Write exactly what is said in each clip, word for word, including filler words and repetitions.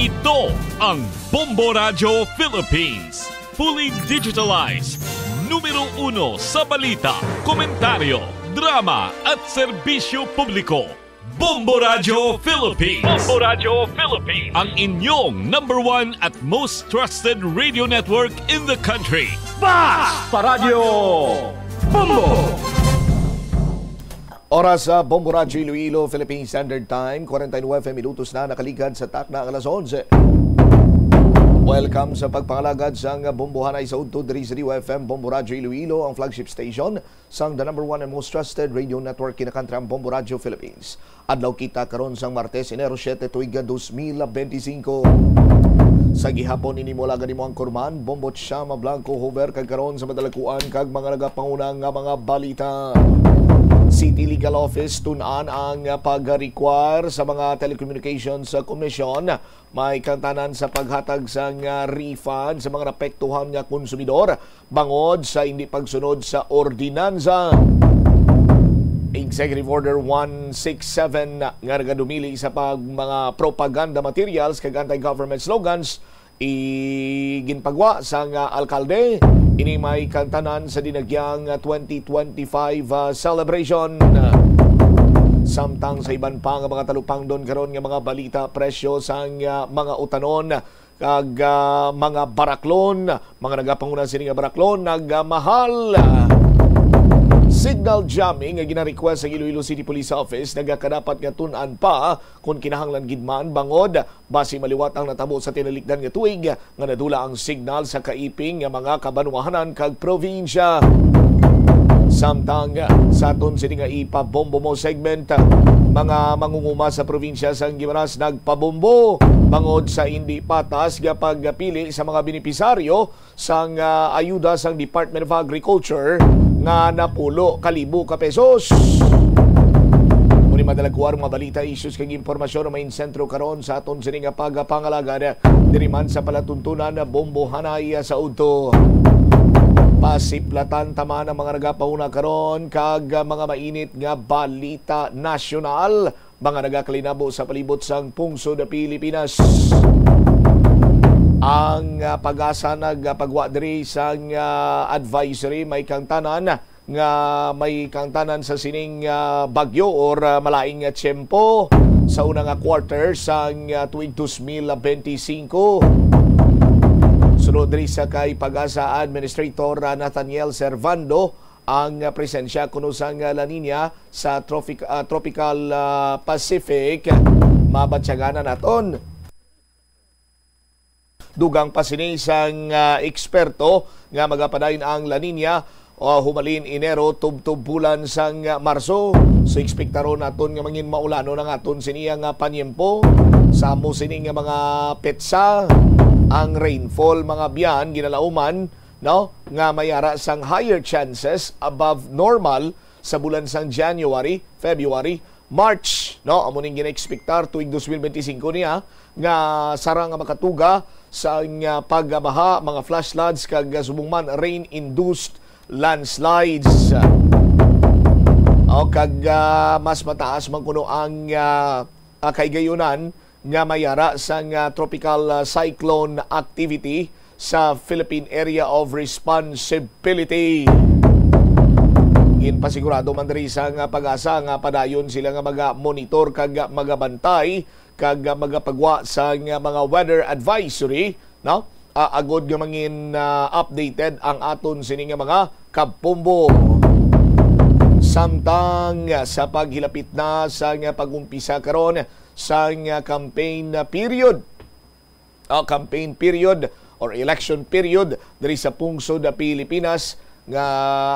Ito ang Bombo Radyo Philippines. Fully digitalized. Numero uno sa balita, komentaryo, drama at serbisyo publiko. Bombo Radyo Philippines. Bombo Radyo Philippines. Ang inyong number one at most trusted radio network in the country. Basta Radyo Bombo! Oras sa Bombo Radyo Iloilo, Philippine Standard Time, forty-nine minutos na nakaligad sa takna ang alas onse. Welcome sa pagpangalagad sang Bombohanay sa udto diri sa D Y F M, Bombo Radyo Iloilo, ang flagship station sang the number one and most trusted radio network kinakantrang Bombo Radyo Philippines. Adlaw kita karon sang Martes, Enero siete, tuig nga dos mil benti singko. Sa gihapon, ini mo lang ang imo anchorman, Bombo Chama Blanco Hover, kag karon sa madalakuan kag mga nagapanguna nga mga balita. City Legal Office tun-an ang pag-require sa mga Telecommunications Commission. May kantanan sa paghatag sang, ah, refund sa mga napektuhan nga konsumidor bangod sa hindi pagsunod sa ordinansa. Executive Order one six seven nga nagadumili sa pag, mga propaganda materials kag anti-government slogans, i-, ginpagwa sang alkalde. Ini may kantanan sa dinagyang twenty twenty-five, ah, celebration. Samtang sa iban pa nga mga talupangdon karon nga mga balita, presyo sang, ah, mga utanon kag, ah, mga baraklon, mga nagapanguna sini nga baraklon nagmahal. Signal jamming nga gina-request sa Iloilo City Police Office nagakadapat nga tun-an pa kon kinahanglan gid man, bangod basi maliwat ang natabo sa tinalikdan nga tuig nga nadula ang signal sa kaiping nga mga kabanwahanan kag probinsya. Samtang sa aton sini nga ipabombo mo segment, mga mangunguma sa probinsya sang Guimaras nagpabombo bangod sa indi patas nga pagpili sa mga benepisaryo sang, ah, ayuda sang Department of Agriculture nga napulo ka libo ka pesos. Muni madalaguar mga balita, issues kag impormasyon ang main sentro karon sa aton sini nga pagapangalagad diri man sa palatuntunan Bombohanay sa udto. Pasiplatan ta man ang mga nagapahuna karon kag mga mainit nga balita nasyonal, mga nagakalinabo sa palibot sang pungsod Pilipinas. Ang, ah, PAGASA nagpagwa diri sang, ah, advisory may kangtanan nga may kangtanan sa sining, ah, bagyo or, ah, malaing nga tiyempo sa una nga quarter sang, ah, tuig dos mil benti singko. Sunod diri sa kay PAGASA Administrator, ah, Nathaniel Servando, ang presensya kuno sang La Niña sa tropic-, ah, Tropical, ah, Pacific, mabatyaganan naton. Dugang pa sini sang, ah, eksperto nga magapadayon ang La Niña, ah, humalin Enero tubtob bulan sang, ah, Marso. So, ekspektaron naton nga mangin maulanon ang aton sini nga panyempo. Sa amo sini nga mga petsa, ang rainfall, mga biyan, ginalauman, no, nga may ara sang higher chances above normal sa bulan sang January, February, March, no? Amo ning ginaekspektar tuig dos mil benti singko niya nga sarang nga makatuga sa nga pagbaha, mga flash floods kag, ah, subong man rain-induced landslides. O, kag, ah, mas mataas man kuno ang, ah, ah, kahigayonan nga may ara sang, ah, tropical, ah, cyclone activity sa Philippine Area of Responsibility. Ginpasigurado man diri sang PAGASA nga padayon sila nga maga-monitor kag magabantay kag magapagwa sang mga weather advisory, no? Ah, agod nga mangin, ah, updated ang aton sini nga mga kabombo. Samtang sa paghilapit na sang pag-umpisa karon sang campaign period, ah, campaign period or election period diri sa pungsod Pilipinas, nga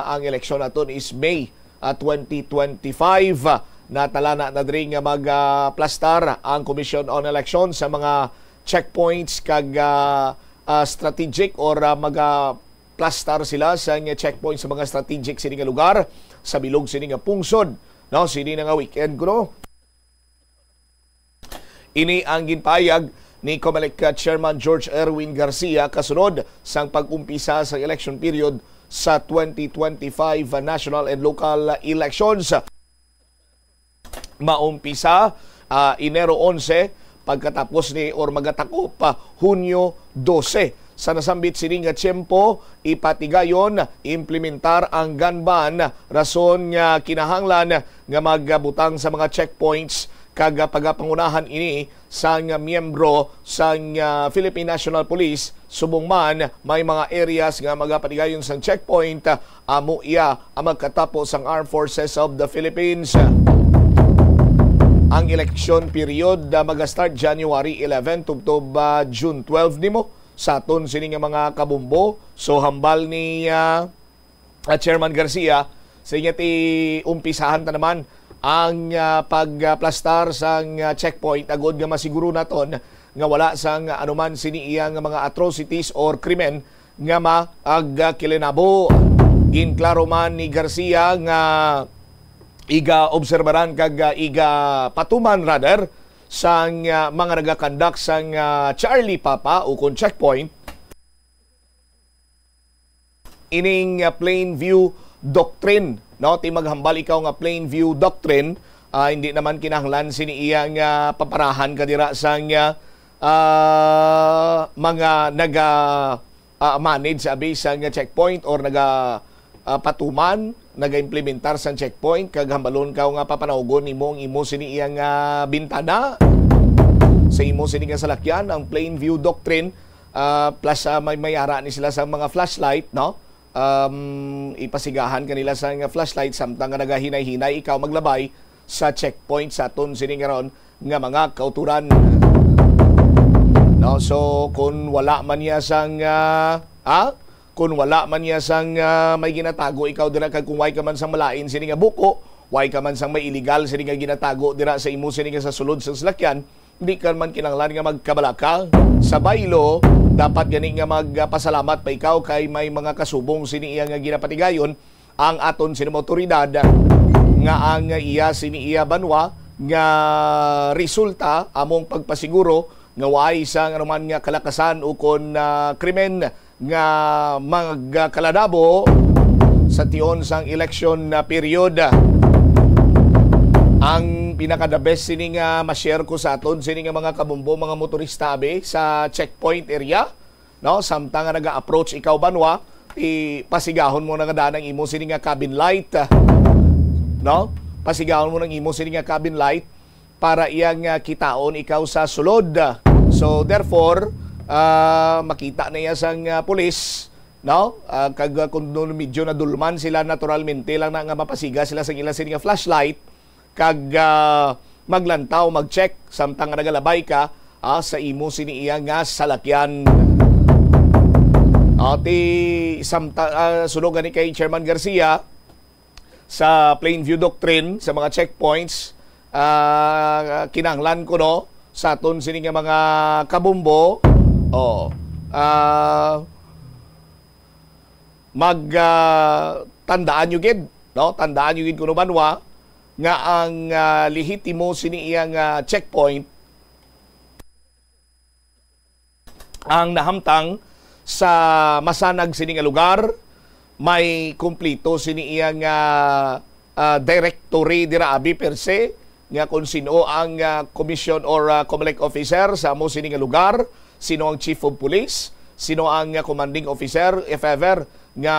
ang eleksyon naton is May, ah, twenty twenty-five. Natalana na diri nga magaplastar ang Commission on Election sa mga checkpoints kag, ah, ah, strategic or, ah, magaplastar sila sa nga checkpoint sa mga strategic sini nga lugar sa bilog sini nga pungsod, no, sini na nga weekend kuno. Ini ang ginpahayag ni Comelec Chairman George Erwin Garcia kasunod sang pag-umpisa sa election period sa twenty twenty-five national and local elections. Maumpisa, ah, Enero onse, pagkatapos ni or magatakop pa Hunyo dose. Sa nasambit sini nga tiyempo, ipatigayon implementar ang gun ban, rason nga kinahanglan nga magbutang sa mga checkpoints kag pagapangunahan ini sang miyembro sang, ah, Philippine National Police. Subong man may mga areas nga magapatigayon sang checkpoint, ah, amo iya ang magkatapo sang Armed Forces of the Philippines. Ang election period, ah, maga-start January eleven tubtob, ah, June twelve nimo sa aton sini nga mga kabumbo. So, hambal ni, ah, ah, Chairman Garcia, sa inyo ti umpisahan ta naman ang, ah, pagplastar sang, ah, checkpoint agod nga masiguro naton nga wala sang anuman sini iya nga mga atrocities or krimen nga magkilinabo. Ginklaro man ni Garcia nga iga-obserbaran kag, ah, iga-patuman, rather, sang, ah, mga nagakandak sang, ah, Charlie Papa ukon checkpoint ining, ah, plain view doctrine, no? Ti maghambal ikaw nga plain view doctrine, ah, hindi naman kinahanglan sini iya nga paparahan ka dira sang, ah, ah, mga naga, ah, manage abi sang checkpoint or naga, ah, patuman, naga-implementar sang checkpoint, kag hambalon ka nga papanawgon nimo ang imo sini iya nga bintana. Sa imo sini nga salakyan, ang plain view doctrine, ah, plus, ah, may, may ara ni sila sa mga flashlight, no? Um, ipasigahan kanila sa nga flashlight samtang nga nagahinay-hinay ikaw maglabay sa checkpoint sa aton sini nga ron nga mga kauturan. No, so kung wala man niya sang, ah, ah, kung wala man niya sang, ah, may ginatago ikaw dira, kag kung way ka man sang malain sini nga buko, way ka man sang may illegal sini nga ginatago dira sa imo sini nga sa sulod sa salakyan, di ka man kinahanglan nga magkabalaka. Sa baylo, dapat gani nga magpasalamat pa ikaw kay may mga kasubong sini iya nga ginapatigayon ang aton sini mga awtoridad nga ang iya sini iya banwa nga resulta among pagpasiguro nga way sang anuman nga kalakasan ukon, ah, krimen nga magkalanabo sa tion sang election na period. Ang pinaka the best sini nga ma-share ko sa aton sini nga mga kabumbo, mga motorista abi sa checkpoint area, no? Samtang nga naga-approach ikaw banwa, ti pasigahon mo na nga daan ang imo sini nga cabin light, no? Pasigahon mo na ang imo sini nga cabin light para iya nga kitaon ikaw sa sulod. So therefore, ah, makita na iya sang, ah, pulis, no? Ah, kag, ah, kung medyo nadulman sila, naturalmente lang na nga mapasiga sila sa ila sini nga flashlight, kag, ah, maglantaw, mag-check samtang nga nagalabay ka, ah, sa imo sini iya nga salakyan. Ah, ti samta-, ah, suno gani kay Chairman Garcia, sa plain view doctrine, sa mga checkpoints, ah, kinahanglan kuno sa aton sini nga mga kabumbo, oh, ah, mag, ah, tandaan nyo gid, no? Tandaan nyo gid kuno banwa nga ang, ah, lehitimo sini iya nga checkpoint ang nahamtang sa masanag sini nga lugar. May kumplito sini iya nga, ah, directory dira abi per se, nga kung sino ang, ah, commission or, ah, COMELEC officer sa amo sini nga lugar, sino ang chief of police, sino ang, ah, commanding officer, if ever nga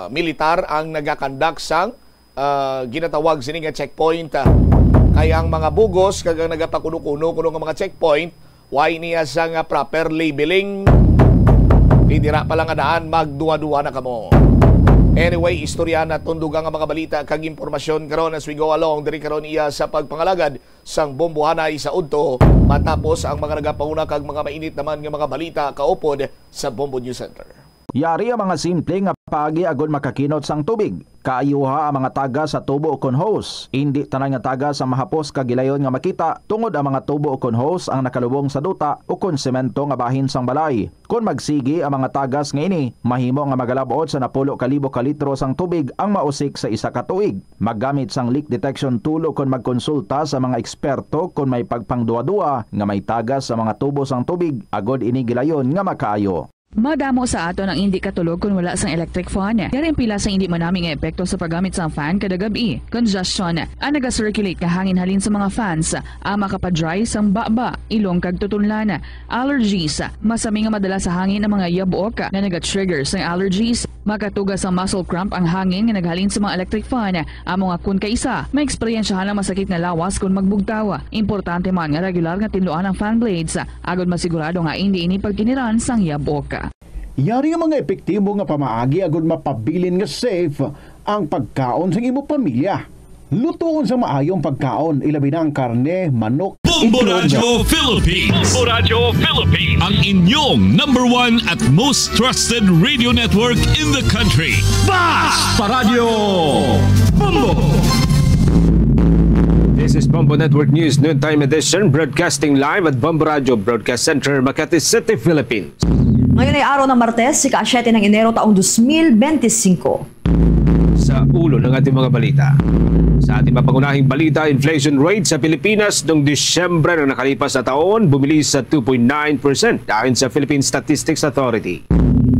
militar ang nagakandak sang, ah, ginatawag sini nga checkpoint, ah. Kay ang mga bugos kag ang nagapakuno-kuno kuno nga mga checkpoint, way niya sa nga proper labeling. Di dira pa lang nga daan, magduwa-duwa na kamo. Anyway, istorya naton dugang nga mga balita kag impormasyon karon as we go along diri karon iya sa pagpangalagad sang Bombohanay sa udto, matapos ang mga nagapanguna kag mga mainit naman nga mga balita kaupod sa Bombo News Center. Yari ang mga simple nga paagi agud makakinot sang tubig. Kaayuha ang mga tagas sa tubo ukon hose. Indi tanan nga tagas ang mahapos kag gilayon nga makita, tungod ang mga tubo ukon hose ang nakalubong sa duta ukon semento nga bahin sang balay. Kon magsigi ang mga tagas nga ini, mahimo nga magalab-ot sa napulo ka libo ka litro sang tubig ang mausik sa isa ka tuig. Maggamit sang leak detection tool ukon magkonsulta sa mga eksperto kon may pagpangduwa-duwa nga may tagas sa mga tubo sang tubig, agud ini gilayon nga makaayo. Madamo sa aton ang indi katulog kon wala sang electric fan. Yari ang pila sang indi manami nga epekto sa paggamit sang fan kada gab-i. Congestion. Ang naga-circulate nga hangin halin sa mga fans, ang makapa-dry sang baba, ilong kag tutunlan. Allergies. Masami nga madala sa hangin ang mga yabok nga naga-trigger sang allergies. Makatuga sang muscle cramp ang hangin nga naghalin sa mga electric fan. Amo nga kon kaisa, maeksperiensyahan ang masakit nga lawas kon magbugtaw. Importante man nga regular nga tinluan ang fan blades, agod masigurado nga indi ini pagkiniran sang yabok. Yari nga mga epektibo nga pamaagi agod mapabilin nga safe ang pagkaon sang imo pamilya. Lutoon sa maayong pagkaon, ilabi na ang karne, manok, Bombo itlog. Radyo Philippines. Bombo Radyo Philippines. Ang inyong number one at most trusted radio network in the country. Basta Radyo Bombo! This is Bombo Network News Noontime Edition, broadcasting live at Bombo Radyo Broadcast Center, Makati City, Philippines. Ngayon ay araw ng Martes, ika-siyete ng Enero taong dos mil bente singko. Sa ulo ng ating mga balita. Sa ating mapangunahing balita, inflation rate sa Pilipinas noong Disyembre ng nakalipas na taon bumili sa two point nine percent, ayon sa Philippine Statistics Authority.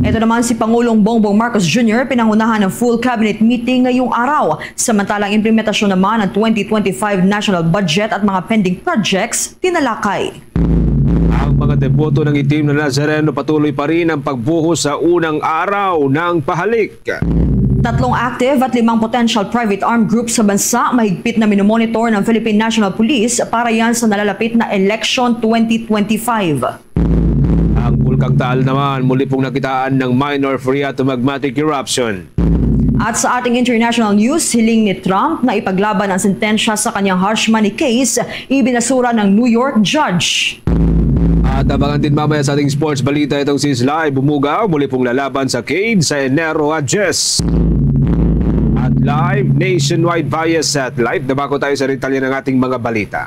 Ito naman si Pangulong Bongbong Marcos Junior pinangunahan ng full cabinet meeting ngayong araw. Samantalang implementasyon naman ng twenty twenty-five national budget at mga pending projects tinalakay. Ang mga deboto ng Itim na Nazareno patuloy pa rin ang pagbuhos sa unang araw ng pahalik. Tatlong active at limang potential private armed groups sa bansa mahigpit na minomonitor ng Philippine National Police para yan sa nalalapit na election twenty twenty-five. Ang Bulkang Taal naman muli pong nakitaan ng minor phreatomagmatic eruption. At sa ating international news, hiling ni Trump na ipaglaban ang sentensya sa kanyang hush money case, ibinasura ng New York judge. At abangan din mamaya sa ating sports balita itong si Sly Bumugaw, muli pong lalaban sa Cade sa Enero a diyes. At live nationwide via satellite, dumako tayo sa detalye ng ating mga balita.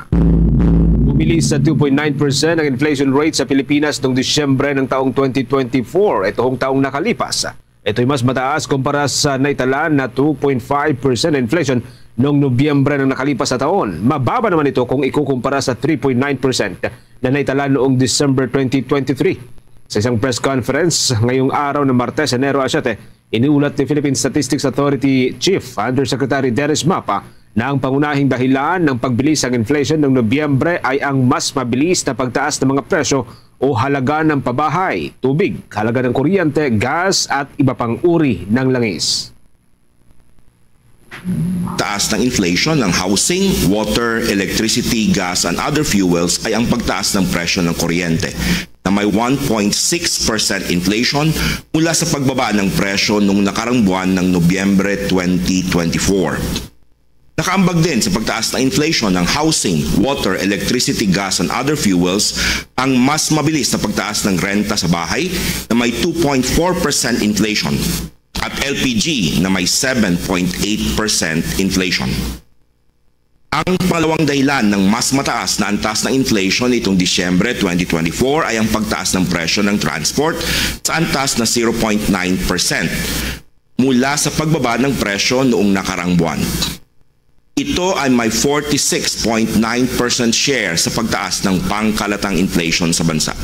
Bumili sa two point nine percent ang inflation rate sa Pilipinas noong Disyembre ng taong twenty twenty-four, ito hong taong nakalipas. Ito'y mas mataas kumpara sa naitalan na two point five percent inflation noong Nobyembre ng nakalipas na taon. Mababa naman ito kung ikukumpara sa three point nine percent na naitalan noong December twenty twenty-three. Sa isang press conference ngayong araw ng Martes, Enero a siyete, iniulat ni Philippine Statistics Authority Chief Undersecretary Dennis Mapa na ang pangunahing dahilan ng pagbilis sang inflation noong Nobyembre ay ang mas mabilis na pagtaas ng mga presyo o halaga ng pabahay, tubig, halaga ng kuryente, gas, at iba pang uri ng langis. Taas ng inflation ng housing, water, electricity, gas, and other fuels ay ang pagtaas ng presyo ng kuryente na may one point six percent inflation mula sa pagbaba ng presyo nung nakarang buwan ng Nobyembre twenty twenty-four. Nakaambag din sa pagtaas ng inflation ng housing, water, electricity, gas, and other fuels ang mas mabilis na pagtaas ng renta sa bahay na may two point four percent inflation at L P G na may seven point eight percent inflation. Ang pangalawang dahilan ng mas mataas na antas ng inflation nitong Disyembre twenty twenty-four ay ang pagtaas ng presyo ng transport sa antas na zero point nine percent mula sa pagbaba ng presyo noong nakarang buwan. Ito ay may forty-six point nine percent share sa pagtaas ng pangkalatang inflation sa bansa.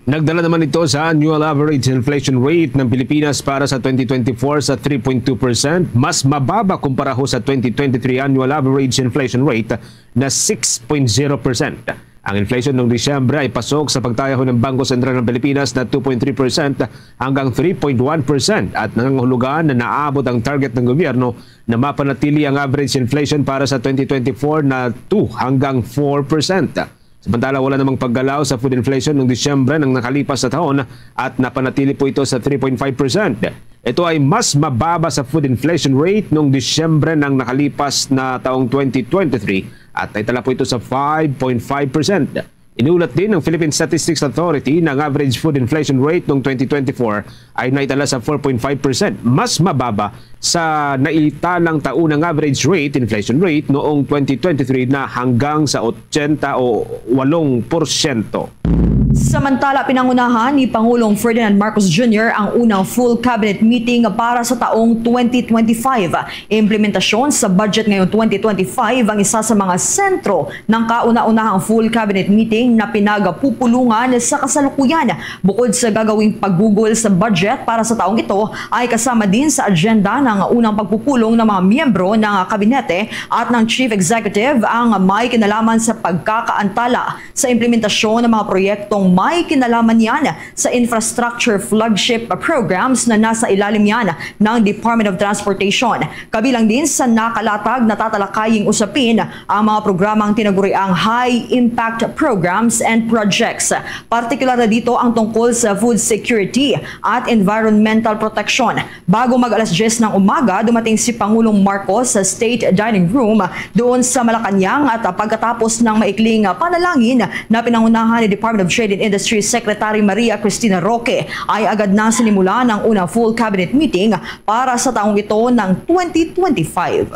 Nagdala naman ito sa annual average inflation rate ng Pilipinas para sa twenty twenty-four sa three point two percent, mas mababa kumpara ho sa twenty twenty-three annual average inflation rate na six point zero percent. Ang inflation noong Disyembre ay pasok sa pagtayaho ng Bangko Sentral ng Pilipinas na two point three percent hanggang three point one percent at nangangahulugan na naabot ang target ng gobyerno na mapanatili ang average inflation para sa twenty twenty-four na two hanggang four percent. Samantala, wala namang paggalaw sa food inflation noong Disyembre ng nakalipas na taon at napanatili po ito sa three point five percent. Ito ay mas mababa sa food inflation rate noong Disyembre ng nakalipas na taong twenty twenty-three at naitala po ito sa five point five percent. Inulat din ng Philippine Statistics Authority na ang average food inflation rate noong twenty twenty-four ay naitala sa four point five percent, mas mababa sa naitalang taunang average rate, inflation rate, noong twenty twenty-three na hanggang sa eighty o eight percent. Samantala, pinangunahan ni Pangulong Ferdinand Marcos Junior ang unang full cabinet meeting para sa taong twenty twenty-five. Implementasyon sa budget ngayong twenty twenty-five ang isa sa mga sentro ng kauna-unahang full cabinet meeting na pinagpupulungan sa kasalukuyan. Bukod sa gagawing paggugol sa budget para sa taong ito, ay kasama din sa agenda ng unang pagpupulong ng mga miyembro ng kabinete at ng chief executive ang may kinalaman sa pagkakaantala sa implementasyon ng mga proyektong may kinalaman niyan sa infrastructure flagship programs na nasa ilalim niyan ng Department of Transportation. Kabilang din sa nakalatag na tatalakaying usapin ang mga programang tinaguriang high impact programs and projects. Partikular na dito ang tungkol sa food security at environmental protection. Bago mag alas diyes ng umaga, dumating si Pangulong Marcos sa State Dining Room doon sa Malacañang at, ah, pagkatapos ng maikling, ah, panalangin na pinangunahan ni Department of Trade and Industry Secretary Maria Cristina Roque, ay agad na sinimulan ang unang full cabinet meeting para sa taong ito ng twenty twenty-five.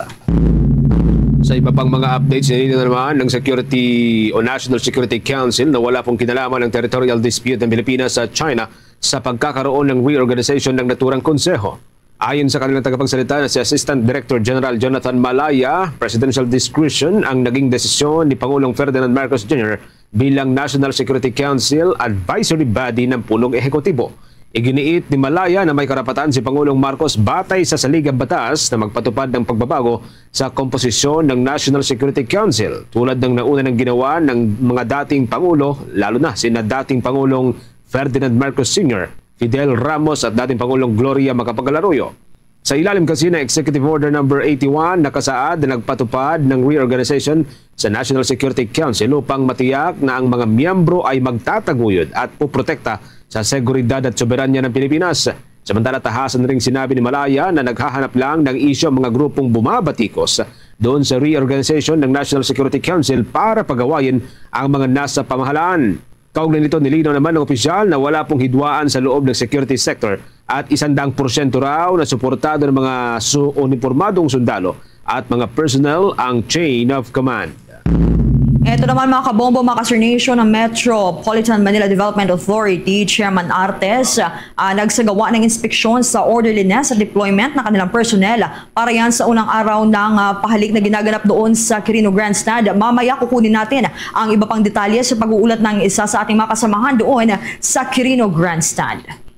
Sa iba pang mga updates, nilinaw naman ng Security o National Security Council na wala pong kinalaman ang territorial dispute ng Pilipinas sa China sa pagkakaroon ng reorganization ng naturang konseho. Ayon sa kanilang tagapagsalita na si Assistant Director General Jonathan Malaya, presidential discretion ang naging desisyon ni Pangulong Ferdinand Marcos Junior bilang National Security Council Advisory Body ng Pulong Ehekutibo. Iginiit ni Malaya na may karapatan si Pangulong Marcos batay sa saligang batas na magpatupad ng pagbabago sa komposisyon ng National Security Council, tulad ng nauna nang ginawa ng mga dating Pangulo, lalo na sina dating Pangulong Ferdinand Marcos Senior, Fidel Ramos at dating Pangulong Gloria Macapagal Arroyo. Sa ilalim kasi ng Executive Order Number eighty-one, nakasaad na nagpatupad ng reorganization sa National Security Council upang matiyak na ang mga miyembro ay magtataguyod at puprotekta sa seguridad at soberanya ng Pilipinas. Samantala, tahasan ring sinabi ni Malaya na naghahanap lang ng isyu ang mga grupong bumabatikos doon sa reorganization ng National Security Council para pagawayin ang mga nasa pamahalaan. Kaugnay nito, nilinaw naman ng opisyal na wala pong hidwaan sa loob ng security sector at isang daang porsyento raw na suportado ng mga su-, unipormadong sundalo at mga personnel ang chain of command. Ito naman, mga kabombo, mga ka-Star Nation, ang Metropolitan Manila Development Authority Chairman Artes, ah, nagsagawa ng inspeksyon sa orderliness at deployment ng kanilang personnel para yan sa unang araw ng, ah, pahalik na ginaganap doon sa Quirino Grandstand. Mamaya kukunin natin ang iba pang detalye sa pag-uulat ng isa sa ating mga kasamahan doon sa Quirino Grandstand.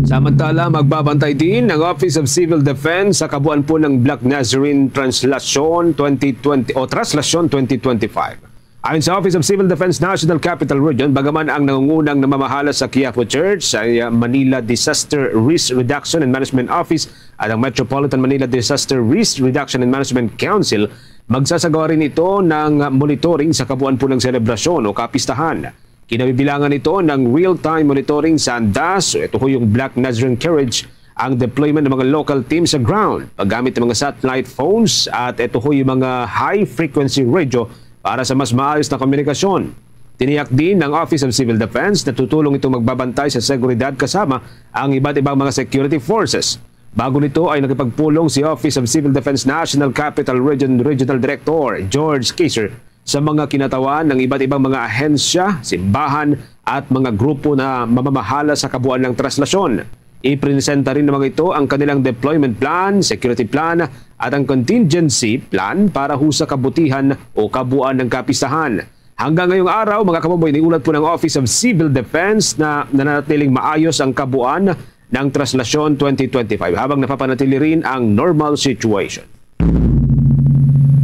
Samantala, magbabantay din ang Office of Civil Defense sa kabuuan po ng Black Nazarene Translation twenty twenty o Traslacion twenty twenty-five. Ayon sa Office of Civil Defense National Capital Region, bagaman ang nangungunang namamahala sa Quiapo Church, sa Manila Disaster Risk Reduction and Management Office at ang Metropolitan Manila Disaster Risk Reduction and Management Council, magsasagawa rin ito ng monitoring sa kabuuan po ng selebrasyon o kapistahan. Kinabibilangan ito ng real-time monitoring sa andas, ito ho yung Black Nazarene Carriage, ang deployment ng mga local team sa ground, paggamit ng mga satellite phones, at ito ho yung mga high-frequency radio para sa mas maayos na komunikasyon. Tiniyak din ng Office of Civil Defense na tutulong itong magbabantay sa seguridad kasama ang iba't ibang mga security forces. Bago nito ay nakipagpulong si Office of Civil Defense National Capital Region Regional Director George Kaiser sa mga kinatawan ng iba't ibang mga ahensya, simbahan, at mga grupo na mamamahala sa kabuuan ng Traslacion. Ipresenta rin ng mga ito ang kanilang deployment plan, security plan, at ang contingency plan para ho sa kabutihan o kabuuan ng kapistahan. Hanggang ngayong araw, mga kabombo, iniulat po ng Office of Civil Defense na nananatiling maayos ang kabuuan ng Traslacion twenty twenty-five habang napapanatili rin ang normal situation.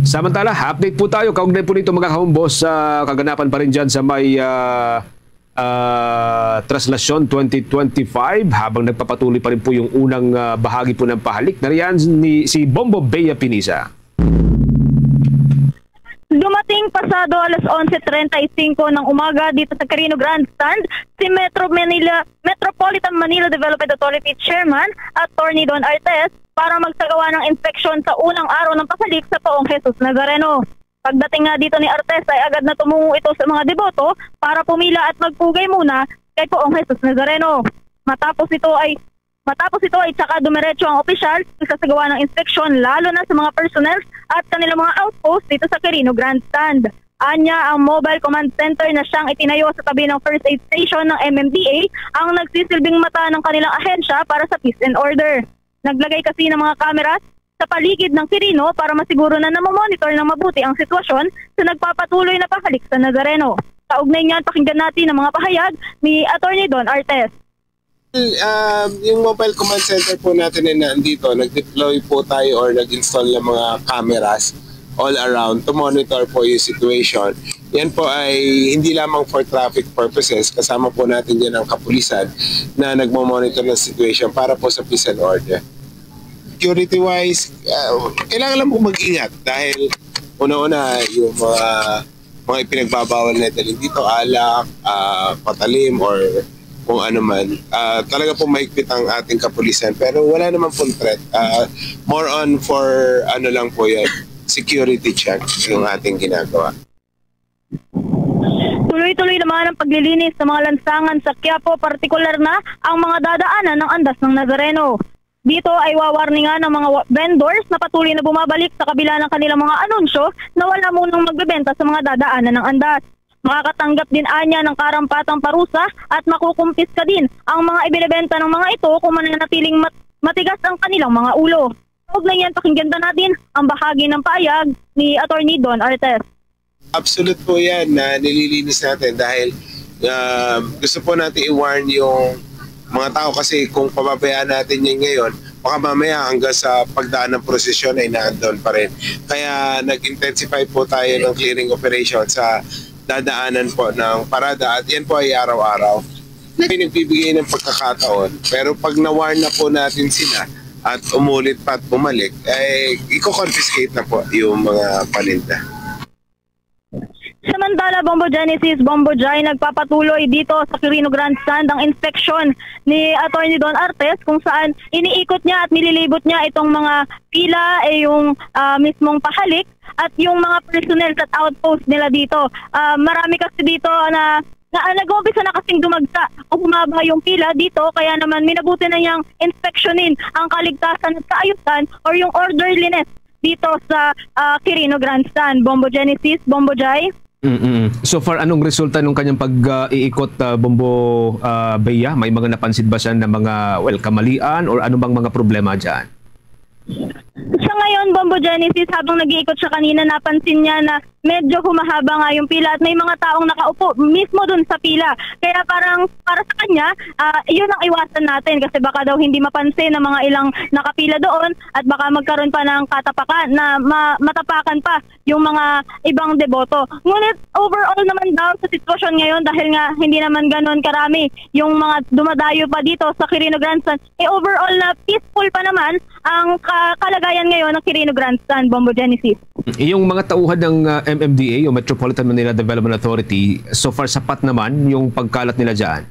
Samantala, update po tayo kaugnay po nito, mga kabombo, sa kaganapan pa rin dyan sa may, ah, ah, Traslacion twenty twenty-five, habang nagpapatuloy pa rin po yung unang, ah, bahagi po ng pahalik. Nariyan ni, si Bombo Bea Pinisa. Dumating pasado alas onse treinta y cinco ng umaga dito sa Quirino Grandstand si Metro Manila, Metropolitan Manila Development Authority Chairman Attorney Don Artes para magsagawa ng inspeksyon sa unang araw ng pahalik sa Poong Jesus Nazareno. Pagdating nga dito ni Artes ay agad na tumungo ito sa mga deboto para pumila at magpugay muna kay Poong Jesus Nazareno. Matapos ito ay Matapos ito ay tsaka dumiretso ang opisyal sa sagawa ng inspeksyon, lalo na sa mga personnel at kanilang mga outpost dito sa Quirino Grandstand. Anya, ang Mobile Command Center na siyang itinayo sa tabi ng First Aid Station ng M M D A ang nagsisilbing mata ng kanilang ahensya para sa peace and order. Naglagay kasi ng mga cameras sa paligid ng Quirino para masiguro na namomonitor ng mabuti ang sitwasyon sa nagpapatuloy na pahalik sa Nazareno. Kaugnay niyan, pakinggan natin ang mga pahayag ni Attorney Don Artes. Um, yung mobile command center po natin ay nandito, nag-deploy po tayo or nag-install ng mga cameras all around to monitor po yung situation. Yan po ay hindi lamang for traffic purposes, kasama po natin yan ang kapulisan na nagmo-monitor ng situation para po sa peace and order. Security-wise, uh, kailangan lang po mag-ingat dahil una-una yung mga mga ipinagbabawal na dalhin dito, alak, uh, patalim, or kung ano man. Uh, talaga po mahigpit ang ating kapulisan, pero wala naman pong threat. Uh, more on for ano lang po yan, security check yung ating ginagawa. Tuloy-tuloy naman ang paglilinis sa mga lansangan sa Quiapo, partikular na ang mga dadaanan ng andas ng Nazareno. Dito ay wawarningan ng mga vendors na patuloy na bumabalik sa kabila ng kanilang mga anunsyo na wala munang magbebenta sa mga dadaanan ng andas. Makakatanggap din anya ng karampatang parusa at makukumpiska din ang mga ibinebenta ng mga ito kung mananatiling mat- matigas ang kanilang mga ulo. Kaugnay niyan, pakinggan pa natin ang bahagi ng pahayag ni Attorney Don Artes. Absolute po yan na nililinis natin dahil uh, gusto po natin i-warn yung mga tao kasi kung pababayaan natin yan ngayon, baka mamaya hanggang sa pagdaan ng prosesyon ay naandun pa rin. Kaya nag-intensify po tayo ng clearing operation sa dadaanan po ng parada at yan po ay araw-araw. May nagbibigay ng pagkakataon, pero pag na-warn na po natin sila at umulit pa at bumalik, ay i-confiscate na po yung mga paninda. Samantala, Bombo Genesis, Bombo Jai, nagpapatuloy dito sa Quirino Grandstand ang inspeksyon ni Attorney Don Artes kung saan iniikot niya at nililibot niya itong mga pila, eh, yung uh, mismong pahalik at yung mga personnel at outpost nila dito. Uh, marami kasi dito na na uh, nag-uumpisa na kasing dumagsa o humaba yung pila dito, kaya naman minabuti na niyang inspeksyonin ang kaligtasan at kaayusan or yung orderliness dito sa uh, Quirino Grandstand. Bombo Genesis, Bombo Jai. Mm-mm. So far, anong resulta ng kanyang pag-iikot, uh, Bombo uh, Bea? May mga napansin ba siya na mga, well, kamalian or ano bang mga problema dyan? Sa ngayon, Bombo Genesis, habang nag-iikot siya kanina, napansin niya na medyo humahaba nga yung pila at may mga taong nakaupo mismo dun sa pila. Kaya parang para sa kanya, uh, yun ang iwasan natin kasi baka daw hindi mapansin ng mga ilang nakapila doon at baka magkaroon pa ng katapakan na ma- matapakan pa yung mga ibang deboto. Ngunit overall naman daw sa sitwasyon ngayon, dahil nga hindi naman ganun karami yung mga dumadayo pa dito sa Quirino Grandstand, eh overall na peaceful pa naman ang ka- kalagayan ngayon ng Quirino Grandstand, Bombo Genesis. Yung mga tauhan ng uh, M M D A o Metropolitan Manila Development Authority, so far sapat naman yung pagkalat nila dyan?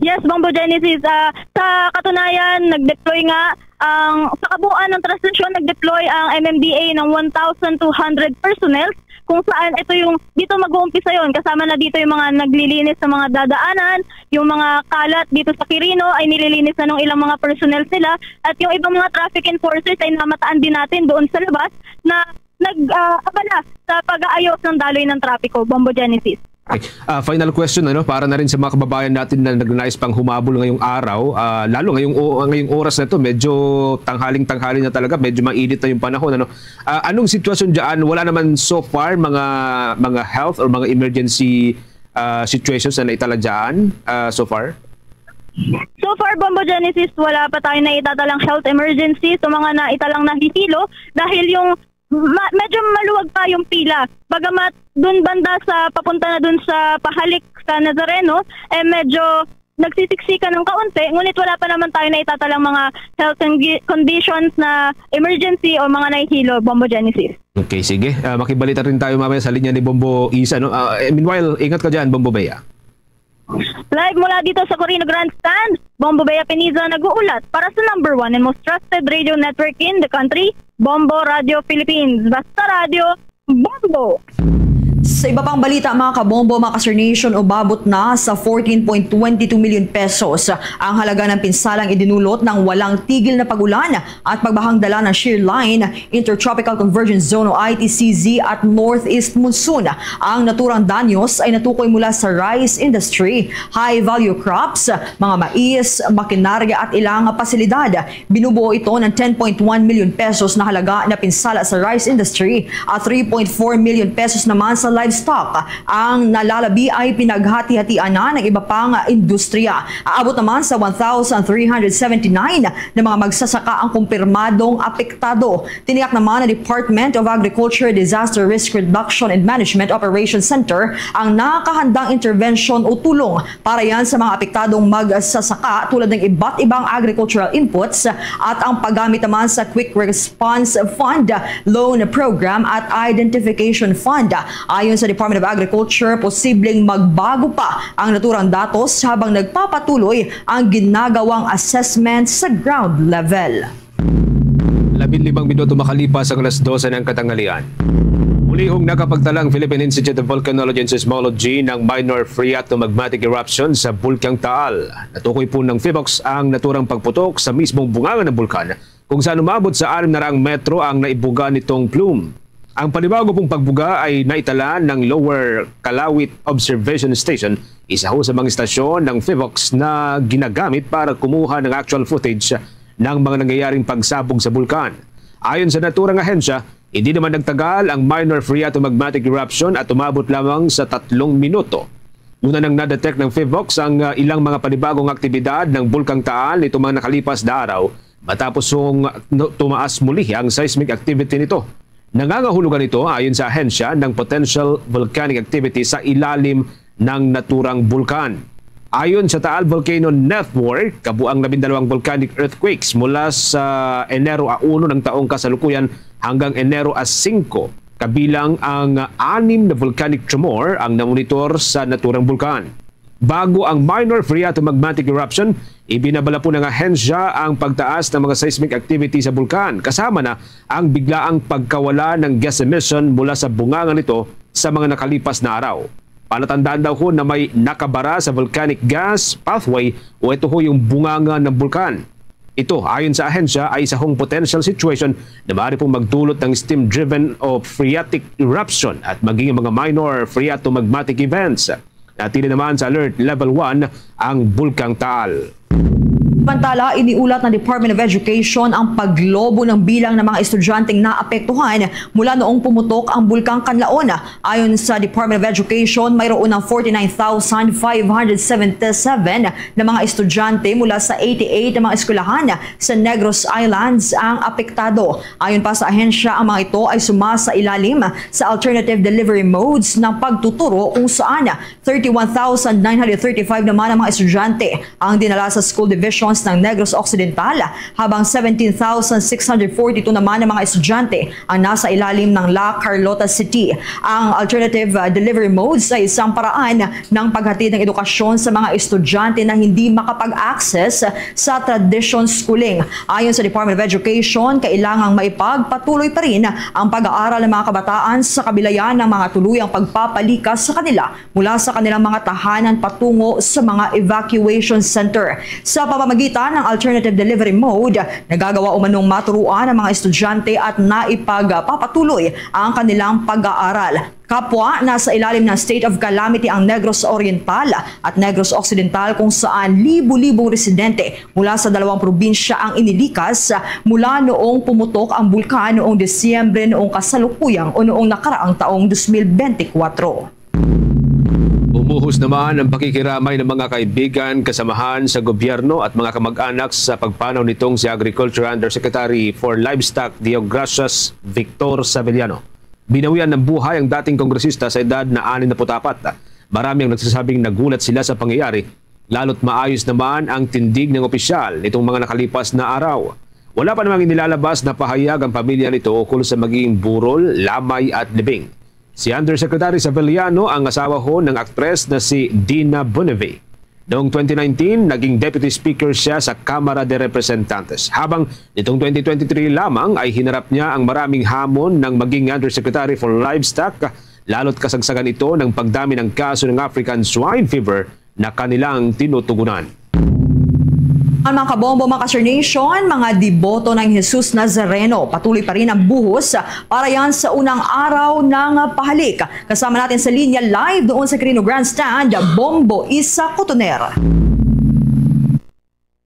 Yes, Bombo Genesis. Uh, sa katunayan, nag-deploy nga ang sa kabuuan ng transaksyon, nag-deploy ang M M D A ng one thousand two hundred personnel kung saan ito yung dito mag-uumpisa yon. Kasama na dito yung mga naglilinis sa mga dadaanan, yung mga kalat dito sa Quirino ay nililinis na ng ilang mga personnel nila at yung ibang mga traffic enforcers ay namataan din natin doon sa labas na nag-abala uh, sa pag-aayos ng daloy ng trapiko. Bombo Genesis. Okay. Uh, final question, ano, para na rin sa mga kababayan natin na nagnanais pang humabol ngayong araw, uh, lalo ngayong, ngayong oras na to, medyo tanghaling-tanghali na talaga, medyo mainit na yung panahon. Ano? Uh, anong sitwasyon dyan? Wala naman so far mga, mga health or mga emergency uh, situations na naitala dyan uh, so far? So far, Bombo Genesis, wala pa tayo na itatalang health emergency sa mga naitalang nahihilo dahil yung ma- medyo maluwag pa yung pila. Bagamat dun banda sa papunta na dun sa pahalik sa Nazareno, eh medyo nagsisiksikan ng kaunti, ngunit wala pa naman tayo na itatalang mga health conditions na emergency o mga nahihilo, Bombo Genesis. Okay, sige. Uh, makibalita rin tayo mamaya sa linya ni Bombo Isa. No? Uh, meanwhile, ingat ka dyan, Bombo Bea. Live mula dito sa Corino Grandstand, Bombo Bea Piniza nag-uulat para sa number one and most trusted radio network in the country, Bombo Radio Philippines. Basta Radio, Bombo! Sa iba pang balita, mga kabombo, mga ka-Star Nation, umabot na sa fourteen point twenty two million pesos ang halaga ng pinsalang idinulot ng walang tigil na pag-ulan at pagbahang dala ng shear line, Intertropical Convergence Zone o I T C Z at Northeast Monsoon. Ang naturang danyos ay natukoy mula sa rice industry, high-value crops, mga mais, makinarya at ilang pasilidad. Binubuo ito ng ten point one million pesos na halaga na pinsala sa rice industry at three point four million pesos naman sa livestock. Ang nalalabi ay pinaghati-hatian na ng iba pang industriya. Aabot naman sa one thousand three hundred seventy-nine na mga magsasaka ang kumpirmadong apektado. Tiniyak naman ng Department of Agriculture Disaster Risk Reduction and Management Operations Center ang nakahandang intervention o tulong para yan sa mga apektadong magsasaka, tulad ng iba't ibang agricultural inputs at ang paggamit naman sa Quick Response Fund, Loan Program at Identification Fund. Ayon sa Department of Agriculture, posibleng magbago pa ang naturang datos habang nagpapatuloy ang ginagawang assessment sa ground level. Labing limang minuto makalipas ang alas dose ng katanghalian. Mulihong nakapagtala ang Philippine Institute of Volcanology and Seismology ng minor phreatomagmatic eruption sa Bulkang Taal. Natukoy po ng PHIVOLCS ang naturang pagputok sa mismong bunganga ng bulkan, kung saan umabot sa anim na raang metro ang naibuga nitong plume. Ang panibago pong pagbuga ay naitala ng Lower Kalawit Observation Station, isa ho sa mga istasyon ng PHIVOLCS na ginagamit para kumuha ng actual footage ng mga nangyayaring pagsabog sa bulkan. Ayon sa naturang ahensya, hindi naman nagtagal ang minor phreatomagmatic eruption at umabot lamang sa tatlong minuto. Una nang na-detect ng PHIVOLCS ang, ah, ilang mga panibagong aktibidad ng Bulkang Taal nitong mga nakalipas na araw, matapos song, no, tumaas muli ang seismic activity nito. Nangangahulugan ito, ayon sa ahensya, ng potential volcanic activity sa ilalim ng naturang bulkan. Ayon sa Taal Volcano Network, kabuang labindalawang volcanic earthquakes mula sa Enero a uno ng taong kasalukuyan hanggang Enero a singko, kabilang ang anim na volcanic tremor ang namonitor sa naturang bulkan. Bago ang minor phreatomagmatic eruption, ibinabala po ng ahensya ang pagtaas ng mga seismic activity sa bulkan, kasama na ang biglaang pagkawala ng gas emission mula sa bunganga nito sa mga nakalipas na araw. Palatandaan daw ho na may nakabara sa volcanic gas pathway o ito ho yung bunganga ng bulkan. Ito, ayon sa ahensya, ay isa hong potential situation na maaari pong magdulot ng steam-driven o phreatic eruption at maging mga minor phreatomagmatic events. Natili naman sa alert level one ang Bulkang Taal. Samantala, iniulat ng Department of Education ang paglobo ng bilang ng mga estudyanteng naapektuhan mula noong pumutok ang Bulkang Kanlaon. Ayon sa Department of Education, mayroon ng forty-nine thousand five hundred seventy-seven na mga estudyante mula sa eighty-eight na mga eskwelahan sa Negros Islands ang apektado. Ayon pa sa ahensya, ang mga ito ay sumasa ilalim sa alternative delivery modes ng pagtuturo, kung saan thirty-one thousand nine hundred thirty-five naman ang mga estudyante ang dinala sa school divisions ng Negros Occidental, habang seventeen thousand six hundred forty-two naman ang mga estudyante ang nasa ilalim ng La Carlota City. Ang alternative, uh, delivery modes ay isang paraan ng paghatid ng edukasyon sa mga estudyante na hindi makapag-access sa tradition schooling. Ayon sa Department of Education, kailangang maipagpatuloy pa rin ang pag-aaral ng mga kabataan sa kabilayan ng mga tuluyang pagpapalikas sa kanila mula sa kanilang mga tahanan patungo sa mga evacuation center. Sa pamamagitan ng alternative delivery mode, nagagawa umanong maturuan ang mga estudyante at naipagpapatuloy ang kanilang pag-aaral. Kapwa, nasa ilalim ng state of calamity ang Negros Oriental at Negros Occidental, kung saan libo-libong residente mula sa dalawang probinsya ang inilikas mula noong pumutok ang bulkan noong Disyembre noong kasalukuyang o noong nakaraang taong dos mil bente kwatro. Bumuhos naman ang pakikiramay ng mga kaibigan, kasamahan sa gobyerno at mga kamag-anak sa pagpanaw nitong si Agriculture Undersecretary for Livestock Deogracias Victor Savellano. Binawian ng buhay ang dating kongresista sa edad na anim na put apat. Marami ang nagsasabing nagulat sila sa pangyayari, lalo't maayos naman ang tindig ng opisyal nitong mga nakalipas na araw. Wala pa namang inilalabas na pahayag ang pamilya nito ukol sa magiging burol, lamay at libing. Si Undersecretary Savellano ang asawa ho ng aktres na si Dina Bonevie. Noong twenty nineteen, naging Deputy Speaker siya sa Kamara de Representantes, habang nitong twenty twenty-three lamang ay hinarap niya ang maraming hamon ng maging Undersecretary for Livestock, Lalo't kasagsagan ito ng pagdami ng kaso ng African Swine Fever na kanilang tinutugunan. Ang mga kabombo, mga ka-Star Nation, mga deboto ng Jesus Nazareno, patuloy pa rin ang buhos para yan sa unang araw ng pahalik. Kasama natin sa linya live doon sa Quirino Grandstand, Bombo Isa Cotoner.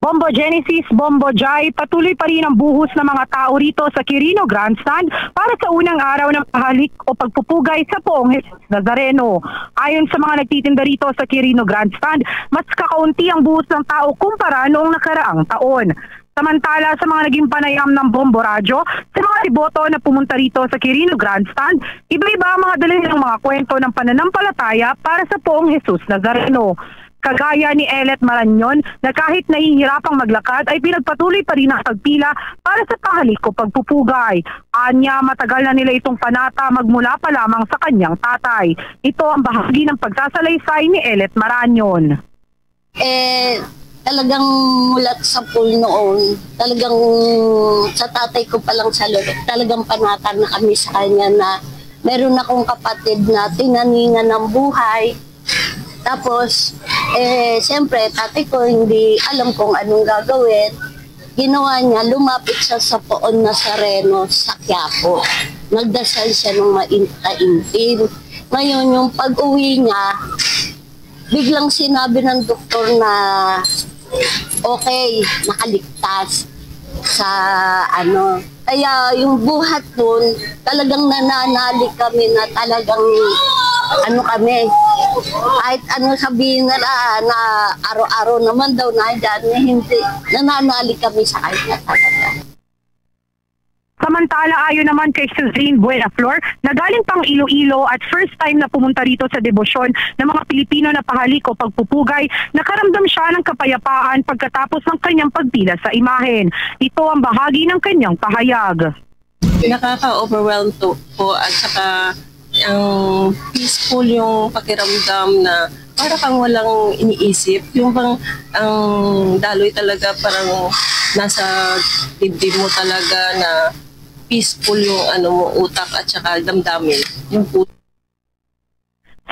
Bombo Genesis, Bombo Jai, patuloy pa rin ang buhos ng mga tao rito sa Quirino Grandstand para sa unang araw ng pahalik o pagpupugay sa Poong Jesus Nazareno. Ayon sa mga nagtitinda rito sa Quirino Grandstand, mas kakaunti ang buhos ng tao kumpara noong nakaraang taon. Samantala, sa mga naging panayam ng Bombo Radyo, sa mga deboto na pumunta rito sa Quirino Grandstand, iba-iba ang mga dala ng mga kwento ng pananampalataya para sa Poong Jesus Nazareno. Kagaya ni Elet Maranyon na kahit nahihirapang maglakad ay pinagpatuloy pa rin ang pagpila para sa pahalik o pagpupugay. Anya, matagal na nila itong panata magmula pa lamang sa kanyang tatay. Ito ang bahagi ng pagsasalaysay ni Elet Maranyon. Eh, talagang mula sa pool noon, talagang sa tatay ko pa lang sa loob, talagang panata na kami sa kanya na meron akong kapatid na tinaningan ng buhay. Tapos, eh, siyempre, tatay ko hindi alam kung anong gagawin. Ginawa niya, lumapit siya sa Poon Nazareno sa Quiapo. Nagdasal siya ng maintaintin. Ngayon, yung pag-uwi niya, biglang sinabi ng doktor na okay, nakaligtas sa ano. Kaya yung buhat nun, talagang nananalig kami na talagang ano kami, kahit ano sabihin nila na araw-araw naman daw na dyan, hindi. Nananalig kami sa kanya talaga. Samantala, ayon naman kay Suzanne Buenaflor, na galing pang Iloilo at first time na pumunta rito sa debosyon ng mga Pilipino na pahalik o pagpupugay, nakaramdam siya ng kapayapaan pagkatapos ng kanyang pagpila sa imahen. Ito ang bahagi ng kanyang pahayag. Nakaka-overwhelm to po at saka ang peaceful yung pakiramdam na para kang walang iniisip. Yung bang ang daloy talaga parang nasa dibdib mo talaga na peaceful yung ano mo, utak at saka damdamin. Yung puso.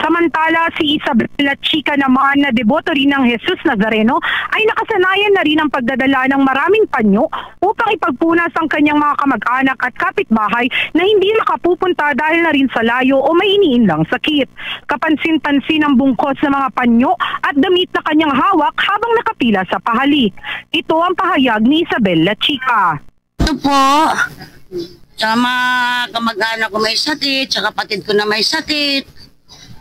Samantala, si Isabella Chica naman na deboto rin ng Jesus Nazareno ay nakasanayan na rin ang pagdadala ng maraming panyo upang ipagpunas ang kanyang mga kamag-anak at kapitbahay na hindi makapupunta dahil na rin sa layo o may iniinlang sakit. Kapansin-pansin ang bungkos ng mga panyo at damit na kanyang hawak habang nakapila sa pahalik. Ito ang pahayag ni Isabella Chica. Ito po, sa mga kamag-anak ko may sakit, sa kapatid ko na may sakit,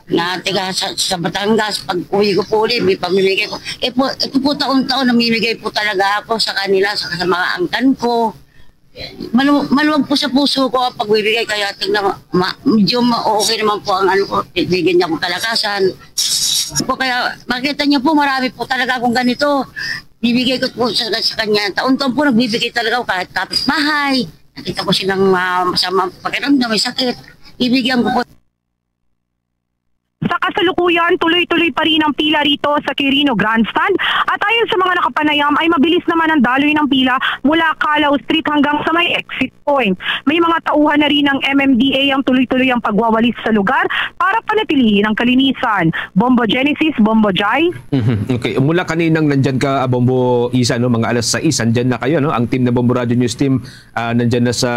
na tiga sa, sa Batangas, pag uwi ko po ulit, may pamimigay ko. Eh po, ito po taon-taon, namimigay po talaga ako sa kanila, sa, sa mga angkan ko. Malu maluwag po sa puso ko ang pagbibigay, kaya tingnan, ma, medyo ma, okay naman po ang ano ko, bigyan niya akong kalakasan. Po, kaya makita niyo po, marami po talaga akong ganito. Bibigay ko po sa, sa kanya. Taon-taon po nagbibigay talaga ako kahit kapitbahay. Nakita ko silang uh, masama pakiramdam, may sakit. Bibigyan ko po. Sa kasalukuyan, tuloy-tuloy pa rin ang pila rito sa Quirino Grandstand at ayon sa mga nakapanayam ay mabilis naman ang daloy ng pila mula Calao Street hanggang sa may exit point. May mga tauhan na rin ng M M D A ang tuloy-tuloy ang pagwawalis sa lugar para panatilihin ang kalinisan. Bombo Genesis, Bombo Jai. Mhm. Okay, mula kaninang nandyan ka, ah, Bombo Isa, no, mga alas sais, andyan na kayo, no? Ang team na Bombo Radio News Team, ah, nandyan na sa,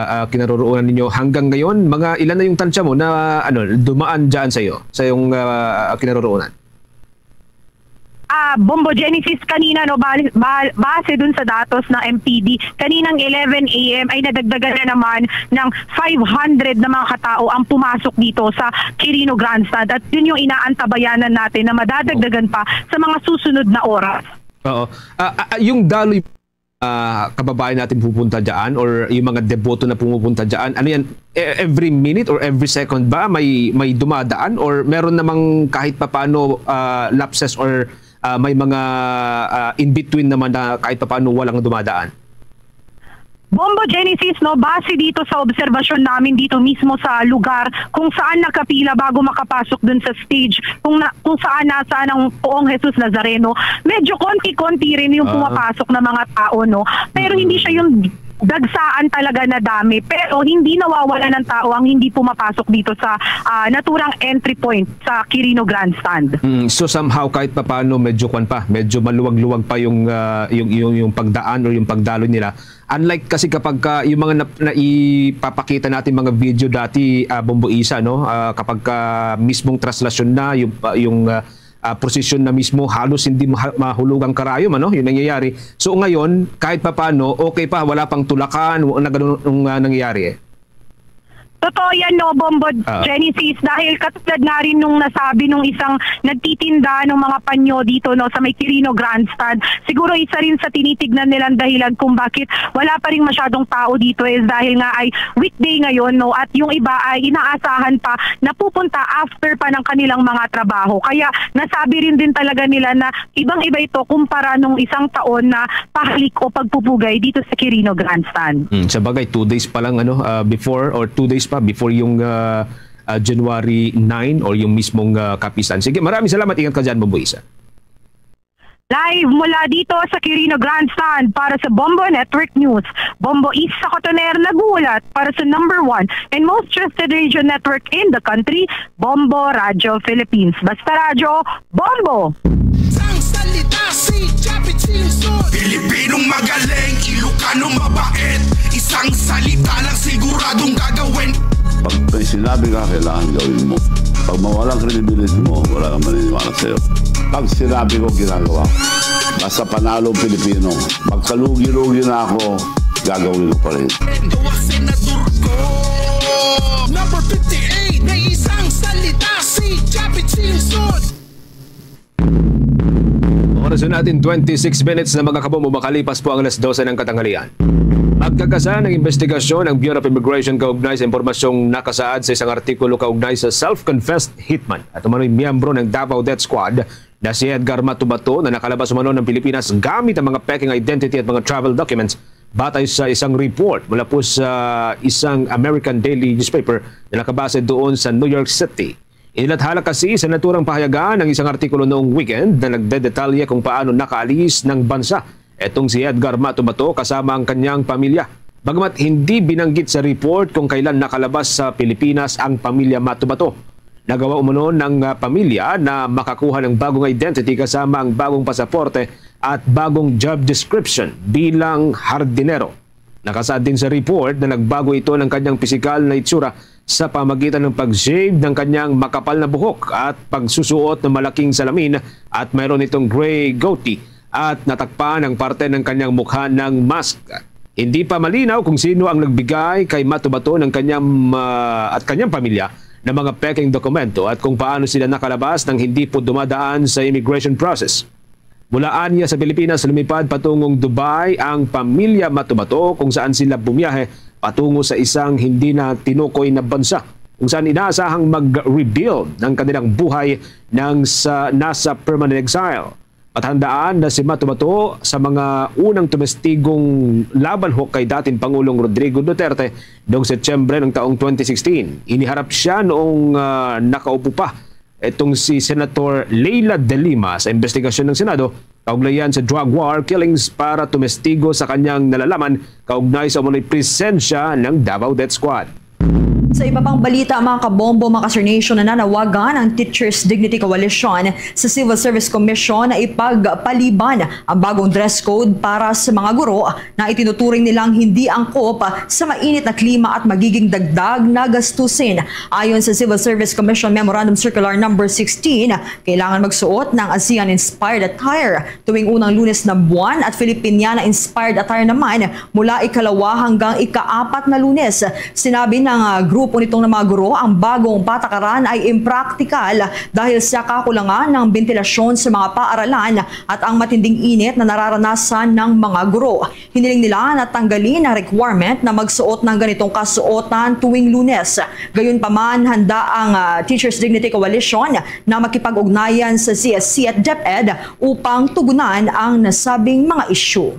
ah, kinaroroonan ninyo hanggang ngayon. Mga ilan na yung tansya mo na, ano, dumaan dyan sa'yo, sa iyong, ah, kinaroroonan? Ah, Bombo Genesis, kanina, no, bal- bal- base dun sa datos ng M P D, kaninang eleven A M ay nadagdagan na naman ng five hundred na mga katao ang pumasok dito sa Quirino Grandstand at yun yung inaantabayanan natin na madadagdagan pa sa mga susunod na oras. Oo. Ah, ah, ah, yung daloy, ah, kababayan natin pupunta dyan or yung mga deboto na pumupunta dyan, ano yan, e- every minute or every second ba may may dumadaan or meron namang kahit papano, ah, lapses or, ah, may mga, ah, in between naman na kahit papano walang dumadaan? Bombo Genesis, no, base dito sa obserbasyon namin dito mismo sa lugar kung saan nakapila bago makapasok dun sa stage, kung na, kung saan nasaan ang Poong Jesus Nazareno, medyo konti-konti rin yung Ah. pumapasok na mga tao, no? Pero hindi siya yung dagsaan talaga na dami, pero hindi nawawala ng tao ang hindi pumapasok dito sa, ah, naturang entry point sa Quirino Grandstand. Mm, so somehow, kahit papaano, medyo kwan pa, medyo maluwag-luwag pa yung, ah, yung, yung, yung pagdaan or yung pagdaloy nila. Unlike kasi kapag ka, yung mga nap-, naipapakita natin mga video dati, ah, Bombo Isa, no? Ah, kapag ka mismong traslasyon na, yung, ah, yung, ah, ah, prosesyon na mismo, halos hindi maha-, mahulog ang karayom, ano? Yung nangyayari. So ngayon, kahit papaano, okay pa, wala pang tulakan, wa-, na ganun ang, ah, nangyayari, eh. Totoo yan, no, Bombo Ah. Genesis, dahil katulad nga rin nung nasabi nung isang nagtitinda ng mga panyo dito, no, sa may Quirino Grandstand, siguro isa rin sa tinitignan nilang dahilan kung bakit wala pa rin masyadong tao dito is dahil nga ay weekday ngayon, no, at yung iba ay inaasahan pa na pupunta after pa ng kanilang mga trabaho. Kaya nasabi rin din talaga nila na ibang-iba ito kumpara nung isang taon na pahalik o pagpupugay dito sa Quirino Grandstand. Hmm, sa bagay, two days pa lang, ano, ah, before or two days pa before yung, ah, ah, January nine or yung mismong, ah, kapistahan. Sige, maraming salamat. Ingat ka dyan, Bombo Isa. Live mula dito sa Quirino Grandstand para sa Bombo Network News. Bombo Isa Cotoner nag-uulat para sa number one and most trusted radio network in the country, Bombo Radyo Philippines. Basta Radyo, Bombo! Sang salita si Japit Singson. Pilipinong magaling, Ilocano mabait. Isang salita lang siguradong gagawin. Pag may sinabi ka, kailangan gawin mo. Pag mawala ang credibility mo, wala kang maniniwala sa'yo. Pag sinabi ko, ginagawa ko. Basta panalo ang Pilipino. Magkalugi-lugi na ako, gagawin ko pa rin. Gawa senador ko. Number fifty-eight, may isang salita si Japit Singson. Oras na natin, twenty-six minutes na, mga kabombo, makalipas po ang alas dose ng katanghalian. Magkagasa ng investigasyon ang Bureau of Immigration kaugnay sa impormasyong nakasaad sa isang artikulo kaugnay sa self-confessed hitman at umano'y miyembro ng Davao Death Squad na si Edgar Matubato, na nakalabas umano ng Pilipinas gamit ang mga peking identity at mga travel documents, batay sa isang report mula po sa isang American daily newspaper na nakabase doon sa New York City. Inilathala kasi sa naturang pahayagan ang isang artikulo noong weekend na nagdedetalye kung paano nakaalis ng bansa etong si Edgar Matubato kasama ang kanyang pamilya. Bagamat hindi binanggit sa report kung kailan nakalabas sa Pilipinas ang pamilya Matubato, nagawa umano ng, ah, pamilya na makakuha ng bagong identity kasama ang bagong pasaporte at bagong job description bilang hardinero. Nakasaad din sa report na nagbago ito ng kanyang pisikal na itsura sa pamagitan ng pag-shave ng kanyang makapal na buhok at pagsusuot ng malaking salamin, at mayroon itong gray goatee at natakpan ang parte ng kanyang mukha ng mask. Hindi pa malinaw kung sino ang nagbigay kay Matubato ng kanyang, ah, at kanyang pamilya ng mga peking dokumento at kung paano sila nakalabas nang hindi po dumadaan sa immigration process. Mula anya sa Pilipinas, lumipad patungong Dubai ang pamilya Matubato, kung saan sila bumiyahe patungo sa isang hindi na tinukoy na bansa, kung saan inaasahang mag-rebuild ng kanilang buhay nang sa, nasa permanent exile. Matandaan na si Matubato sa mga unang tumestigong laban ho kay dating Pangulong Rodrigo Duterte noong Setyembre ng taong twenty sixteen. Iniharap siya noong, ah, nakaupo pa itong si Senator Leila de Lima sa investigasyon ng Senado kaugnayan sa drug war killings para tumestigo sa kanyang nalalaman kaugnay sa umano'y presensya ng Davao Death Squad. Sa iba pang balita, mga kabombo, mga ka-Star Nation, nananawagan ang Teachers Dignity Coalition sa Civil Service Commission na ipagpaliban ang bagong dress code para sa mga guro na itinuturing nilang hindi angkop sa mainit na klima at magiging dagdag na gastusin. Ayon sa Civil Service Commission Memorandum Circular Number sixteen, kailangan magsuot ng ASEAN-inspired attire tuwing unang Lunes ng buwan at Filipiniana-inspired attire naman mula ikalawa hanggang ikaapat na Lunes. Sinabi ng, ah, grupo nitong na mga guro ang bagong patakaran ay impractical dahil sa kakulangan ng bentilasyon sa mga paaralan at ang matinding init na nararanasan ng mga guro. Hiniling nila na tanggalin ang requirement na magsuot ng ganitong kasuotan tuwing Lunes. Gayunpaman, handa ang, ah, Teachers Dignity Coalition na makipag-ugnayan sa C S C at DepEd upang tugunan ang nasabing mga isyu.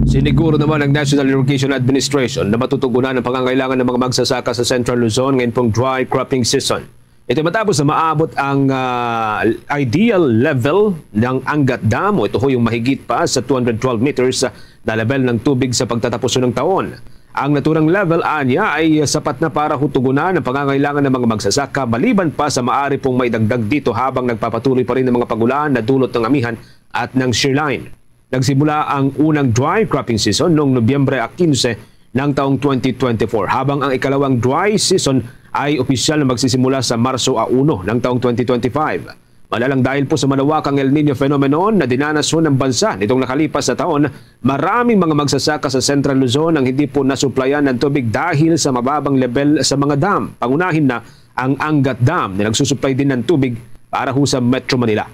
Siniguro naman ng National Irrigation Administration na matutugunan ang pangangailangan ng mga magsasaka sa Central Luzon ngayon pong dry cropping season. Ito matapos na maabot ang, ah, ideal level ng Angat Dam, o ito ho yung mahigit pa sa two hundred twelve meters na level ng tubig sa pagtatapos ng taon. Ang naturang level, anya, ay sapat na para tugunan ang pangangailangan ng mga magsasaka, maliban pa sa maari pong maidagdag dito habang nagpapatuloy pa rin ang mga pag-ulan na dulot ng amihan at ng shear line. Nagsimula ang unang dry cropping season noong Nobyembre quince ng taong twenty twenty-four, habang ang ikalawang dry season ay opisyal na magsisimula sa Marso uno ng taong twenty twenty-five. Malalang dahil po sa malawakang El Niño phenomenon na dinanason ng bansa nitong nakalipas na taon, maraming mga magsasaka sa Central Luzon ang hindi po nasuplayan ng tubig dahil sa mababang level sa mga dam. Pangunahin na ang Angat Dam na nagsusuplay din ng tubig para ho sa Metro Manila.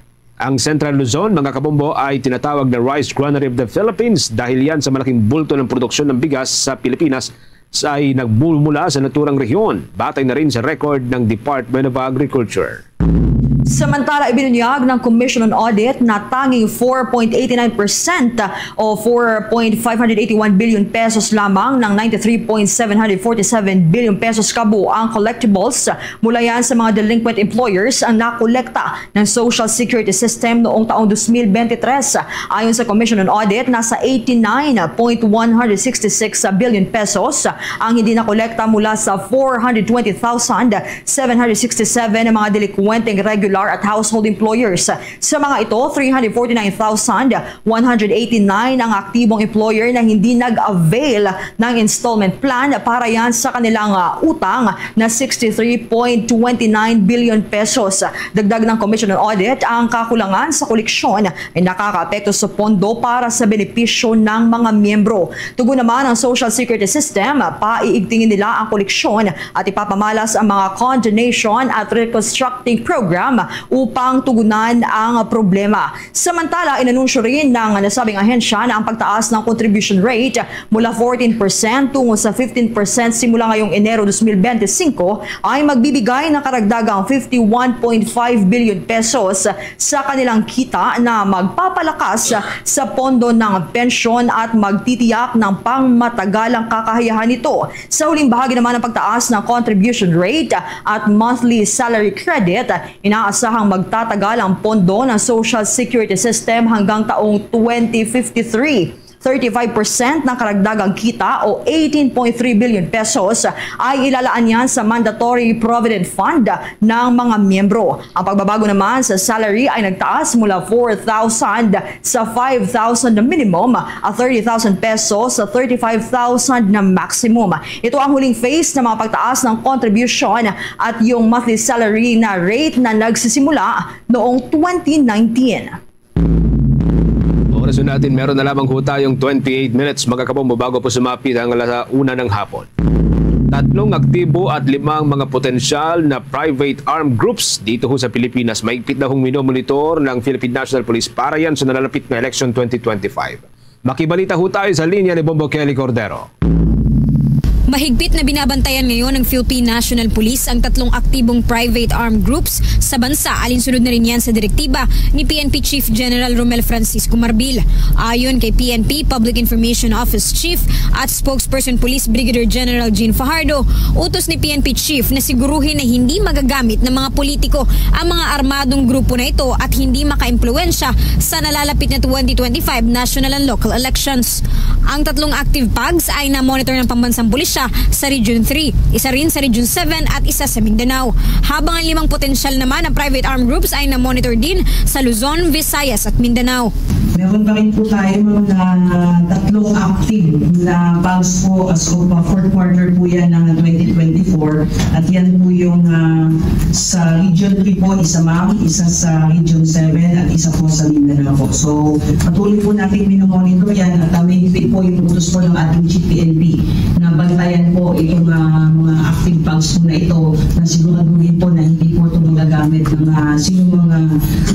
Ang Central Luzon, mga kabombo, ay tinatawag na Rice Granary of the Philippines dahil yan sa malaking bulto ng produksyon ng bigas sa Pilipinas sa ay nagmumula sa naturang rehiyon, batay na rin sa record ng Department of Agriculture. Samantala, ibinunyag ng Commission on Audit na tanging four point eighty nine percent o four point five hundred eighty one billion pesos lamang ng ninety three point seven hundred forty seven billion pesos kabuang collectibles mula yan sa mga delinquent employers ang nakolekta ng social security system noong taong twenty twenty-three. Ayon sa Commission on Audit, nasa eighty nine point one hundred sixty six billion pesos ang hindi nakolekta mula sa four hundred twenty thousand seven hundred sixty seven na mga delikwenteng regular at household employers. Sa mga ito, three hundred forty nine thousand one hundred eighty nine ang aktibong employer na hindi nag-avail ng installment plan para yan sa kanilang, ah, utang na sixty three point twenty nine billion pesos. Dagdag ng Commission on Audit, ang kakulangan sa koleksyon ay nakakaapekto sa pondo para sa benepisyo ng mga miyembro. Tugon naman ang Social Security System, paiigtingin nila ang koleksyon at ipapamalas ang mga condonation at reconstructing program upang tugunan ang problema. Samantala, inanunsyo rin ng nasabing ahensya na ang pagtaas ng contribution rate mula fourteen percent tungo sa fifteen percent simula ngayong Enero twenty twenty-five ay magbibigay ng karagdagang fifty one point five billion pesos sa kanilang kita na magpapalakas sa pondo ng pensyon at magtitiyak ng pangmatagalang kakayahan nito. Sa huling bahagi naman ng pagtaas ng contribution rate at monthly salary credit, inaasahang magtatagal ang pondo ng Social Security System hanggang taong twenty fifty-three. Thirty-five percent ng karagdagang kita o eighteen point three billion pesos ay ilalaan yan sa mandatory provident fund ng mga miyembro. Ang pagbabago naman sa salary ay nagtaas mula four thousand sa five thousand na minimum at thirty thousand pesos sa thirty-five thousand na maximum. Ito ang huling phase ng mga pagtaas ng contribution at yung monthly salary na rate na nagsisimula noong twenty nineteen. Oras na natin, meron na lamang ho tayong twenty-eight minutes, mga kabombo, bago po sumapit ang alas una ng hapon. Tatlong aktibo at limang mga potensyal na private armed groups dito ho sa Pilipinas, mahigpit na hong minomonitor ng Philippine National Police para yan sa nalalapit na election twenty twenty-five. Makibalita ho tayo sa linya ni Bombo Kelly Cordero. Mahigpit na binabantayan ngayon ng Philippine National Police ang tatlong aktibong private armed groups sa bansa, alinsunod na rin yan sa direktiba ni P N P Chief General Romel Francisco Marbil. Ayon kay P N P Public Information Office Chief at Spokesperson Police Brigadier General Jean Fajardo, utos ni P N P Chief na siguruhin na hindi magagamit ng mga politiko ang mga armadong grupo na ito at hindi makaimpluwensya sa nalalapit na twenty twenty-five national and local elections. Ang tatlong active pags ay na-monitor ng pambansang pulisya sa Region three, isa rin sa Region seven at isa sa Mindanao. Habang ang limang potensyal naman na private armed groups ay na-monitor din sa Luzon, Visayas at Mindanao. Meron pa rin po tayo mga tatlong active na pags po as of, uh, fourth quarter po yan ng twenty twenty-four. At yan po yung, uh, sa Region three po, isa, ma'am, isa sa Region seven, at isa po sa Mindanao po. So, patuloy po natin minomonitor yan at, uh, mahigpit po yung utos po ng ating Chief P N P na bantayan po itong, uh, mga active pags po na ito na siguraduhin po na hindi po ito magagamit ng, uh, sino mga,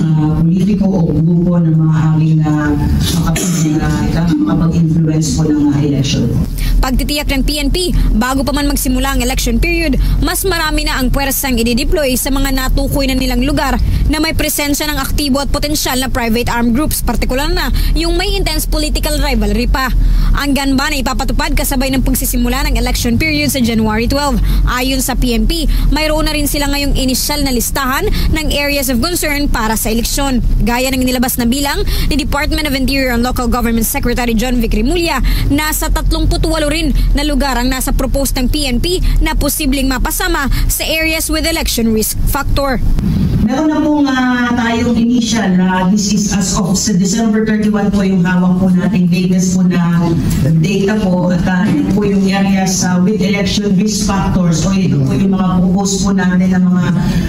uh, politiko o grupo na maaaring, uh, makapag-, uh, makapag-influence po ng, uh, election po. Pagtitiyak ng P N P, bago pa man magsimula ang election period, mas marami na ang pwersang idideploy sa mga natukoy na nilang lugar na may presensya ng aktibo at potensyal na private armed groups, partikular na yung may intense political rivalry pa. Ang gun ban ay ipapatupad kasabay ng pagsisimula ng election period sa January twelve. Ayon sa P N P, mayroon na rin sila ngayong inisyal na listahan ng areas of concern para sa eleksyon. Gaya ng inilabas na bilang ni Department of Interior and Local Government Secretary John Vic Remulla, nasa tatlumpu't walo rin na lugar ang nasa proposed ng P N P na posibleng mapasama sa areas with election risk factor. Meron na pong ah, tayong initial, ah, this is as of sa December thirty-one po yung hawak po nating latest po na data po at ah, yun po yung areas ah, with election risk factors o ito po yung mga proposed po natin na mga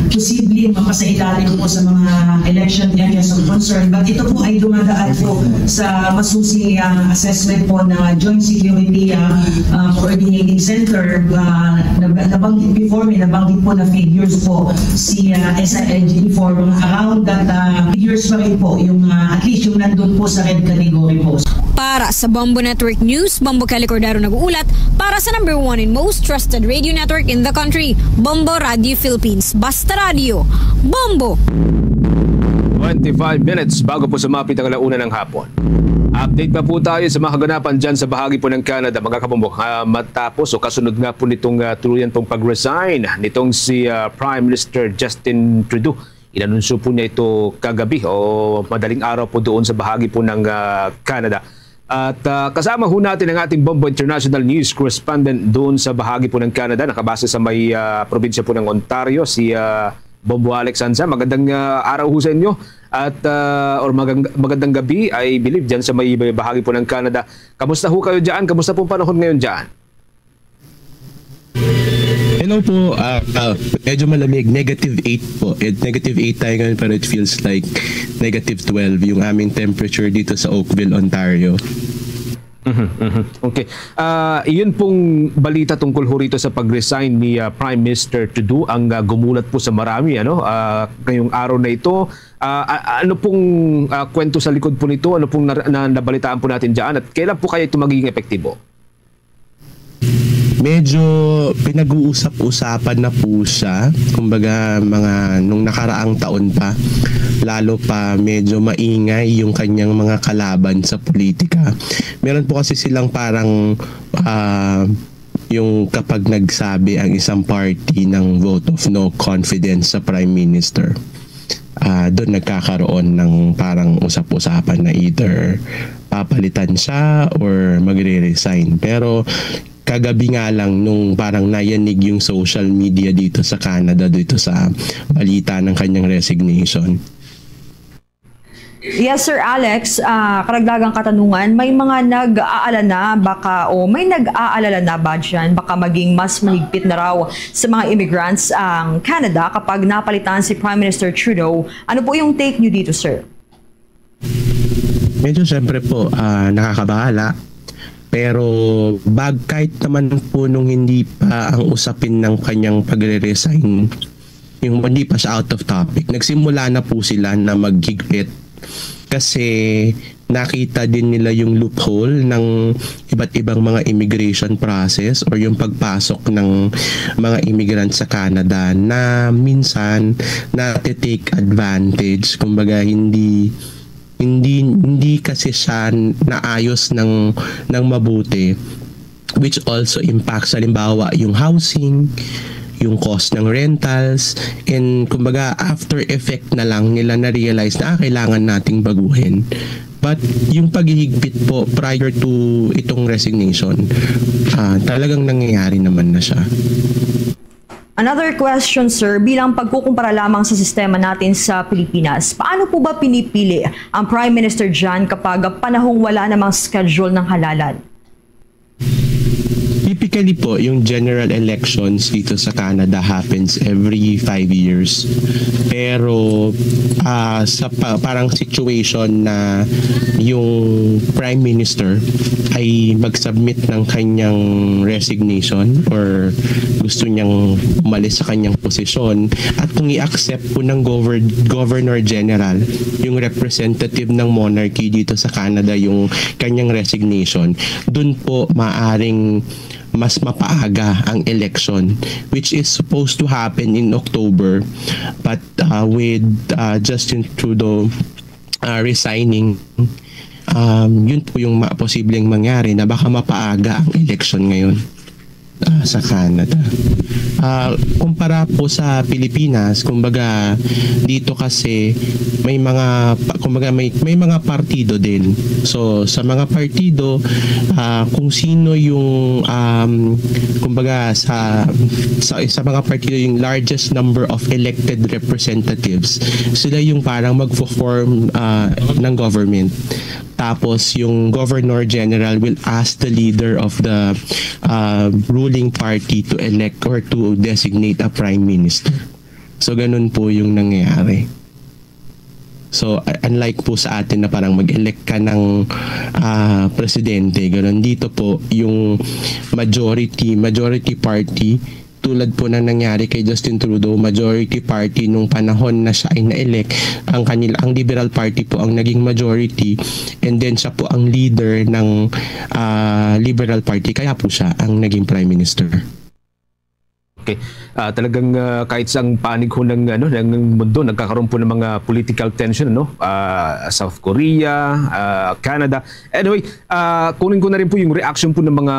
posibleng mapasailalim po sa mga election areas of concern. But ito po ay dumadaan po sa masusi ah, assessment po ng Joint Security ah, ah, Coordinating Center. Ah, nab- nabanggit before, may nabanggit po na figures po si ah, S I N G for around that ah, figures pa rin po yung ah, at least yung nandun po sa red category po. Para sa Bombo Network News, Bombo Kelly Cordero nag-uulat para sa number one and most trusted radio network in the country, Bombo Radio Philippines. Basta Radio, Bombo! Twenty-five minutes bago po sumapit ang alauna ng hapon. Update pa po tayo sa mga kaganapan dyan sa bahagi po ng Canada, mga kabombo. Ah, matapos o kasunod nga po nitong ah, tuluyan pong pag-resign nitong si ah, Prime Minister Justin Trudeau. Inanunsyo po niya ito kagabi o madaling araw po doon sa bahagi po ng ah, Canada. At ah, kasama ho natin ang ating Bombo International News correspondent doon sa bahagi po ng Canada, nakabase sa may ah, probinsya po ng Ontario, si ah, Bombo Alex Anza. Magandang ah, araw ho sa inyo at ah, or magang- magandang gabi, I believe, dyan sa may bahagi po ng Canada. Kamusta ho kayo dyan? Kamusta pong panahon ngayon dyan? Hello po, ah, ah, medyo malamig, negative eight po. It, negative eight tayo ngayon pero it feels like negative twelve yung aming temperature dito sa Oakville, Ontario. Mhm, mhm. Okay. Ah, iyon pong balita tungkol ho rito sa pag-resign ni ah, Prime Minister Trudeau ang ah, gumulat po sa marami, ano, ah, ngayong araw na ito. Ah, a- ano pong ah, kwento sa likod po nito? Ano pong na, na, nabalitaan po natin diyan? At kailan po kaya ito magiging epektibo? Medyo pinag-uusap-usapan na po siya, kumbaga mga nung nakaraang taon pa, lalo pa medyo maingay yung kanyang mga kalaban sa politika. Meron po kasi silang parang ah, yung kapag nagsabi ang isang party ng vote of no confidence sa prime minister, ah, doon nagkakaroon ng parang usap-usapan na either papalitan siya or magre-resign. Pero kagabi nga lang nung parang nayanig yung social media dito sa Canada, dito sa balita ng kanyang resignation. Yes, Sir Alex, ah, karagdagang katanungan, may mga nag-aalala na baka o may nag-aalala na ba dyan baka maging mas mahigpit na raw sa mga immigrants ang Canada kapag napalitan si Prime Minister Trudeau. Ano po yung take niyo dito, sir? Medyo syempre po ah, nakakabahala. Pero bag kahit naman po nung hindi pa ang usapin ng kanyang pagre-resign, yung hindi pa siya out of topic, nagsimula na po sila na maghigpit kasi nakita din nila yung loophole ng iba't ibang mga immigration process or yung pagpasok ng mga immigrant sa Canada na minsan nate-take advantage, kumbaga hindi hindi hindi kasi siya naayos ng ng mabuti, which also impacts halimbawa yung housing, yung cost ng rentals, and kumbaga after effect na lang nila na-realize na ah, kailangan nating baguhin. But yung paghihigpit po prior to itong resignation, ah, talagang nangyayari naman na siya. Another question, sir, bilang pagkukumpara lamang sa sistema natin sa Pilipinas, paano po ba pinipili ang Prime Minister dyan kapag panahong wala namang schedule ng halalan? Typically, Actually po, yung general elections dito sa Canada happens every five years. Pero ah, sa pa- parang situation na yung prime minister ay mag-submit ng kanyang resignation or gusto niyang umalis sa kanyang posisyon at kung i-accept po ng govern- governor general, yung representative ng monarchy dito sa Canada, yung kanyang resignation, dun po maaring mas mapaaga ang election, which is supposed to happen in October. But uh, with uh, Justin Trudeau uh, resigning, um, yun po yung ma- posibleng mangyari na baka mapaaga ang election ngayon uh, sa Canada. Uh, kumpara po sa Pilipinas, kumbaga dito kasi may mga pa- kumbaga may may mga partido din. So sa mga partido, ah, kung sino yung um, kumbaga sa sa sa mga partido yung largest number of elected representatives, sila yung parang magfo-form ah, ng government. Tapos yung governor general will ask the leader of the uh, ruling party to elect or to designate a prime minister. So ganun po yung nangyayari. So unlike po sa atin na parang mag-elect ka ng uh, presidente, ganun dito po yung majority majority party tulad po na nangyari kay Justin Trudeau, majority party nung panahon na siya ay na-elect, ang kanila ang Liberal Party po ang naging majority and then siya po ang leader ng uh, Liberal Party kaya po siya ang naging prime minister. Okay. Uh, talagang uh, kahit sa ang panig ho ng ano ng mundo nagkakaroon po ng mga political tension ano uh, South Korea, uh, Canada. Anyway, uh, kunin ko na rin po yung reaction po ng mga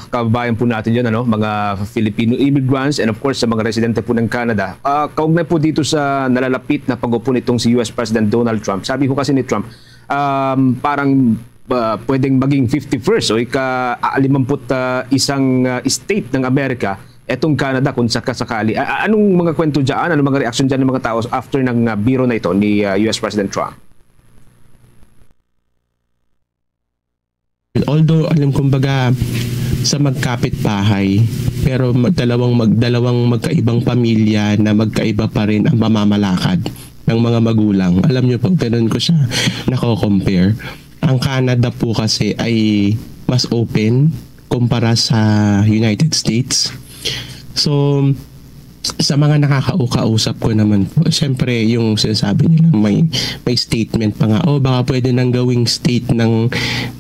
kababayan po natin diyan ano, mga Filipino immigrants and of course sa mga residente po ng Canada. Uh, kaugnay po dito sa nalalapit na pag-upo nitong si U S President Donald Trump. Sabi ho kasi ni Trump, um, parang uh, pwedeng maging fifty-first o ika-alimamput uh, isang uh, state ng Amerika etong Canada kung sakasakali. A- anong mga kwento diyan? Anong mga reaction diyan ng mga tao after ng uh, biro na ito ni uh, U S President Trump? Although alam kumbaga sa magkapit bahay pero dalawang mag, dalawang magkaibang pamilya na magkaiba pa rin ang pamamalakad ng mga magulang. Alam niyo po, ganun ko siya nako-compare. Ang Canada po kasi ay mas open kumpara sa United States. So sa mga nakakaukausap ko naman po, siyempre yung sinasabi nila may may statement pa nga, oh baka pwede nang gawing state ng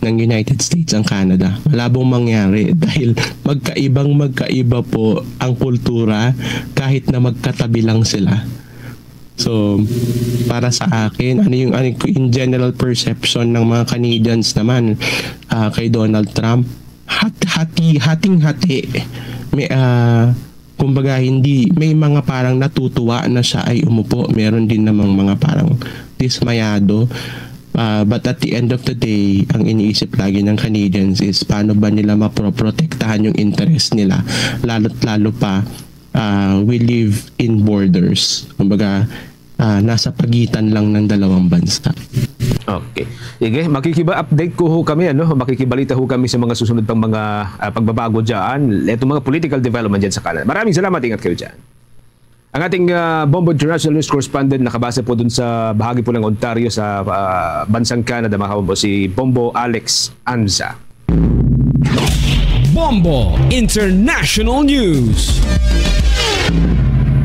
ng United States ang Canada. Malabong mangyari dahil magkaibang magkaiba po ang kultura kahit na magkatabi lang sila. So para sa akin, ano yung ano yung in general perception ng mga Canadians naman uh, kay Donald Trump? Hat, hati, hating-hati. May uh, kumbaga hindi may mga parang natutuwa na siya ay umupo, meron din namang mga parang dismayado. Uh, but at the end of the day, ang iniisip lagi ng Canadians is paano ba nila maproprotektahan yung interest nila, lalo't lalo pa uh, we live in borders. Kumbaga, uh, nasa pagitan lang ng dalawang bansa. Okay. Sige, makikiba-update ko ho kami, ano? Makikibalita ho kami sa mga susunod pang mga uh, pagbabago diyan. Itong mga political development diyan sa Canada. Maraming salamat, ingat kayo diyan. Ang ating uh, Bombo International News Correspondent nakabase po dun sa bahagi po ng Ontario sa uh, bansang Canada, mga kabombo, si Bombo Alex Anza. Bombo International News.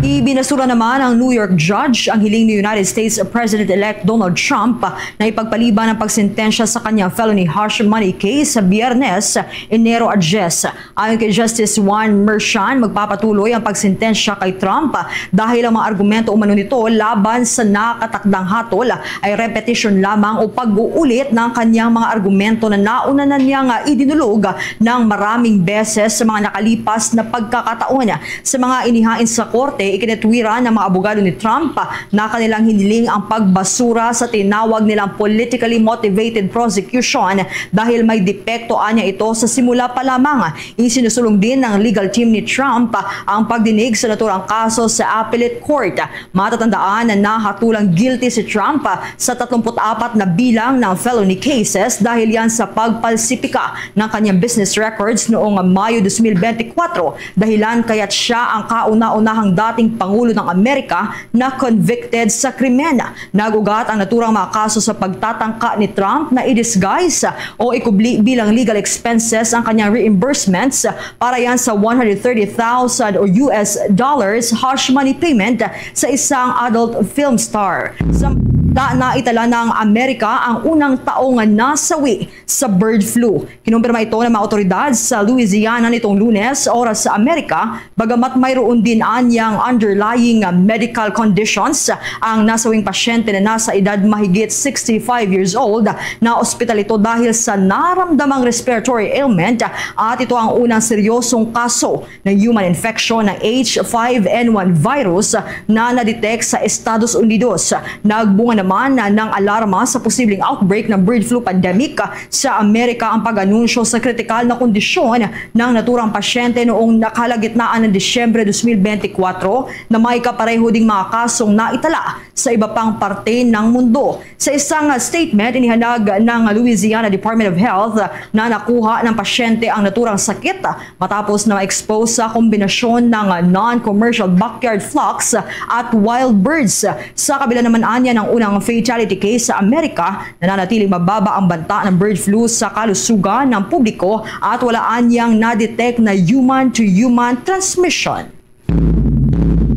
Ibinasura naman ng New York judge ang hiling ni United States President-elect Donald Trump na ipagpaliban ang pagsentensya sa kanyang felony hush money case sa Biyernes, Enero a diyes. Ayon kay Justice Juan Merchan, magpapatuloy ang pagsentensya kay Trump dahil ang mga argumento umano nito laban sa nakatakdang hatol ay repetisyon lamang o pag-uulit ng kanyang mga argumento na nauna na niyang idinulog ng maraming beses sa mga nakalipas na pagkakataon. Sa mga inihain sa korte, Ikinatwiran ng mga abogado ni Trump na kanilang hiniling ang pagbasura sa tinawag nilang politically motivated prosecution dahil may depekto anya ito sa simula pa lamang. Isinusulong din ng legal team ni Trump ang pagdinig sa naturang kaso sa appellate court. Matatandaan na nahatulang guilty si Trump sa tatlumpu't apat na bilang ng felony cases dahil yan sa pagpalsipika ng kanyang business records noong Mayo dos mil bente kwatro, dahilan kaya't siya ang kauna-unahang dating Pangulo ng Amerika na convicted sa krimen. Nag-ugat ang naturang mga kaso sa pagtatangka ni Trump na i-disguise o ikubli bilang legal expenses ang kanyang reimbursements para yan sa one hundred thirty thousand o U S dollars hush money payment sa isang adult film star. Sa naitala ng Amerika ang unang tao nga nasawi sa bird flu. Kinumpirma ito ng mga otoridad sa Louisiana nitong Lunes, oras sa Amerika, bagamat mayroon din anyang underlying medical conditions. Ang nasawing pasyente na nasa edad mahigit sixty-five years old, na ospital ito dahil sa naramdamang respiratory ailment at ito ang unang seryosong kaso ng human infection ng H five N one virus na na-detect sa Estados Unidos. Nagbunga naman ng alarma sa posibleng outbreak ng bird flu pandemic sa Amerika ang pag-anunsyo sa kritikal na kondisyon ng naturang pasyente noong nakalagitnaan ng Disyembre dos mil bente kwatro na may kapareho ding mga kasong naitala sa iba pang parte ng mundo. Sa isang statement, inihanag ng Louisiana Department of Health na nakuha ng pasyente ang naturang sakit matapos na ma-expose sa kombinasyon ng non-commercial backyard flocks at wild birds. Sa kabila naman anya ng unang fatality case sa Amerika, nananatiling mababa ang banta ng bird flu sa kalusugan ng publiko at wala anyang na-detect na human-to-human transmission.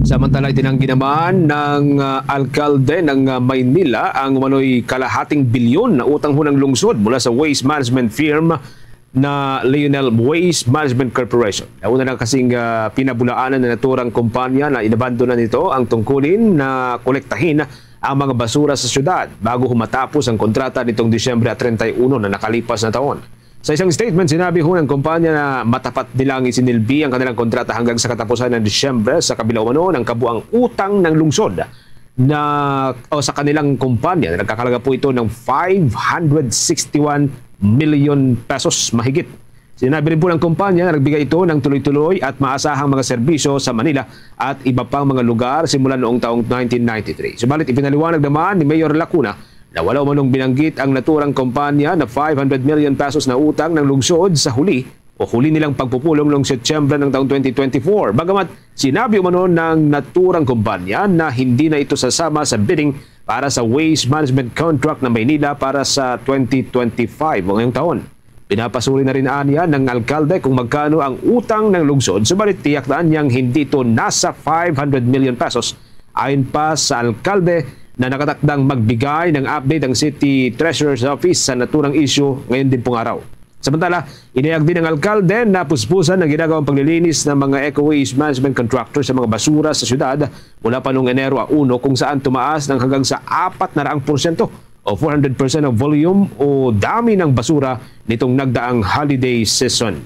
Samantala, itinanggi naman ng, ah, alkalde ng, ah, Maynila ang umano'y kalahating bilyon na utang hunang lungsod mula sa waste management firm na Lionel Waste Management Corporation. Nauna na kasing, ah, pinabulaanan na naturang kumpanya na inabandonan nito ang tungkulin na kolektahin ang mga basura sa syudad bago humatapos ang kontrata nitong Disyembre treinta y uno na nakalipas na taon. Sa isang statement, sinabi ho ng kumpanya na matapat nilang isinilbi ang kanilang kontrata hanggang sa katapusan ng Disyembre, sa kabila umano ng kabuang utang ng lungsod na, o sa kanilang kumpanya, na nagkakalaga po ito ng five hundred sixty-one million pesos mahigit. Sinabi rin po ng kumpanya na nagbigay ito ng tuloy-tuloy at maasahang mga serbisyo sa Manila at iba pang mga lugar simula noong taong nineteen ninety-three. Subalit, ipinaliwanag naman ni Mayor Lacuna na wala umanong binanggit ang naturang kumpanya na five hundred million pesos na utang ng lungsod sa huli o huli nilang pagpupulong noong Setyembre ng taong twenty twenty-four. Bagamat sinabi umano ng naturang kumpanya na hindi na ito sasama sa bidding para sa waste management contract ng Maynila para sa twenty twenty-five o ngayong taon. Pinapasuri na rin aniya ng alkalde kung magkano ang utang ng lungsod, subalit tiyak na anyang hindi ito nasa five hundred million pesos. Ayon pa sa alkalde na nakatakdang magbigay ng update ang City Treasurer's Office sa naturang isyu ngayon din pong araw. Samantala, inayag din ng alkalde na puspusan ang ginagawang paglilinis ng mga eco waste management contractor sa mga basura sa syudad mula pa noong Enero uno, kung saan tumaas ng hanggang sa apat na raang porsyento o four hundred percent of volume o dami ng basura nitong nagdaang holiday season.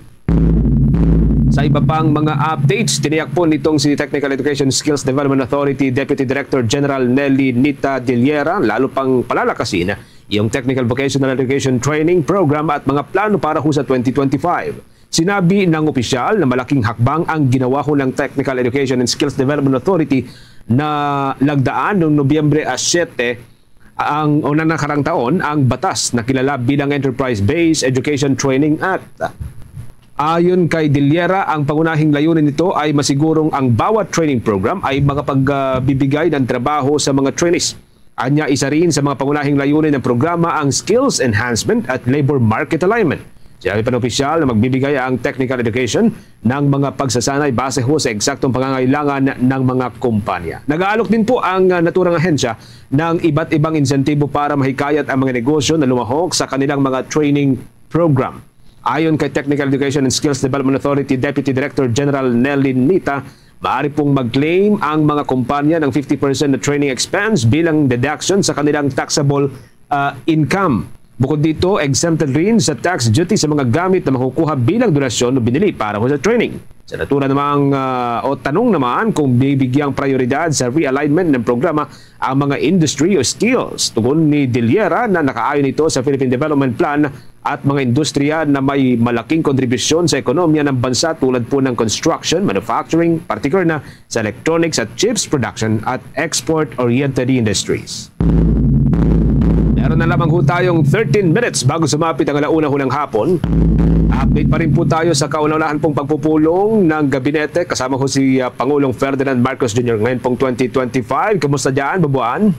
Sa iba pang mga updates, tiniyak po nitong si Technical Education Skills Development Authority Deputy Director General Nelly Nita Diliera, lalo pang palalakasin yung Technical Vocational Education Training Program at mga plano para ho sa twenty twenty-five. Sinabi ng opisyal na malaking hakbang ang ginawa ho ng Technical Education and Skills Development Authority na lagdaan noong Nobyembre a siyete ang, o na nakarang taon, ang batas na kilala bilang Enterprise-Based Education Training Act. Ayon kay Diliera, ang pangunahing layunin nito ay masigurong ang bawat training program ay makapagbibigay ng trabaho sa mga trainees. Anya, isa rin sa mga pangunahing layunin ng programa ang skills enhancement at labor market alignment. Sinabi pa ng opisyal na magbibigay ang technical education ng mga pagsasanay base ho sa eksaktong pangangailangan ng mga kumpanya. Nag-aalok din po ang, ah, naturang ahensya ng iba't ibang insentibo para mahikayat ang mga negosyo na lumahok sa kanilang mga training program. Ayon kay Technical Education and Skills Development Authority Deputy Director General Nelly Nita, maaari pong mag-claim ang mga kumpanya ng fifty percent na training expense bilang deduction sa kanilang taxable, ah, income. Bukod dito, exempted rin sa tax duty sa mga gamit na makukuha bilang donasyon o binili para ho sa training. Sa natura namang, ah, o tanong naman kung bibigyang prioridad sa realignment ng programa ang mga industry o skills. Tugon ni De Liera na nakaayon ito sa Philippine Development Plan at mga industriya na may malaking kontribusyon sa ekonomiya ng bansa, tulad po ng construction, manufacturing, particular na sa electronics at chips production at export-oriented industries. Meron na lamang ho tayong thirteen minutes bago sumapit ang alauna ho ng hapon. Update pa rin po tayo sa kauna-unahan pong pagpupulong ng gabinete kasama ho si, ah, Pangulong Ferdinand Marcos Junior ngayon pong twenty twenty-five. Kumusta dyan, Bubuan?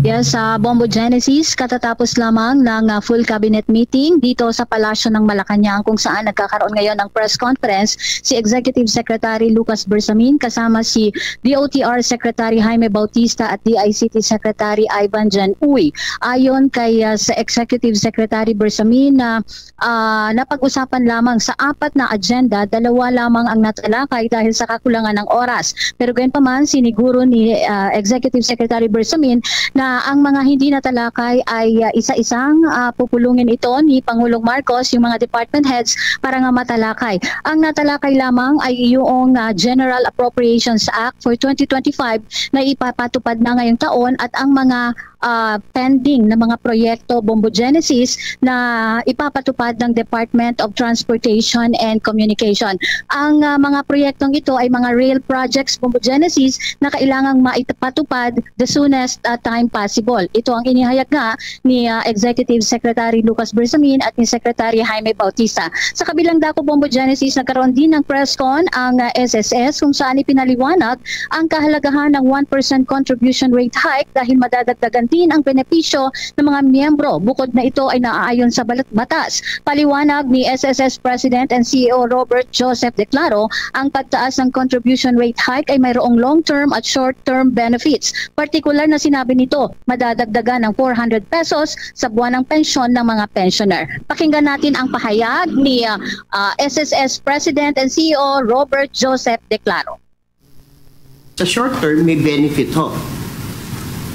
Yes, sa Bombo Genesis, katatapos lamang ng, ah, full cabinet meeting dito sa Palasyo ng Malacañang, kung saan nagkakaroon ngayon ng press conference si Executive Secretary Lucas Bersamin kasama si D O T R Secretary Jaime Bautista at D I C T Secretary Ivan Jan Uy. Ayon kay, ah, sa Executive Secretary Bersamin, na ah, napag-usapan lamang sa apat na agenda, dalawa lamang ang natalakay dahil sa kakulangan ng oras. Pero gayunpaman, siniguro ni, ah, Executive Secretary Bersamin na ang mga hindi natalakay ay, ah, isa-isang, ah, pupulungin ito ni Pangulong Marcos, yung mga department heads, para nga matalakay. Ang natalakay lamang ay yung, ah, General Appropriations Act for twenty twenty-five na ipapatupad na ngayong taon at ang mga ah, pending na mga proyekto, Bombo Genesis, na ipapatupad ng Department of Transportation and Communication. Ang, ah, mga proyektong ito ay mga rail projects, Bombo Genesis, na kailangang maipatupad the soonest, ah, time possible. Ito ang inihayag nga ni, ah, Executive Secretary Lucas Bersamin at ni Secretary Jaime Bautista. Sa kabilang dako, Bombo Genesis, nagkaroon din ng press con ang, ah, S S S, kung saan ipinaliwanag ang kahalagahan ng one percent contribution rate hike dahil madadagdagan din ang benepisyo ng mga miyembro. Bukod na ito ay naaayon sa balat-, batas. Paliwanag ni S S S President and C E O Robert Joseph Declaro, ang pagtaas ng contribution rate hike ay mayroong long-term at short-term benefits. Partikular na sinabi nito, madadagdagan ng four hundred pesos sa buwan ng pensyon ng mga pensioner. Pakinggan natin ang pahayag ni, ah, ah, S S S President and C E O Robert Joseph Declaro. Sa short term, may benefit ho.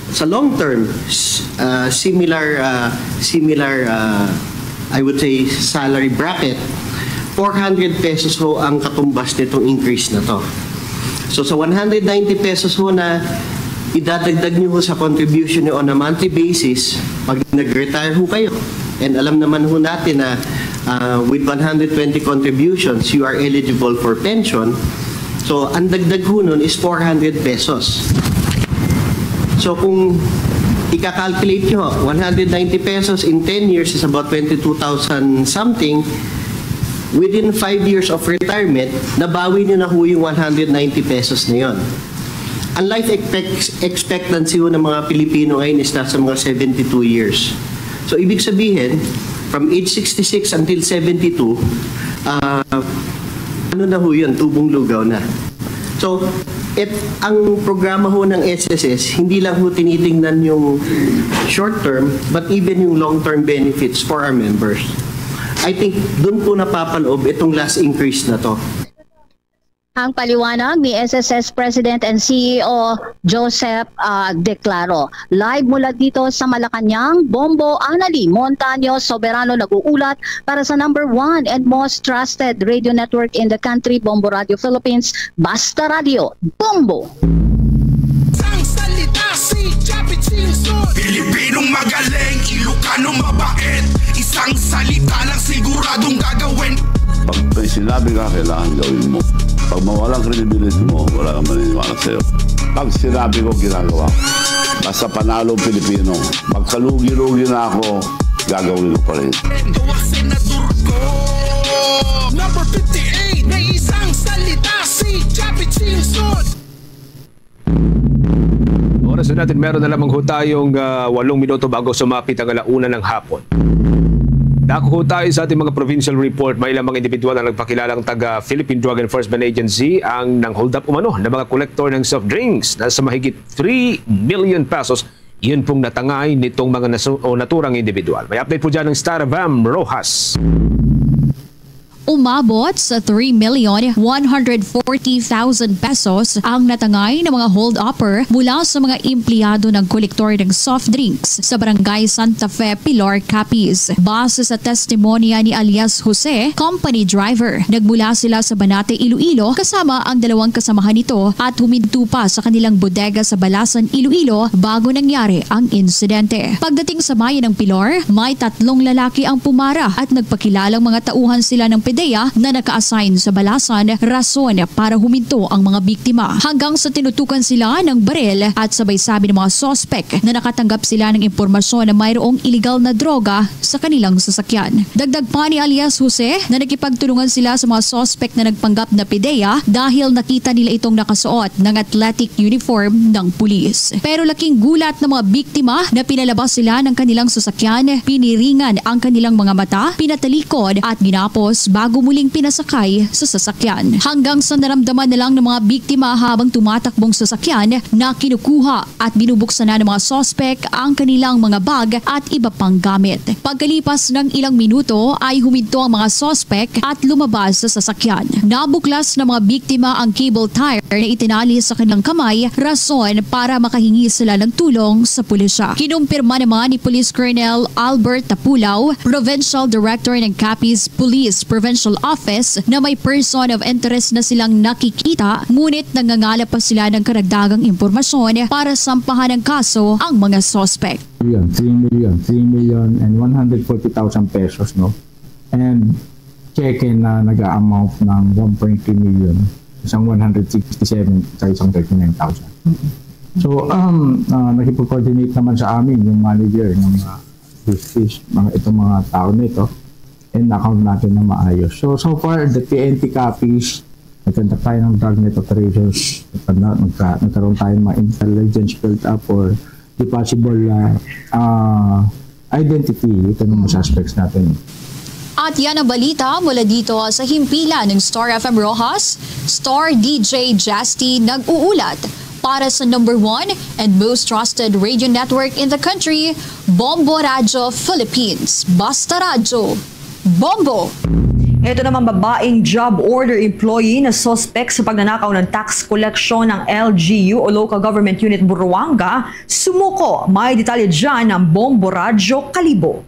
Sa long term, s-, ah, similar, ah, similar, ah, I would say, salary bracket, four hundred pesos ho ang katumbas nitong increase na to. So, sa one hundred ninety pesos ho na idadagdag niyo ho sa contribution niyo on a monthly basis, pag nag-retire ho kayo, and alam naman ho natin na, ah, with one hundred twenty contributions, you are eligible for pension. So, ang dagdag ho nun is four hundred pesos. So, kung ika-calculate nyo, one hundred ninety pesos in ten years is about twenty-two thousand something. Within five years of retirement, nabawi nyo na ho yung one hundred ninety pesos na yun. Ang life expect-, expectancy ho ng mga Pilipino ngayon is nasa mga seventy-two years. So, ibig sabihin, from age sixty-six until seventy-two, ah, ano na ho yun, tubong lugaw na. So, it, ang programa ho ng S S S, hindi lang ho tinitingnan yung short term, but even yung long term benefits for our members. I think doon po napapaloob itong last increase na to. Ang paliwanag ni S S S President and C E O Joseph, ah, Declaro. Live mula dito sa Malacañang, Bombo Anali Montaño Soberano nag-uulat para sa number one and most trusted radio network in the country, Bombo Radio Philippines, Basta Radio, Bombo! Sang salita si Chappie Chilson. Pilipinong magaling, Ilocano mabait. Isang salita lang siguradong gagawin. Pag may sinabi ka, kailangan gawin mo. Pag mawala ang credibility mo, wala kang maniniwala sa'yo. Pag sinabi ko, ginagawa ko. Basta panalo ang Pilipino. Magkalugi-lugi na ako, gagawin ko pa rin. Gawa senador ko. Number fifty-eight, may isang salita si Chappie Chilson. Oras na natin, meron na lamang ho tayong, ah, walong minuto bago sumapit ang alauna ng hapon. Dako ho tayo sa ating mga provincial report. May ilang mga individual na nagpakilalang taga Philippine Drug Enforcement Agency ang nang-hold up umano ng mga kolektor ng soft drinks na sa mahigit three million pesos. Yun pong natangay nitong mga nasu-, o naturang individual. May update po dyan ng Star Bam Rojas. Umabot sa three million one hundred forty thousand pesos ang natangay ng mga hold-upper mula sa mga empleyado ng kolektor ng soft drinks sa Barangay Santa Fe, Pilar, Capiz. Base sa testimonya ni alias Jose, company driver, nagmula sila sa Banate, Iloilo, kasama ang dalawang kasamahan nito at huminto pa sa kanilang bodega sa Balasan, Iloilo, bago nangyari ang insidente. Pagdating sa bayan ng Pilar, may tatlong lalaki ang pumara at nagpakilalang mga tauhan sila ng PDEA na naka-assign sa Balasan, rason para huminto ang mga biktima. Hanggang sa tinutukan sila ng baril at sabay sabi ng mga suspek na nakatanggap sila ng impormasyon na mayroong iligal na droga sa kanilang sasakyan. Dagdag pa ni alias Jose na nakipagtulungan sila sa mga suspek na nagpanggap na PDEA dahil nakita nila itong nakasuot ng athletic uniform ng pulis. Pero laking gulat ng mga biktima na pinalabas sila ng kanilang sasakyan, piniringan ang kanilang mga mata, pinatalikod at ginapos bago muling pinasakay sa sasakyan. Hanggang sa naramdaman na lang ng mga biktima habang tumatakbong sasakyan na kinukuha at binubuksan na ng mga suspek ang kanilang mga bag at iba pang gamit. Pagkalipas ng ilang minuto ay huminto ang mga suspek at lumabas sa sasakyan. Nabuklas ng mga biktima ang cable tire na itinali sa kanilang kamay, rason para makahingi sila ng tulong sa pulisya. Kinumpirma naman ni Police Colonel Albert Tapulaw, Provincial Director ng Capiz Police Provincial Office, na may person of interest na silang nakikita, ngunit nangangalap pa sila ng karagdagang impormasyon para sampahan ng kaso ang mga suspek. Yun, three million, three million and one hundred forty thousand pesos, no? And cheque na nag-a-amount ng one point three million, isang one hundred sixty-seven sa isang thirty-nine thousand. So, um, ah, nakipag-coordinate naman sa amin yung manager ng mga justice, mga, itong mga tao na ito, and na-account natin na maayos. So, so far, the P N P Capiz, nagkanta tayo ng dragnet operations, nagka-, nagka-, nagkaroon tayo ng mga intelligence build-up for the possible, ah, ah, identity ito ng mga suspects natin. At yan ang balita mula dito sa himpilan ng Star F M Roxas, Star D J Justy nag-uulat. Para sa number one and most trusted radio network in the country, Bombo Radyo Philippines. Basta Radyo, Bombo! Ito naman, babaeng job order employee na suspect sa pagnanakaw ng tax collection ng L G U o Local Government Unit Buruanga, sumuko. May detalye dyan ang Bombo Radyo Kalibo.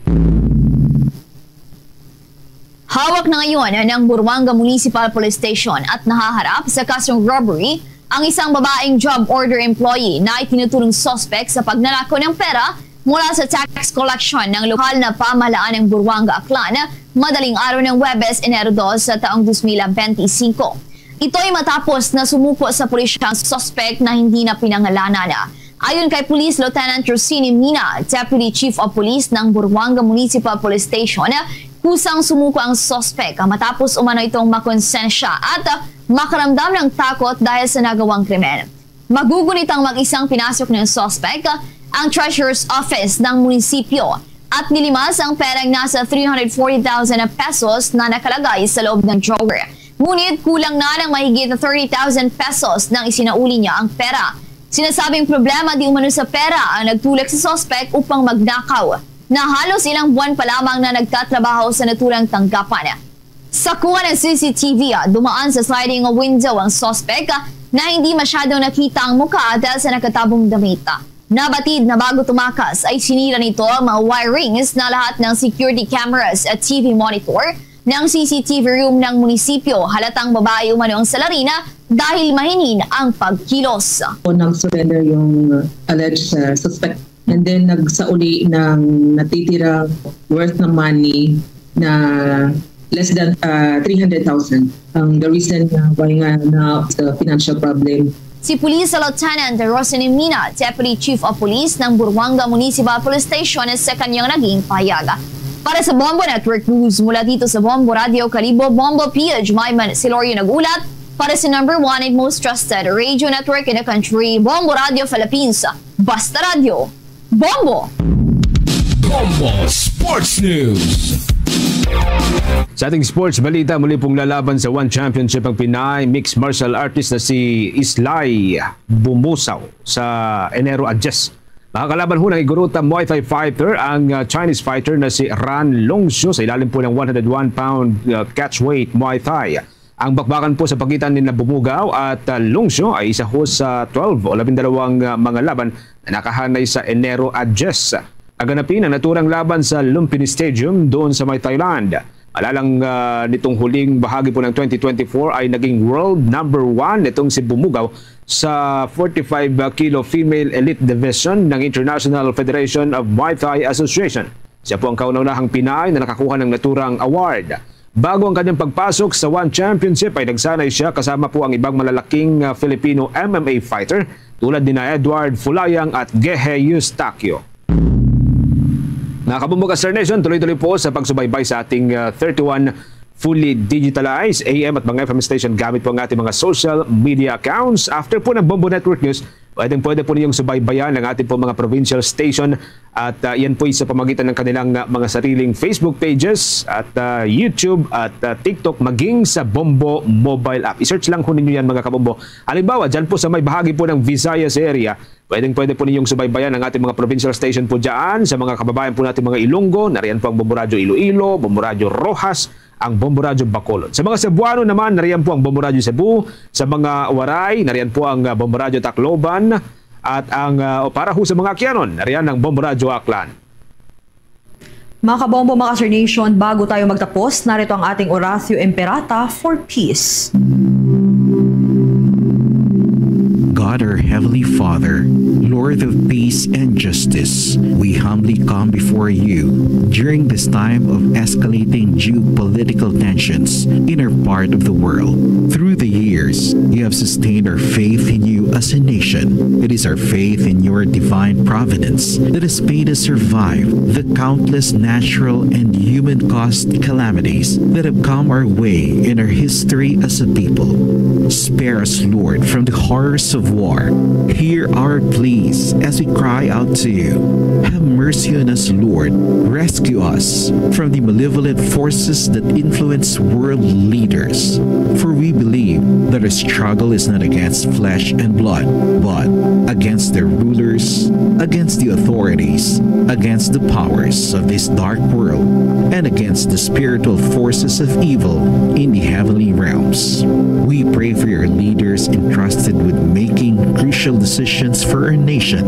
Hawak na ngayon ng Buruanga Municipal Police Station at nahaharap sa kasong robbery ang isang babaeng job order employee na itinutulong suspect sa pagnanakaw ng pera mula sa tax collection ng lokal na pamahalaan ng Buruanga, Aklan, madaling araw ng Huwebes, Enero dos, sa taong dos mil benti singko. Ito'y matapos na sumuko sa pulisya ang suspect na hindi na pinangalanan. Ayon kay Police Lieutenant Rosini Mina, Deputy Chief of Police ng Buruanga Municipal Police Station, kusang sumuko ang suspect matapos umano itong makonsensya at makaramdam ng takot dahil sa nagawang krimen. Magugunit ang mag-isang pinasok ng suspect ang treasurer's office ng munisipyo at nilimas ang perang nasa three hundred forty thousand pesos na nakalagay sa loob ng drawer. Ngunit kulang na ng mahigit thirty thousand pesos nang isinauli niya ang pera. Sinasabing problema di umano sa pera ang nagtulak sa suspect upang magnakaw, na halos ilang buwan pa lamang na nagtatrabaho sa naturang tanggapan. Sa kuha ng C C T V, ah, dumaan sa sliding window ang suspect, ah, na hindi masyadong nakita ang mukha dahil sa nakatabong damit. Nabatid na bago tumakas ay sinira nito ang mga wirings na lahat ng security cameras at T V monitor ng C C T V room ng munisipyo. Halatang babae umano ang salarin dahil mahinhin ang pagkilos. O nag-surrender yung alleged, uh, suspect. And then nagsauli ng natitira worth ng money na less than, uh, three hundred thousand. Ang the reason, uh, why nga na the financial problem. Si Police Lieutenant Rosalie Mina, Deputy Chief of Police ng Buruanga Municipal Police Station, sa kanyang naging pahayag. Para sa Bombo Network News, mula dito sa Bombo Radio Kalibo, Bombo P H, my man, si Lorio nag-ulat para sa number one and most trusted radio network in the country, Bombo Radio Philippines. Basta Radyo, Bombo! Bombo Sports News. Sa ating sports balita, muli pong lalaban sa One Championship ang Pinay mixed martial artist na si Islay Bumusaw sa Enero a diyes. Ang kalaban ho ng Igorota Muay Thai fighter, ang, ah, Chinese fighter na si Ran Lungsyo sa ilalim po ng one hundred one pound, ah, catch weight Muay Thai. Ang bakbakan po sa pagitan ni Bumugaw at, ah, Lungsyo ay isa ho sa twelve o labindalawang, ah, mga laban na nakahanay sa Enero at Jess. Gaganapin ang naturang laban sa Lumpini Stadium doon sa may Thailand. Alalang, ah, nitong huling bahagi po ng twenty twenty-four ay naging world number one nitong si Bumugaw sa forty-five kilo female elite division ng International Federation of Muay Thai Association. Siya po ang kauna-unahang Pinay na nakakuha ng naturang award. Bago ang kanyang pagpasok sa One Championship ay nagsanay siya kasama po ang ibang malalaking, ah, Filipino M M A fighter tulad ni na Edward Fulayang at Gehe Eustaquio. Mga kabombo, Star Nation, tuloy-tuloy po sa pagsubaybay sa ating, ah, thirty-one fully digitalized A M at mga F M station gamit po ang ating mga social media accounts. After po ng Bombo Network News, pwedeng-pwede po ninyong subaybayan ang ating po mga provincial station at, ah, yan po sa pamagitan ng kanilang, ah, mga sariling Facebook pages at, ah, YouTube at, ah, TikTok, maging sa Bombo mobile app. I-search lang ho ninyo yan, mga kabombo. Halimbawa, dyan po sa may bahagi po ng Visayas area, pwedeng-pwede po ninyong subaybayan ang ating mga provincial station po dyan sa mga kababayan po natin, mga Ilonggo. Nariyan po ang Bombo Radyo Iloilo, Bombo Radyo Roxas, ang Bombo Radyo Bacolod. Sa mga Cebuano naman, nariyan po ang Bombo Radyo Cebu. Sa mga Waray, nariyan po ang, ah, Bombo Radyo Tacloban. At ang, ah, o para ho sa mga Aquianon, nariyan ang Bombo Radyo Aklan. Mga kabombo, mga Star Nation, bago tayo magtapos, narito ang ating Oratio Imperata for peace. God, our Heavenly Father, Lord of peace and justice, we humbly come before you during this time of escalating geopolitical tensions in our part of the world. Through the years, you have sustained our faith in you as a nation. It is our faith in your divine providence that has made us survive the countless natural and human-caused calamities that have come our way in our history as a people. Spare us, Lord, from the horrors of war. Hear our pleas as we cry out to you. Have mercy on us, Lord. Rescue us from the malevolent forces that influence world leaders. For we believe that our struggle is not against flesh and blood, but against their rulers, against the authorities, against the powers of this dark world, and against the spiritual forces of evil in the heavenly realms. We pray for your leaders entrusted with making crucial decisions for our nation.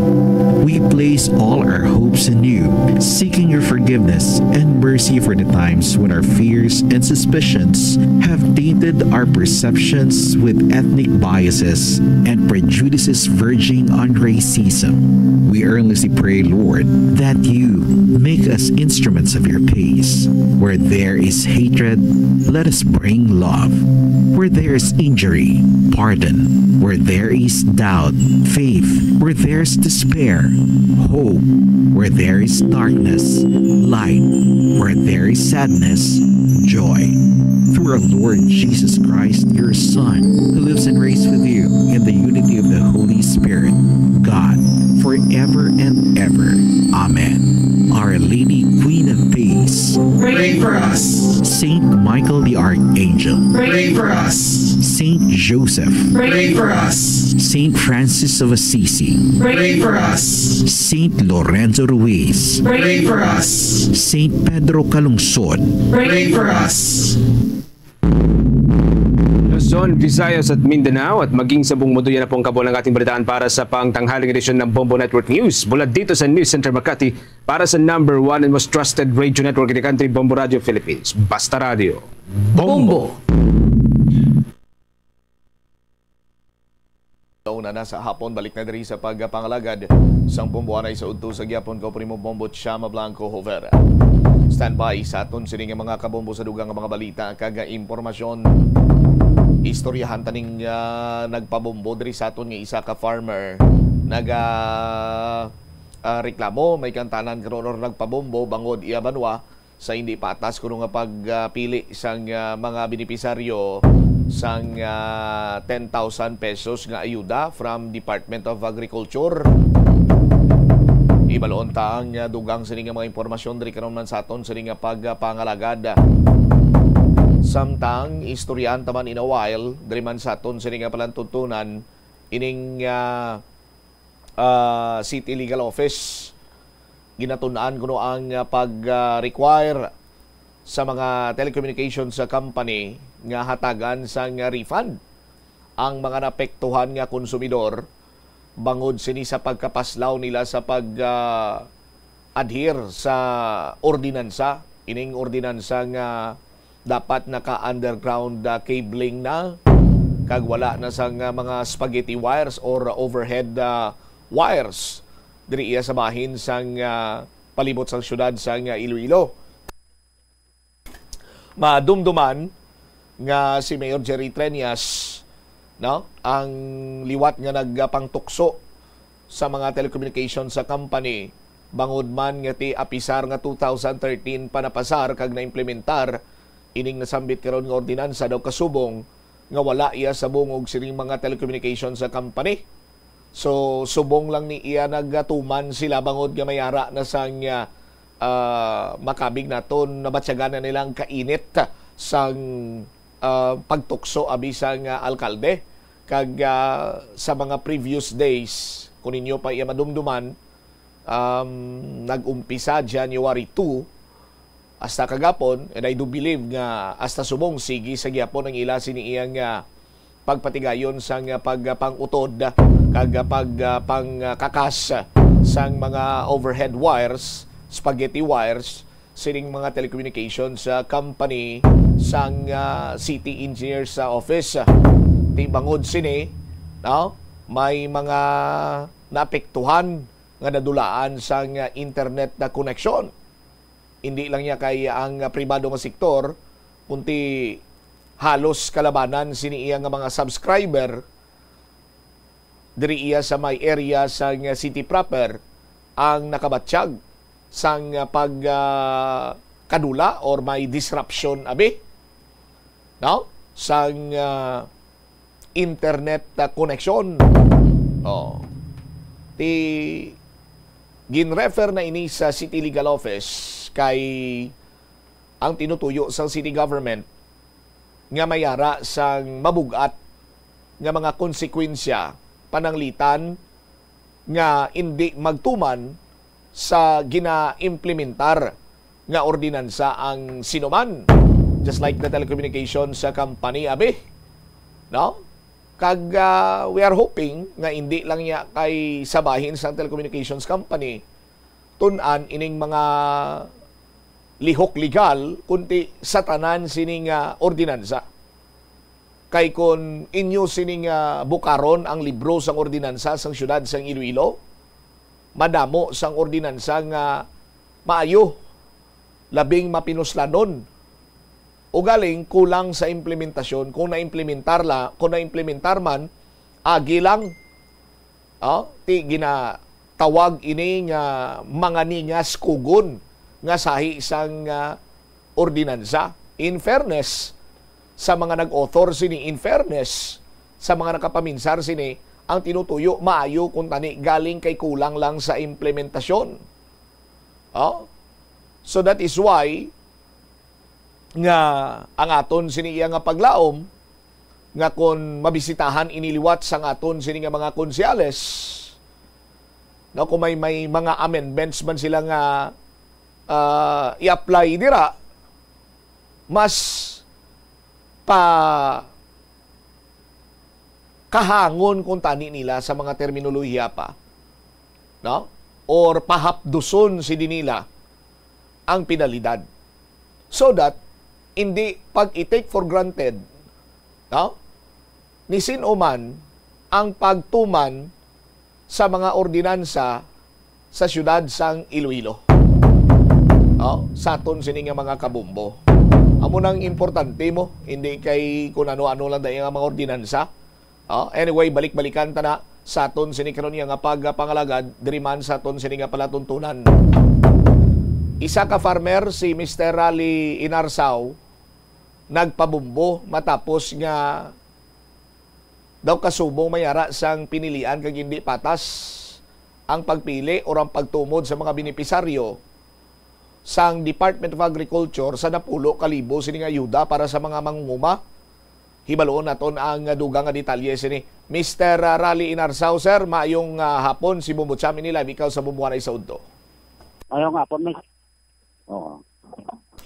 We place all our hopes in you, seeking your forgiveness and mercy for the times when our fears and suspicions have tainted our perceptions with ethnic biases and prejudices verging on racism. We earnestly pray, Lord, that you make us instruments of your peace. Where there is hatred, let us bring love. Where there is injury, pardon. Where there is doubt, faith. Where there is despair, hope. Where there is darkness, light. Where there is sadness, joy. Through our Lord Jesus Christ, your Son, who lives and reigns with you in the unity of the Holy Spirit, God, forever and ever. Amen. Our Lady, Queen of Peace, pray for us. Saint Michael the Archangel, pray for us. Saint Joseph, pray for us. Saint Francis of Assisi, pray for us. Saint Lorenzo Ruiz, pray for us. Saint Pedro Calungsod, pray for us. Luzon, Visayas at Mindanao at maging sa buong mundo, yan na po ang kabuuan ng ating balitaan para sa pangtanghaling edisyon ng Bombo Network News. Mula dito sa News Center Makati, para sa number one and most trusted radio network in the country, Bombo Radio Philippines. Basta Radio. Bombo! Una na sa hapon, balik na diri sa pagpangalagad sang Bombo anay sa udto sa gyapon ko, Primo Bombo Chama Blanco Hover. Standby sa aton sini nga mga kabombo sa dugang nga mga balita kag impormasyon. Istoryahan taning, ah, nagpabombo diri sa aton nga isa ka farmer naga, ah, reklamo, may kantanan karon or nagpabombo bangod iya banwa sa hindi patas kuno nga pagpili sang, ah, mga benepisaryo sang, ah, ten thousand pesos nga ayuda from Department of Agriculture. Ibaloon ta ang, ah, dugang sini nga mga impormasyon diri karon man sa aton sini nga pagpangalagad. Samtang istoryahan ta man in a while diri man sa aton sini nga palantutunan ining, ah, ah, City Legal Office, ginatun-an kuno ang, ah, pag, ah, require sa mga telecommunications company nga hatagan sang, ah, refund ang mga naapektuhan nga konsumidor bangod sini sa pagkapaslaw nila sa pag, ah, adhere sa ordinansa, ining ordinansa nga dapat naka-underground, ah, cabling na, kag wala na sang, ah, mga spaghetti wires or overhead, ah, wires diri iya sa bahin sang, ah, palibot sang siyudad sang, ah, Iloilo. Madumduman nga si Mayor Jerry Treñas, no, ang liwat nga nagpangtukso sa mga telecommunications sa company, bangod man nga ti apisar nga two thousand thirteen pa napasar kag naimplementar ining nasambit karon nga ordinansa, daw kasubong nga wala iya sa bungog sining mga telecommunications sa company. So, subong lang ni iya nagatuman sila bangod nga may ara na sang, ah, ah, makabig naton, nabatyagan na nila ang kainit sang, ah, pagtukso abi sang, ah, alkalde. Kag, ah, sa mga previous days, kung ninyo pa iya madumduman, um, nag-umpisa January two, hasta kagapon, and I do believe nga hasta subong sige sa gyapon ang ila sini iyang, ah, pagpatigayon sang, ah, pagpangutod kag, ah, pag, ah, pangkakas sang mga overhead wires, spaghetti wires, sining mga telecommunications, ah, company sang, ah, City Engineers, ah, Office. Ti bangod sini, no, may mga naapektuhan nga nadulaan sang, ah, internet na koneksyon. Hindi lang niya kay ang, ah, pribado nga sektor, kundi halos kalabanan sini iya nga mga subscriber diri iya sa may area sang, ah, city proper ang nakabatyag sang, ah, pag, ah, kadula or may disruption abi, no? Sang, ah, internet, ah, connection. Oh. Ti ginrefer na ini sa City Legal Office kay ang tinutuyo sang city government nga may ara sang mabug-at nga mga konsekwensya pananglitan nga indi magtuman sa ginaimplementar nga ordinansa ang sinuman, just like the telecommunications company, abi, no? Kag, ah, we are hoping nga indi lang niya kay sa bahin sang telecommunications company tun-an ining mga lihok legal, kundi sa tanan sini nga ordinansa. Kay kun inyo sini nga bukaron ang libro sang ordinansa sang siyudad sang Iloilo, madamo sang ordinansa nga maayo, labing mapinuslanon. Ugaling kulang sa implementasyon. Kung naimplementar la, kung naimplementar man, agi lang. Oh, ti ginatawag ini nga mga ningas kugon nga sahi sang, ah, ordinansa. In fairness sa mga nag-author sini, in fairness sa mga nakapaminsar sini, ang tinutuyo maayo kung tani galing kay kulang lang sa implementasyon. Oh? So that is why nga ang aton sini iya nga paglaom nga kon mabisitahan ini liwat sang aton sini nga mga konsehales, no, kung may, may mga amendments man sila nga, ah, i-apply dira, mas pa kahangon kung tani nila sa mga terminolohiya pa, no? Or pahapduson sini nila ang penalidad. So that, hindi pag i-take for granted, no? Ni sin-o man ang pagtuman sa mga ordinansa sa siyudad sang Iloilo. Oh, sa aton sini nga mga kabombo. Amo nang importante mo, hindi kay kung ano-ano lang dahil nga mga ordinansa. Oh, anyway, balik-balikan ta na sa aton sini karon nga pagpangalagad diri man sa aton sini nga palatuntunan. Isa ka farmer, si Mister Rally Inarsaw, nagpabombo matapos nga daw kasubong may ara sang pinilian kag hindi patas ang pagpili o ang pagtumod sa mga benepisaryo sang Department of Agriculture sa napulo ka libo sini nga ayuda para sa mga mangunguma. Hibaluon naton ang dugang nga detalye sini. Mister Raleigh Inarzaw, sir, maayong, ah, hapon. Si Bombo Cham ini, live ikaw sa Bombo Anay sa Udto. Maayong hapon, Miss. Oo.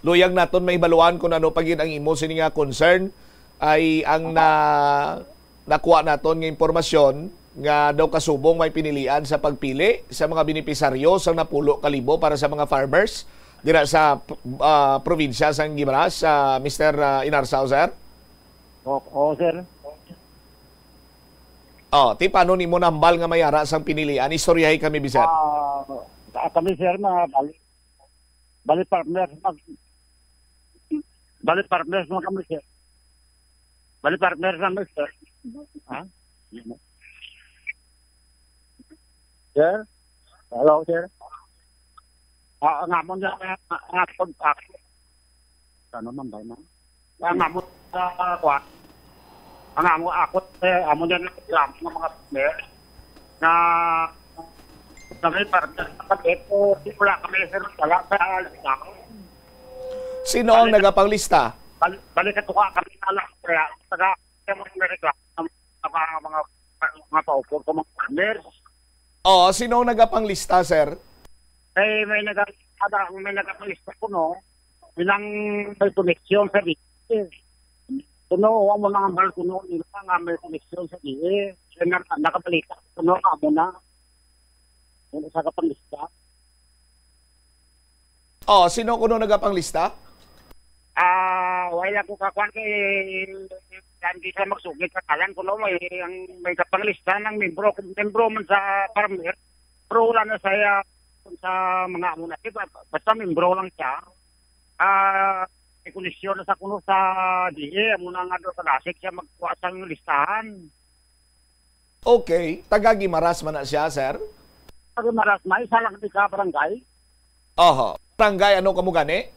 Luyag naton mahibaluan kung ano pa gid ang imo sini nga concern. Ay ang na, nakuha naton nga impormasyon nga daw kasubong may pinilian sa pagpili sa mga benepisaryo sang napulo ka libo para sa mga farmers dira sa, ah, probinsya sang Guimaras, ah, Mister, ah, Inarzaw, sir? O-, oo, sir. Oh, ti paano nimo nahambal nga may ara sang pinilian? Istoryahi kami, bisan. Ah, ah, kami, sir, mga bali, bali partners, mag-, bali partners mo kami, sir. Bali partners lang, sir. Ha? Sir? Hello, sir? Ah, ang amon na, ah, ah, ah, ano man ba, ma'am? Ang amon sa, ah, kuwan. Ang amon, ako, eh, amon yan ang reklamo ng mga partner na, na may partner sa kapit ko, di wala kami, sir, wala sa listahan. Sino ang Balik- nagapanglista? Balik, balik at tuka kami na lang, kaya taga, kaya mga reklamo ng mga, mga, mga paupod sa mga partner. Oo, sino ang nagapanglista, sir? Eh, may naga-, ada, may nagapanglista ko, no? Ilang may koneksyon sa D A. Kuno, wa mo nang ambal kuno, nila nga may koneksyon sa D A. Kaya na, nakabalita, kuno, amo na. Kuno sa kapanglista. Oh, sino kuno nagapanglista? Ah, wala ko kakuan kay, kan di sa magsugid sa talan kuno, may, ang may kapanglista ng membro, membro man sa farmer, pero wala na saya sa mga amo na, di ba? Basta membro lang siya. Ah, may koneksyon na sa kuno sa D A, amo na nga daw sa Dasig siya magkuha sang listahan. Okay. Taga Guimaras man na siya, sir? Taga Guimaras, may isa lang di ka barangay. Oho. Barangay, ano kamo gani?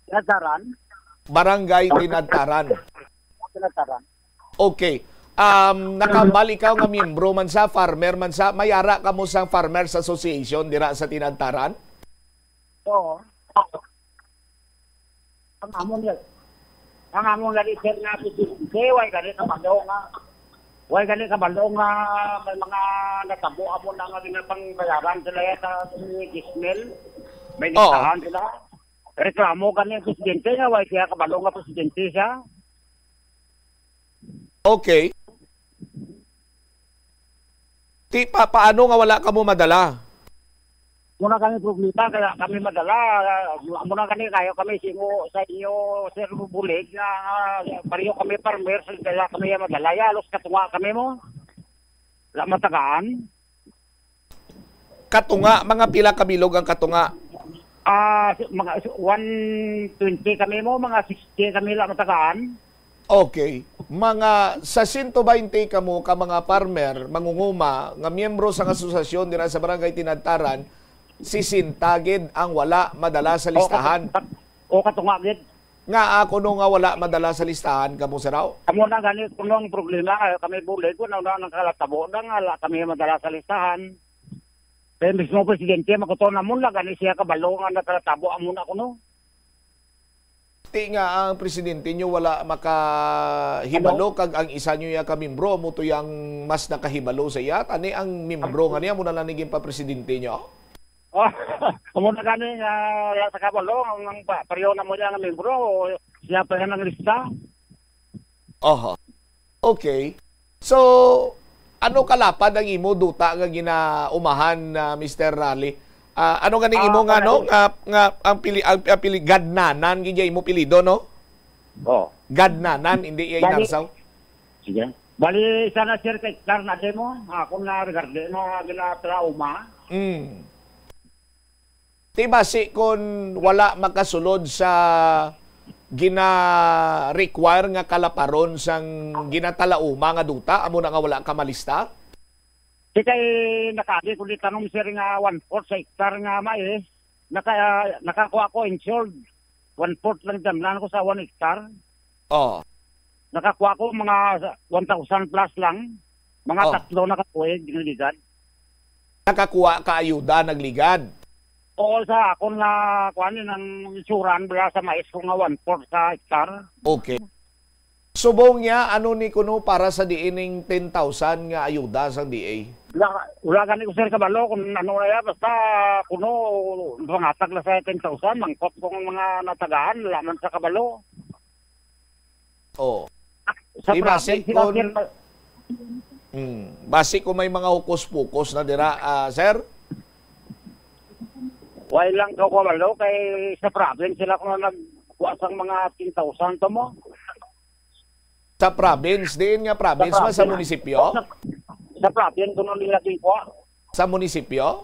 Tinadtaran. Barangay Tinadtaran. Tinadtaran. Okay. Um, nakahambal ikaw nga miyembro man sa, farmer man sa, may ara kamo sang Farmers Association dira sa Tinadtaran? Oo. Ang amon gani, ang amon gani, sir, nga presidente, way gani kabalo nga, way gani kabalo nga may mga natabo amon na nga ginapangbayaran sila ya sa Gismel. May Oo. Listahan sila. Reklamo gani ang presidente nga way siya kabalo nga presidente siya. Okay. Ti, pa, paano nga wala kamo madala? Muna kami problema, kaya kami madala. Muna kami, kayo kami singo sa inyo, Sir Bulig, nga, ah, pareho kami farmers, kaya kami madala. Ya, halos katunga kami mo. Wala matagaan. Katunga, mga pila ka bilog ang katunga? Ah, si-, mga si-, one twenty kami mo, mga sixty kami lang matagaan. Okay. Mga sa sento baynte kamo ka mga farmer, mangunguma, nga miyembro sang asosasyon dira sa Barangay Tinadtaran, sesenta gid ang wala madala sa O, listahan. kat-, o, katunga gid. Nga, ah, kuno nga wala madala sa listahan kamo, sir, aw? Amo na gani kuno ang problema, eh, kami bulig, kuno na nang kalatabo na nga wala kami madala sa listahan. Kaya mismo presidente, makuton na mo lang, gani siya kabalo nga nakalatabo amo na kuno. Ti nga ang presidente nyo wala makahibalo, Ano? Kag ang isa nyo ya ka membro, amo to yang mas nakahibalo sa iya. Tani ang membro nga niya, mo na lang naging pa presidente nyo. Oh, amo na gani nga wala sa kabalo, ang, ang pa-, pareho na mo niya nga membro, siya pa yan ang lista. Oho. Okay. So, ano kalapad ang imo duta nga ginaumahan, ah, Mister Raleigh? Ah, ano gani Ah, imo nga, ano, ano? Nga, nga ang pili-, ang, ang pili-, Gadnanan gid ya imo pilido, no? Oh. Gadnanan, hindi ya Bali, Inarzaw. Sige. Bali, isa na, sir, ka hektar na di mo. Ako na, regarde na, gina-trauma. Mm. Ti basi kon wala makasulod sa gina-require nga kalaparon sang ginatalauma nga duta, amo na nga wala ka malista? Di kay nakaagi ko di tanom, sir, nga one-fourth sa hektar nga mais. Naka-, nakakuha ko insured. One-fourth lang damnan ko sa one hectare. Oh. Nakakuha ko mga one thousand plus lang. Mga Oh. tatlo na ka tuig, nagligad. Nakakuha ka ayuda, nagligad? Oo, sa akon nga, kuwan, ang insurance, wala sa mais ko nga one-fourth sa hektar. Okay. Subong niya, ano ni kuno para sa diin ning ten thousand nga ayuda sang D A? Wala, wala gani ko, sir, kabalo kung ano na yan. Basta kuno, pangatag na sa ten thousand, mangkot kung mga natagaan, wala man sa kabalo. Oh. Sa Di base province sila, kun-, sir, ma- Hmm. Base kung may mga hokus-pokus na dira, ah, sir? Wala lang ko kabalo kay sa province sila kuno nagkuha sang mga ten thousand to mo. Sa province, diin nga province man, sa province. Munisipyo? Sa, sa province, kuno nila ginkuha. Sa munisipyo?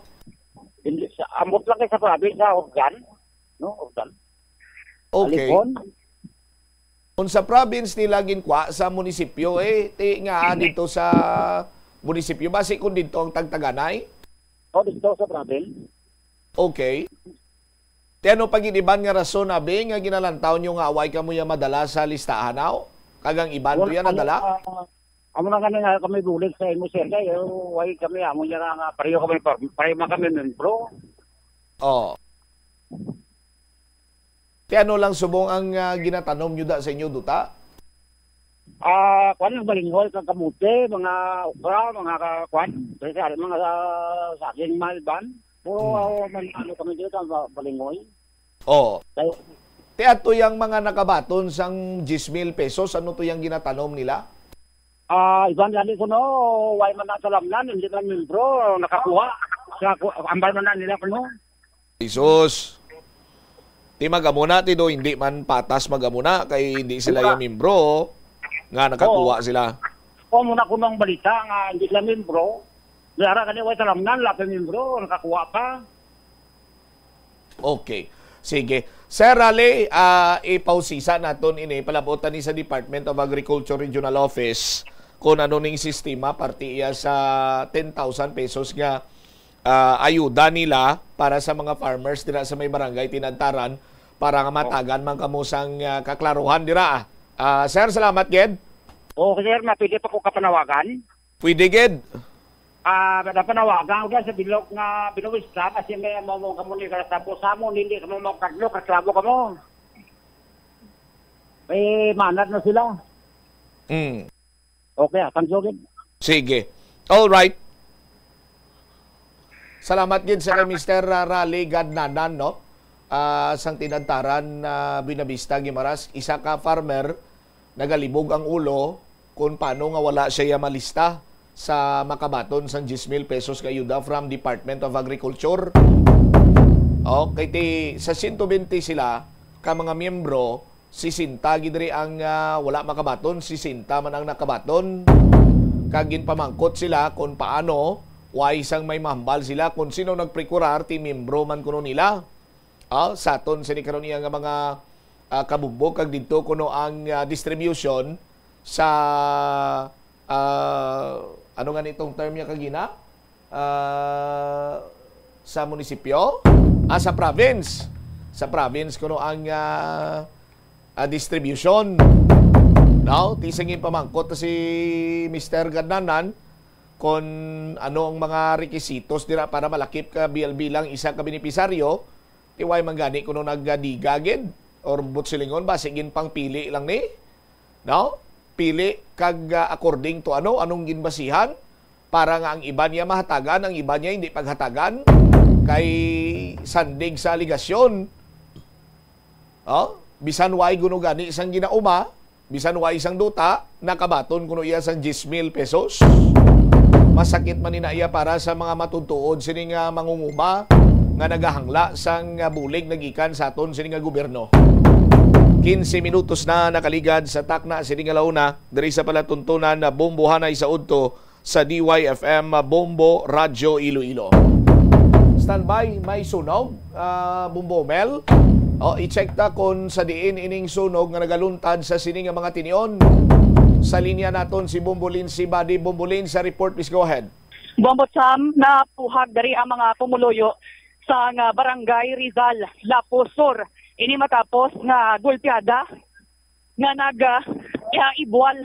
Hindi, sa, ambot lang kay sa province, sa Organ. No, Organ. Okay. Alipon. Kung sa province nila ginkuha, sa munisipyo, eh, ti nga, ah, dito sa munisipyo, basi kung dito ang tagtaganay? O, dito sa province. Okay. Ti ano pa gid iban nga rason, abi, nga ginalantaw nyo nga away kamo ya madala sa listahan, aw? Kag ang iban to ya nadala? Ah, amo na gani nga kami bulig sa imo, sir, kay, oh, why kami, amo niya nga, nga pareho kami, par-, pareho man kami membro. Oh. Ti ano lang subong ang, ah, ginatanom nyo da sa inyo duta? Ah, kuwan, ang balinghoy, kag kamote, mga okra, mga ka-, kuwan, kaya mga, ah, saging, mga iban. Puro, Hmm. ah, man-, ano kami dito, ba-, balinghoy. Oo. Kaya Ti ato yang mga nakabaton sang diyes mil pesos, ano to yang ginatanom nila? Ah, iban gani kuno, why man ang talamnan, hindi man membro, nakakuha. Sa ku-, ambal man na nila kuno. Jesus. Ti magamuna, ti do, hindi man patas magamuna, kay hindi sila Wala. yung membro, nga nakakuha Oo. sila. Kung muna kuno ang balita nga hindi sila membro, may ara gani, why talamnan, lapay membro, nakakuha pa. Okay. Sige. Sir Raleigh, ah, ipausisa naton ini, palabutan ni sa Department of Agriculture Regional Office kung ano ning sistema, parte iya sa ten thousand pesos nga, ah, ayuda nila para sa mga farmers dira sa may barangay Tinadtaran para nga Oh. matagan man kamo sang, ah, kaklaruhan dira. Ah, sir, salamat gid. Oh, sir, mapili pa ko kapanawagan? Pwede gid. Ah, napanawagan ko sa bilog nga binuwista kasi may amo mo kamo ni Karasabo sa amo, hindi kamo magkaglo, Karasabo kamo. Eh, manad na sila. Mm. Okay, ah, thank you, gid. Sige. All right. Salamat gid sa kay Mister Ra-, Raleigh Gadnanan, no? Ah, sang Tinadtaran, ah, Buenavista, Guimaras, isa ka farmer, nagalibog ang ulo kung paano nga wala siya malista sa makabaton sang diyes mil pesos nga ayuda from Department of Agriculture. Okay, ti sa sento bente sila ka mga miyembro, sesenta gid diri ang, ah, wala makabaton, sesenta man ang nakabaton. Kag ginpamangkot sila kung paano, why sang may mahambal sila kung sino nagprekurar, ti miyembro man kuno nila. Ah, sa aton sini karon iya nga mga, ah, kabubog kag didto kuno ang, ah, distribution sa, ah, ano nga nitong term niya kagina? Ah, sa munisipyo? Ah, sa province. Sa province kuno ang, ah, ah, distribution. No? Ti sa ginpamangkot si Mister Gadnanan kung ano ang mga rekisitos dira para malakip ka bil-, bilang isa ka benepisaryo. Ti why man gani kuno nagadiga gid or buot silingon, basi ginpangpili lang ni, no? Pili kag, ah, according to ano, anong ginbasihan para nga ang iban niya mahatagan, ang iban niya hindi paghatagan kay sandig sa aligasyon. Oh, bisan why kuno gani sang ginauma, bisan wa isang duta, nakabaton kuno iya sang diyes mil pesos. Masakit man ina iya para sa mga matutuod sini nga mangunguma nga nagahangla sang, ah, bulig nagikan sa aton sini nga gobyerno. Quince minutos na nakaligad sa takna sini nga launa diri sa palatuntunan na Bombohanay sa udto sa D Y F M Bombo Radyo Iloilo. Standby, may sunog, ah, Bombo Mel. O, i-check ta kung sa diin ining sunog nga nagaluntad sa sini nga mga tinion. Sa linya naton si Bombo Lin, si Buddy. Bombo Lin, sa report, please go ahead. Bombo Sam, napuhag diri ang mga pumuluyo sa nga Barangay Rizal, Lapu Sur. Ini matapos nga gulpiada nga nag, ah, ah, ibwal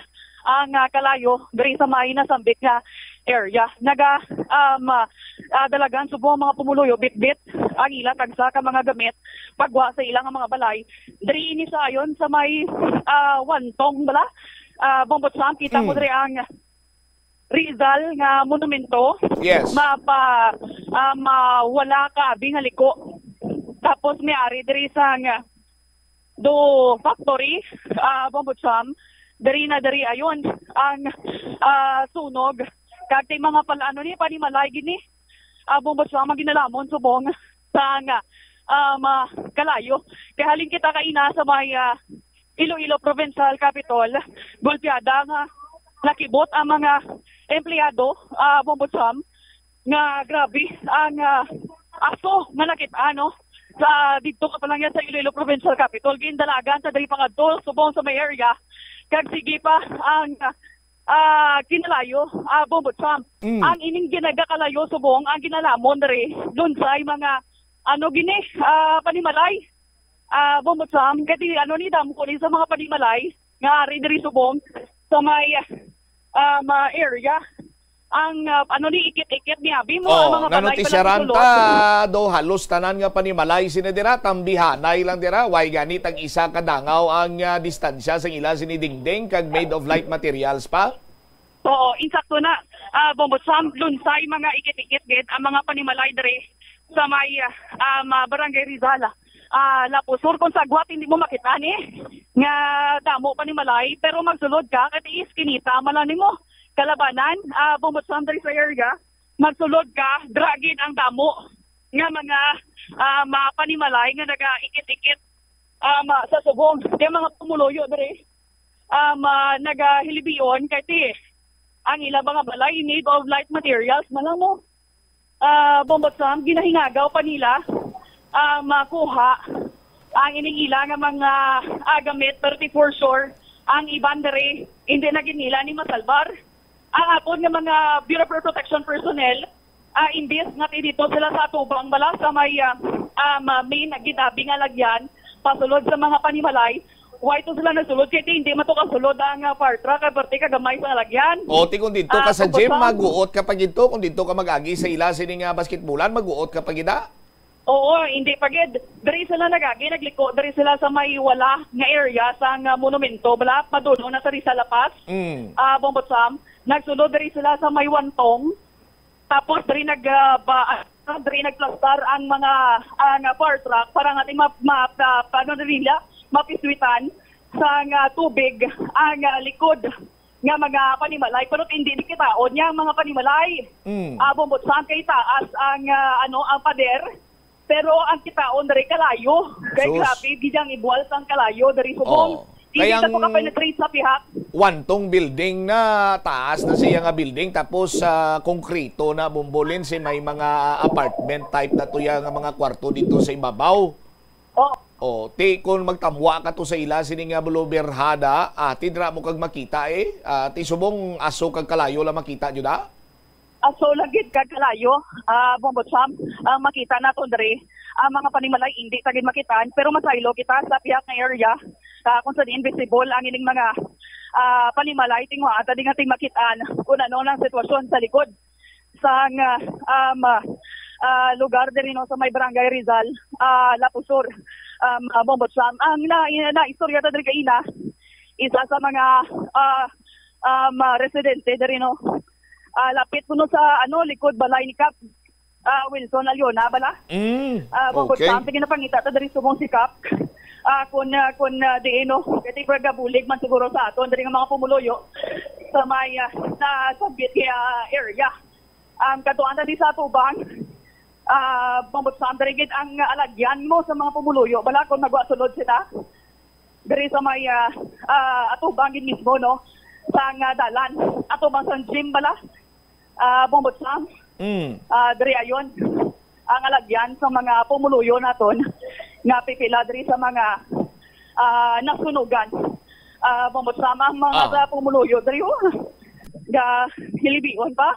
ang, ah, kalayo diri sa may nasambit nga area. Naga, um, ah, ah, dalagan subong ang mga pumuluyo, bitbit ang ila tagsa ka mga gamit, pagwa sa ilang mga balay. Diri ini sa ayon sa may, ah, Wantong bala. Ah, Bombo Sam, kita mo Mm. diri ang Rizal nga monumento. Yes. Mapa, ah, ma-, wala ka abi nga liko. Tapos may ari diri sa nga do factory, ah, Bombo Sam. Diri na diri ayon ang, ah, sunog. Kag ti mga pal-, ano ni, panimalay gini. Ah, Bombo Sam, ang ginalamon subong sa nga, ah, ma-, kalayo. Kay halin kita kaina sa may, ah, Iloilo Provincial Capitol, golpeada nga nakibot ang mga empleyado, ah, Bombo Sam, nga grabe ang, ah, aso nga nakit-, ano, sa didto ka pa lang yan sa Iloilo Provincial Capitol. Gindalagan sa diri pangadto, subong sa may area. Kag sige pa ang, ah, kinalayo, ah, Bombo Sam. Mm. Ang ining ginagakalayo, subong, ang ginalamon diri, lunsay mga, ano gini, ah, panimalay. Ah, Bombo Sam, kay ano ni, damo ko ni sa mga panimalay nga ari diri subong sa may, ah, ma-, area. Ang, ah, ano ni, ikit-ikit ni abi mo, ang Oh, mga balay pala nanutisyaran sulod. Ta do halos tanan nga panimalay sina dira, tambihanay lang dira, way gani tag isa ka dangaw ang, ah, distansya sang ila sini dingding kag made of light materials pa? Oo, insakto na. Ah, Bombo Sam, lunsay mga ikit-ikit gid ang mga panimalay diri sa may, ah, um, ah, Barangay Rizal. Ah, Lapusor, kung sa agwat hindi mo makita ni nga damo panimalay, pero magsulod ka kay ti iskinita man lang nimo. Kalabanan, ah, Bombo Sam, diri sa area, magsulod ka, dira gid ang damo nga mga, ah, mga panimalay nga nagaikit-ikit, ah, ma-, sa subong. Kay mga pumuluyo diri, ah, ma-, nagahilibion kay ti ang ilang mga balay made of light materials man lang mo. Ah, Bombo Sam, ginahingagaw pa nila, ah, makuha ang ining ila nga mga, ah, gamit, pero ti for sure ang iban diri hindi na gid nila ni masalbar. Ang aton nga mga Bureau of Protection personnel, ah, imbis nga ti dito sila sa atubang bala sa may, ah, ah, ma-, main ginabi nga lagyan, pasulod sa mga panimalay, why to sila nagsulod? Kay ti hindi man to kasulod ang, ah, fire truck, kay parte ka gamay sa lagyan. O, ti kung dito ka Ah, sa kung gym, basta maguot ka pa gid to. Kung dito ka mag-agi sa ila sini nga basketbulan, maguot ka pa gid, ah. Oo, hindi pa gid. Diri sila nagagi, nagliko diri sila sa may wala nga area sa nga monumento, bala, paduno na sa Rizal La Paz. Mm. Ah, Bombo Sam, nagsulod diri sila sa may Wantong. Tapos diri nag, ah, ba, ah, diri nagplastar ang mga, ang, ah, fire truck para nga di ma-, ma-, ma-, paano na nila, mapiswitan sa nga tubig ang, ah, likod nga mga panimalay. Pero hindi ni kitaon niya ang mga panimalay. Mm. Ah, Bombo Sam, kay taas ang, ah, ano, ang pader. Pero ang kitaon diri kalayo. Kay Sus. Grabe gid ang ibual sang kalayo diri subong. Oh. Hindi Kay ka ang to ka-penetrate sa pihak. Wantong building na, taas na siya nga building, tapos sa konkreto na, Bombo Lin, si may mga apartment type na to ya nga mga kwarto dito sa ibabaw. Oh. Oh, ti kung magtamwa ka to sa ila sini nga buluberhada, ah, ti dira mo kag makita eh. Ah, ti subong aso kag kalayo lang makita jud, ah? Aso lang gid kag kalayo, ah, Bombo Sam, ang makita naton diri. Ang mga panimalay hindi ta gid makitaan, pero masaylo kita sa pihak nga area, ah, kung sa diin visible ang ining mga, ah, panimalay, tingwa ta di nga ting makitaan kung ano ang sitwasyon sa likod sang, ah, um, ah, ah, lugar diri, no, sa may Barangay Rizal, ah, Lapusor, um, ah, Bombo Sam. Ang na, na istorya ta diri kaina, isa sa mga, ah, um, ah, residente diri, no, ah, lapit kuno sa, ano, likod balay ni Kap, ah, Wilson Aliona bala. Mm, Ah, Bombo okay. Sam, sige na pangita ta diri subong si Kap. Ah, kun, ah, kun, ah, diin, no, kay ti gabulig man siguro sa aton diri nga mga pumuluyo sa may, ah, sa Sabit, ah, area. Um, katuan ta di sa atubang, ah, Bombo Sam, diri gid ang, ah, alagyan mo sa mga pumuluyo bala kung magwa sulod sila diri sa may, ah, ah, atubang gid mismo, no, sa nga dalan, atubang sa gym bala, ah, Bombo Sam. Mm. Ah, diri ayon ang alagyan sa mga pumuluyo naton nga pipila diri sa mga, ah, nasunugan. Ah, Bombo Sam, ang mga Ah. sa pumuluyo diri, oh, ga hilibion pa,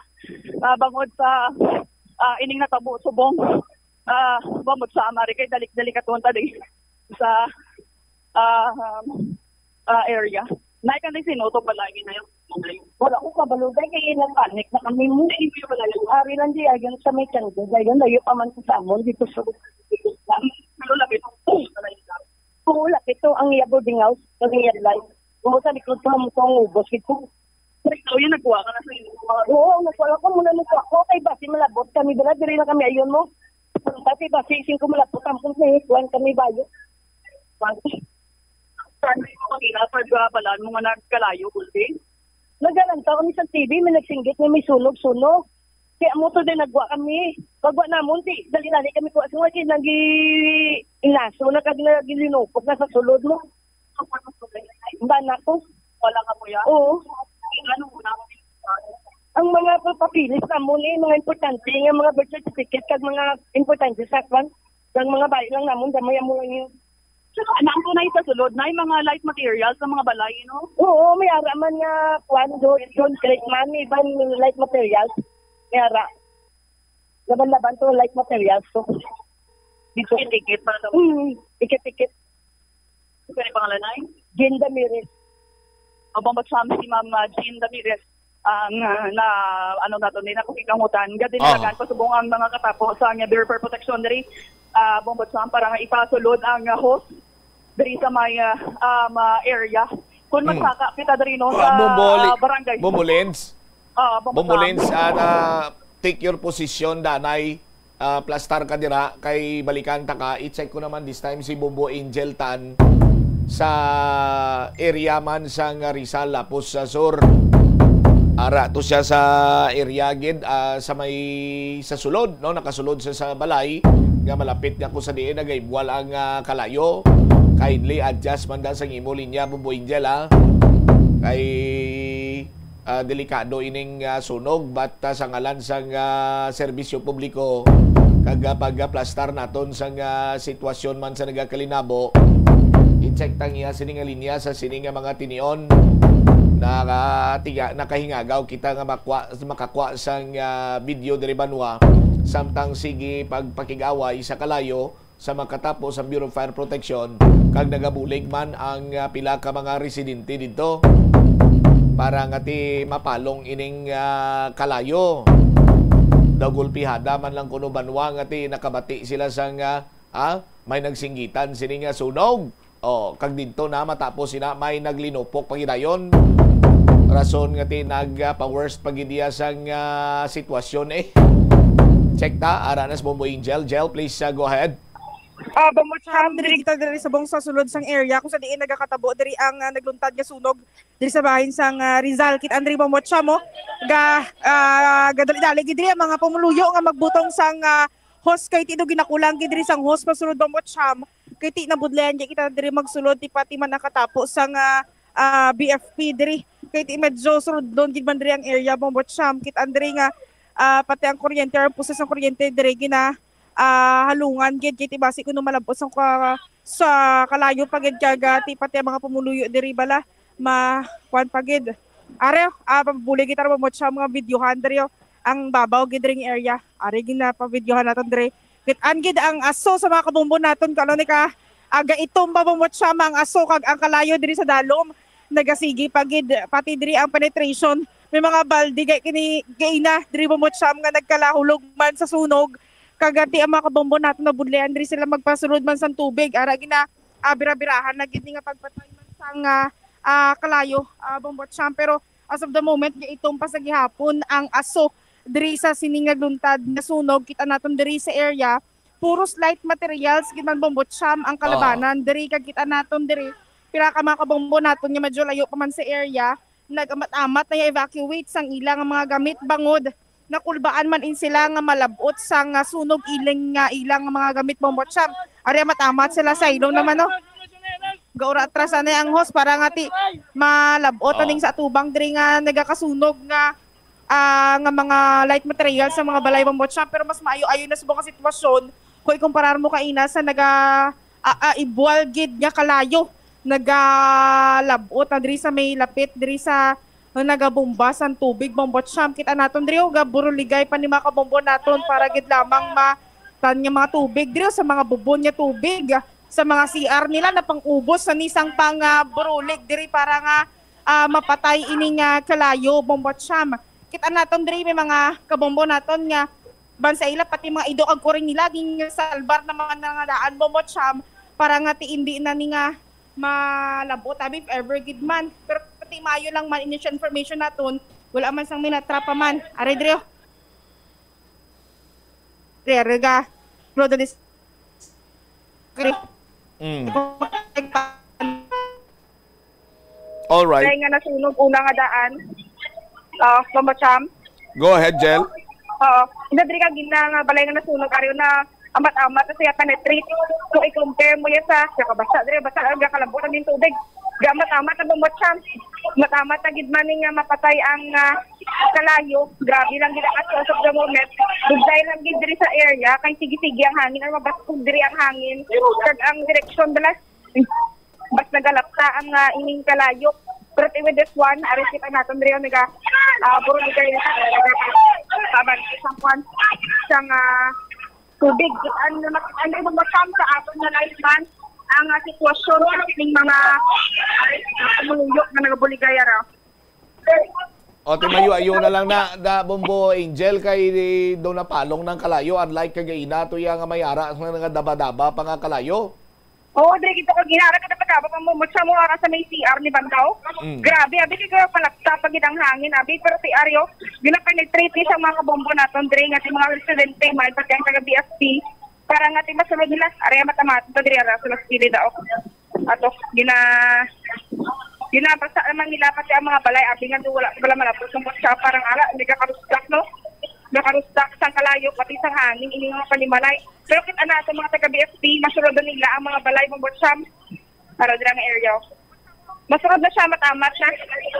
ah, bangod sa, ah, ining natabo subong, ah, Bombo Sam, ari kay dalik-dalik aton ta di sa, ah, um, ah, area. Naikan din sinuto pala, ginayo. Wala ko kabalo, day, kay nagpanik na kami mo. Ari lang di, ayon sa may kanto, day, yun, layo pa man sa amon, dito sa Pero lapit ang Oo, lapit to, ang iya boarding house, ang iya life. Kung sa likod ko, mo kong ubos, ito. Pero ikaw yung nagkuha ka na sa inyo, mga Oo, nagkuha ko muna, nagkuha ko, kay basi malabot kami, dala, diri na kami, ayon mo. Pati basi, sing ko malabot, ang kung may kuhan kami, bayo. Basi. Saan mo kanina, pag, ah, balaan mo nga nagkalayo, Gulpi? Nagalantaw kami sa T V, may nagsinggit nga may sunog-sunog. Kaya mo to din nagwa kami. Pagwa namon, di, dali-dali kami kuha. Sa mga nag-ilaso na kag nagilinupok na sa sulod mo. Ang bana ko. Wala ka po yan? Oo. Ano mo na? Ang mga papapilis namon eh, mga importante nga mga birth certificate kag mga importante sa kwan. Ang mga bayi lang namon, damay amo lang yun. Saka, ano ang tunay sa sulod? Na yung mga light materials sa mga balay, no? Oo, may ara man nga, kuan, doon, doon, Greek man, iban light materials. May ara. Laban-laban to, light materials to. Dito. Ikit-ikit para sa Mm, ikit-ikit. Pwede pangalan ay? Jean Ramirez. Abang ba si Ma'am, ah, Jean Ramirez? Ang, ah, na, ano nato, ni nakukikangutan. Gadi Ah. nalagan pa subong ang mga katapo sa nga Bureau for Protection diri, ah, Bombo Champ, para nga ipasulod ang, ah, host diri sa may, ah, um, ah, area. Kung Mm. magsaka kita diri, no, Ah, sa, Bombo Li-, ah, barangay. Bombo Lens? Ah, Bombo Bombo Champ. Lens, at, ah, take your position, danay, ah, plastar ka dira, kay balikan ta ka. I-check ko naman this time si Bombo Angel Tan sa area man sang Rizal, lapos sa sur. Ara to siya sa area gid, ah, sa may, sa sulod, no? Nakasulod siya sa balay nga malapit nga kung sa diin nagaibwal ang, ah, kalayo. Kindly adjust man da sang imo linya, Bombo Angel, ah. Kay, ah, delikado ining, ah, sunog, but, ah, sa ngalan sang, ah, serbisyo publiko, kag, ah, pagaplastar naton sang, ah, sitwasyon man sa nagakalinabo, i-check tang iya sini nga linya sa sini nga mga tinion. Nakatiga-, nakahingagaw kita nga makwa-, makakwa sang, ah, video diri banwa, samtang sige pagpakig-away sa kalayo sa makatapo sa Bureau of Fire Protection, kag nagabulig man ang, ah, pila ka mga residente didto para nga ti mapalong ining, ah, kalayo. Daw gulpihada man lang kuno banwa nga ti nakabati sila sang, ah, ah, may nagsinggitan sini nga sunog. Oh, kag didto na matapos sina may naglinupok pa gidayon. Rason nga ti nag, ah, pa-worst pa gid iya sang, ah, sitwasyon eh. Check ta, ara na si Bombo Angel. Jel, please, ah, go ahead. Ah, Bombo Cham, diri kita diri sa bong sa sulod sang area kung sa diin nagakatabo diri ang, ah, nagluntad nga sunog diri sa bahin sang, ah, Rizal. Kit Andre Bombo Cham, oh. Ga, ah, gadali-dali gid diri ang mga pumuluyo nga magbutong sang, ah, hose kay ti do ginakulang gid diri sang hose pasulod Bombo Cham. Kay ti nabudlayan gid kita diri magsulod ti pati man nakatapo sang, ah, ah, B F P diri. Kay ti medyo sulodlon gid man diri ang area Bombo Cham. Kit Andre nga, ah, pati ang kuryente, ang pusa sang kuryente diri gina ah, halungan gid kay ti basi kuno malabot sa ka-, sa kalayo pa gid kag, ah, ti pati ang mga pumuluyo diri bala ma kuan pa gid. Are, ah, pabuli kita ra mo sa mga videohan diri, oh. Ang babaw gid ring area. Are gid na pa videohan naton diri. Kit-an gid ang aso sa mga kabombo naton kano ni ka aga itom ba mo siya ang aso kag ang kalayo diri sa dalom. Nagasigi pa gid pati diri ang penetration. May mga balde gay kini gay na diri mo siya nga nagkalahulog man sa sunog. Kag ti ang mga kabombo naton nabudlayan diri sila magpasulod man sang tubig. Ara gina, ah, bira-birahan na gid ni nga pagpatay man sang, ah, ah, kalayo, ah, Bombo Champ. Pero as of the moment, giitom pa sa gihapon ang aso diri sa sini nga luntad nga sunog. Kita naton diri sa area, puros light materials gid man, Bombo Champ, ang Ah. kalabanan. Diri kag kita naton diri, pira ka mga kabombo naton nga medyo layo pa man sa area, nag-amat-amat na evacuate sang ila nga mga gamit bangod nakulbaan man in sila nga malabot sa nga sunog iling nga ilang nga mga gamit, Bombo Champ. Ari amat-amat sila sa ilong naman, no? Gaura atrasan na ang host para nga ti malabot Oh. aning sa atubang diri nga nagakasunog nga, ah, nga mga light material sa mga balay, Bombo Champ. Pero mas maayo-ayo na subong ang sitwasyon kung ikumparar mo kaina sa naga, ah, ah, ibwal gid nga kalayo nagalabot na diri sa may lapit diri sa nga nagabomba sang tubig, Bombo Champ. Kita naton diri, oh, gaburuligay pa ni mga kabombo naton para gid lamang ma-, tan nga mga tubig diri, oh, sa mga bubon nga tubig, ah, sa mga C R nila, napang-ubos sa nisang pang, ah, burulig diri para nga, ah, mapatay ini nga kalayo, Bombo Cham. Kita naton diri may mga kabombo naton nga ban sa ila, pati mga ido kag kuring nila ginsalbar na mga nangadaan, Bombo Cham, para nga ti indi na ni nga malabot abi if ever gid man. Pero pati maayo lang man ini siya information naton, wala man sang minatrapa man. Ari diri, oh. Diri, ari ga. Bro, dali. Diri. Mm. All right. Kaya nga nasunog una nga daan. Ah, Mama Cham. Go ahead, Jel. Oo. Hindi diri ka gina nga balay nga nasunog, ari na amat-amat na siya penetrate. Kung i-compare mo yan sa, sa kabasa, diri, basa ang kalabot ang yung tubig. Di amat-amat na Bombo Cham. Amat-amat na gid man nga mapatay ang ah, kalayo. Grabe lang gid ang as of the moment. Dugay lang gid diri sa area, kay sige-sige ang hangin, ang mabaskog diri ang hangin. Kag ang direksyon bala, mas nagalapta ang ah, ining kalayo. Pero with this one, aron kita naton diri nga naga ah, burol kayo sa taban isang kwan sang ah, tubig. Ang ang ibang masam sa aton na live man ang ah, sitwasyon sa ating mga ah, tumuluyok na nagabuligay ara. O, timayo-ayo na lang na, da, Bombo Angel, kay di daw napalong ng kalayo, unlike kagaina to iya nga may ara nga nagadaba-daba pa nga kalayo. Oo, diri kita kag ginara ka dapat dapat mo mo sa mo ara sa may C R ni Bandaw. Mm. Grabe, abi kay kaya palakta pa gid ang hangin, abi pero si Aryo, ginapenetrate ni sa mga kabombo naton diri nga ti mga residente man pati ang taga B S P para nga ti masulod nila area matamat ta diri ara sa Las Piedras daw. Ato gina ginabasa naman nila pati ang mga balay, abi nga wala wala malapos ang sa parang ara, hindi ka karustak, no? Nakarustak sang kalayo pati sang hangin ini nga panimalay. Pero kita na sa mga taga B S P, masulod na nila ang mga balay, Bombo Cham. Para dira nga area. Masulod na siya, matamat na.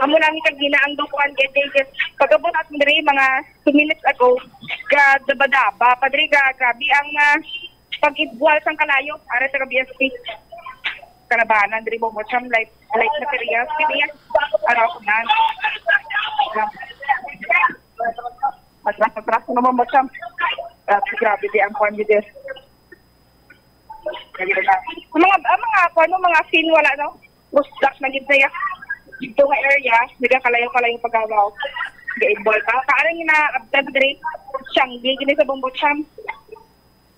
Amo lang kag gina ang dukuan kay Davis. Pagabot at diri mga two minutes ago, ga daba-daba pa diri ga grabe ang ah, pag-ibwal sang kalayo. Ara taga B S P. Kalabanan diri, Bombo Cham, light light materials kini. Araw ko na. Atras, atras ko naman mo, Cham. Ah, grabe di ang kwan dito. Ang mga, ang mga, kwan mo, mga scene, wala, no? Rusdak na gid saya. Dito nga area, nagakalayo-kalayo pag-awaw. Gaibol pa. Kaarang na, abdan diri, siyanggi, gini sa Bombo Cham.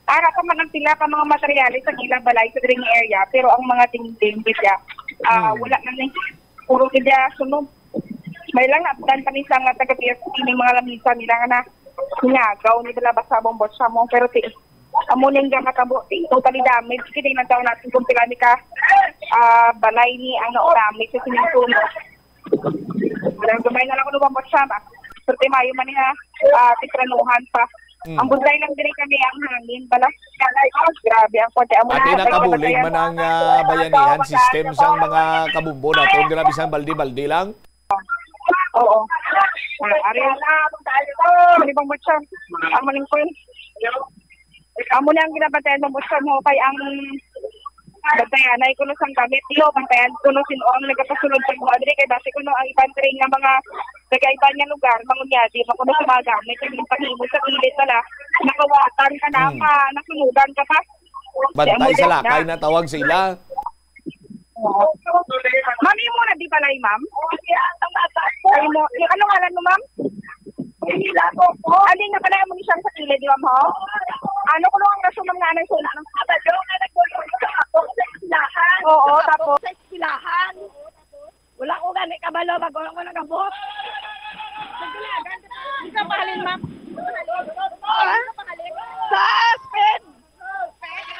Ara pa man ang pila ka mga materyales sa ilang balay sa diri nga area, pero ang mga dingding gid ya, ah, Hmm. wala na ni. Puro gid ya sunog. May lang abdan pa ni sa nga taga P S P ni mga lamisa nila nga na hinagaw ni bala basa Bombo Cham mo, pero ti amo ning gatabo ti totally damage kini, nagtaw natin kung pila ni ka ah, balay ni ang na-damage sa sining sunog. Pero gamay na lang kuno Bombo Cham, ah. Pero ti maayo man niya, ah, tipranuhan pa. Mm. Ang budlay lang diri kami ang hangin bala. Grabe ang konti. Amo Pati na, nakabulig man ang ah, bayanihan system sang mga kabumbo naton. Grabe sang baldi-baldi lang. Oo. Ah, ari. Ano bang Bombo Cham? Ang malingkon. Amo na ang ginabantayan mo, Bombo Cham, ho, kay ang bantayanay kuno sang gamit, yo, bantayan kuno sin-o ang nagapasulod sa mga diri, kay basi kuno ang iban diri nga mga taga-iban nga lugar, mangunyadi, makuno sa mga gamit, yung panimo sa kilid pala, nakawatan ka na, Hmm. pa, nasunugan ka pa. Bantay Kaya sa mo lakay na. Na tawag sa ila. Ma'am, imo na di balay, ma'am? Ay mo, yung ano ngalan mo, ma'am? Hindi na po po. Alin na pala mo siyang sa kilid, di ba, ma'am? Ano ko ang rason ng nanay sa inyo? Kapatid, nga nagpupunta ako sa eskwelahan. Oo, tapos? Sa eskwelahan. Wala ko gani kabalo, bago ako nagabot. Hindi ka pahalin, ma'am. Ha? Sa Aspen.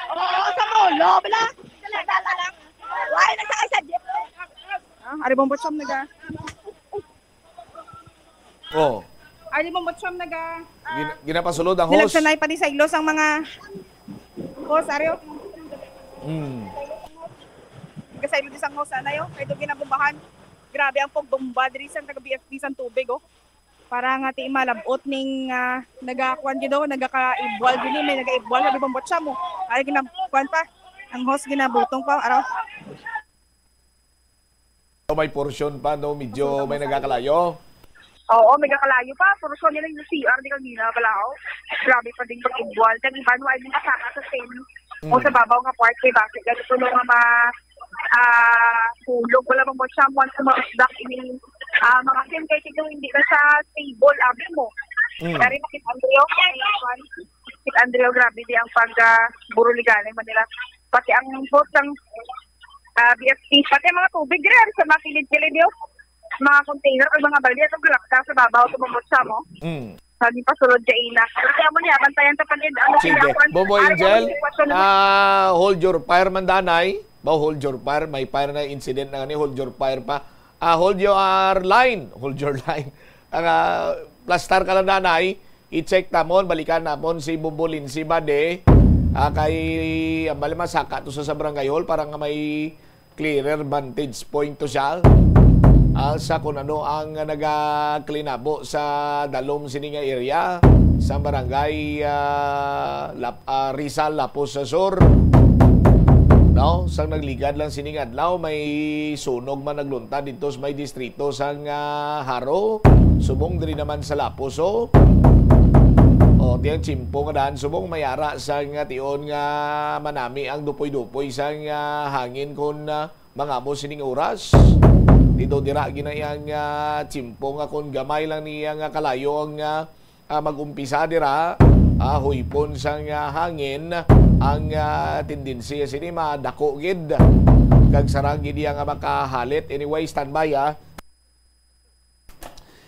Oo, sa Molo, bala. Why, nagsakay sa jeep? Ah, ari Bombo Cham naga. Oh. Ari Bombo Cham naga. Gin- ginapasulod ang host. Nilagsanay pa ni sa iglos ang mga host, ari, oh. Mm. Kasaylo di sang host, anay, oh. Kay do ginabombahan. Grabe ang pagbomba diri sa taga B F P sang tubig, oh. Para nga ti malabot ning ah, nagakuan gid, oh, nagakaibwal gini, may nagaibwal sa Bombo Cham, oh. Ari gina kuan pa. Ang host ginabutong pa, araw. So, may portion pa, no? Medyo may nagakalayo. Oo, may kakalayo pa. Pero so nila yung C R di kanina, balaw. Grabe pa din pag-ibwal. Kag iban, wala din kasaka sa ten. O Mm. sa babaw nga part, kay bakit? Ganito nung nga ma- ah, tulog. Wala bang mo siya, mo ang mga isdak ini, ah, mga film, kay kung hindi na siya stable, abi mo. Mm. Dari mo, kit Andreo, kit Andreo, grabe di ang pag, ah, buro ligali man nila. Pati ang boat ng, ah, B F T, pati ang mga tubig, dire, sa mga kilid-kilid, yo. Mga container o mga balde, itong galakta sa babaw, tumabot siya mo. Mm. Sabi pa, sulod siya, ina. Kaya mo niya, bantayan sa pag-, ano, Sige. Kaya, Bobo Ari, Angel, ang sitwasyon naman. Ah, hold your fire man, danay. Ba, hold your fire. May fire na incident na nga ni, hold your fire pa. Ah, hold your line. Hold your line. Ang, ah, plastar ka lang, danay. I-check namon, balikan namon si Bumbo Lindsay Bade. Ah, kay, ang bali, masaka to sa, sa barangay hall para nga may clearer vantage point to siya. Ah, sa kung ano ang nagaklinabo sa dalom sini nga area sa barangay, ah, Lap-, ah, Rizal, Lapos sa Sur. No? Sang nagligad lang sining adlaw, may sunog man nagluntad dito sa may distrito sang, ah, Jaro, subong diri naman sa Lapos, oh. O, tiyang tsimpo nga daan, subong may ara sang, ah, tion nga manami ang dupoy-dupoy sang, ah, hangin kon, ah, mangamo sining oras. Dito dira ginayang, ah, tsimpo nga kon gamay lang niya nga kalayo ang, ah, ah, mag-umpisa dira, ah, huypon sang, ah, hangin ang, ah, tendensiya sini madako gid. Kag sarang gid iya nga makahalit. Anyway, standby, ah.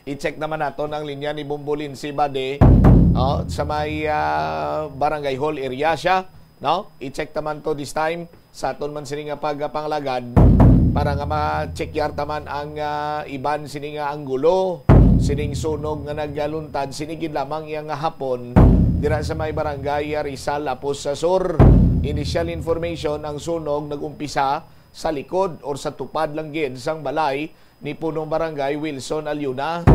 I-check naman naton ang linya ni Bumbo Lindsay Bade, oh, sa may, ah, Barangay Hall area siya, no? I-check naman to this time sa aton man sini nga pagpangalagad para nga ma-check yar taman ang, ah, iban sini nga anggulo sining sunog nga nagluntad sini gid lamang iya nga hapon dira sa may Barangay Rizal, Lapos sa Sur. Initial information, ang sunog nag-umpisa sa likod or sa tupad lang gid sang balay ni Punong Barangay Wilson Alyuna.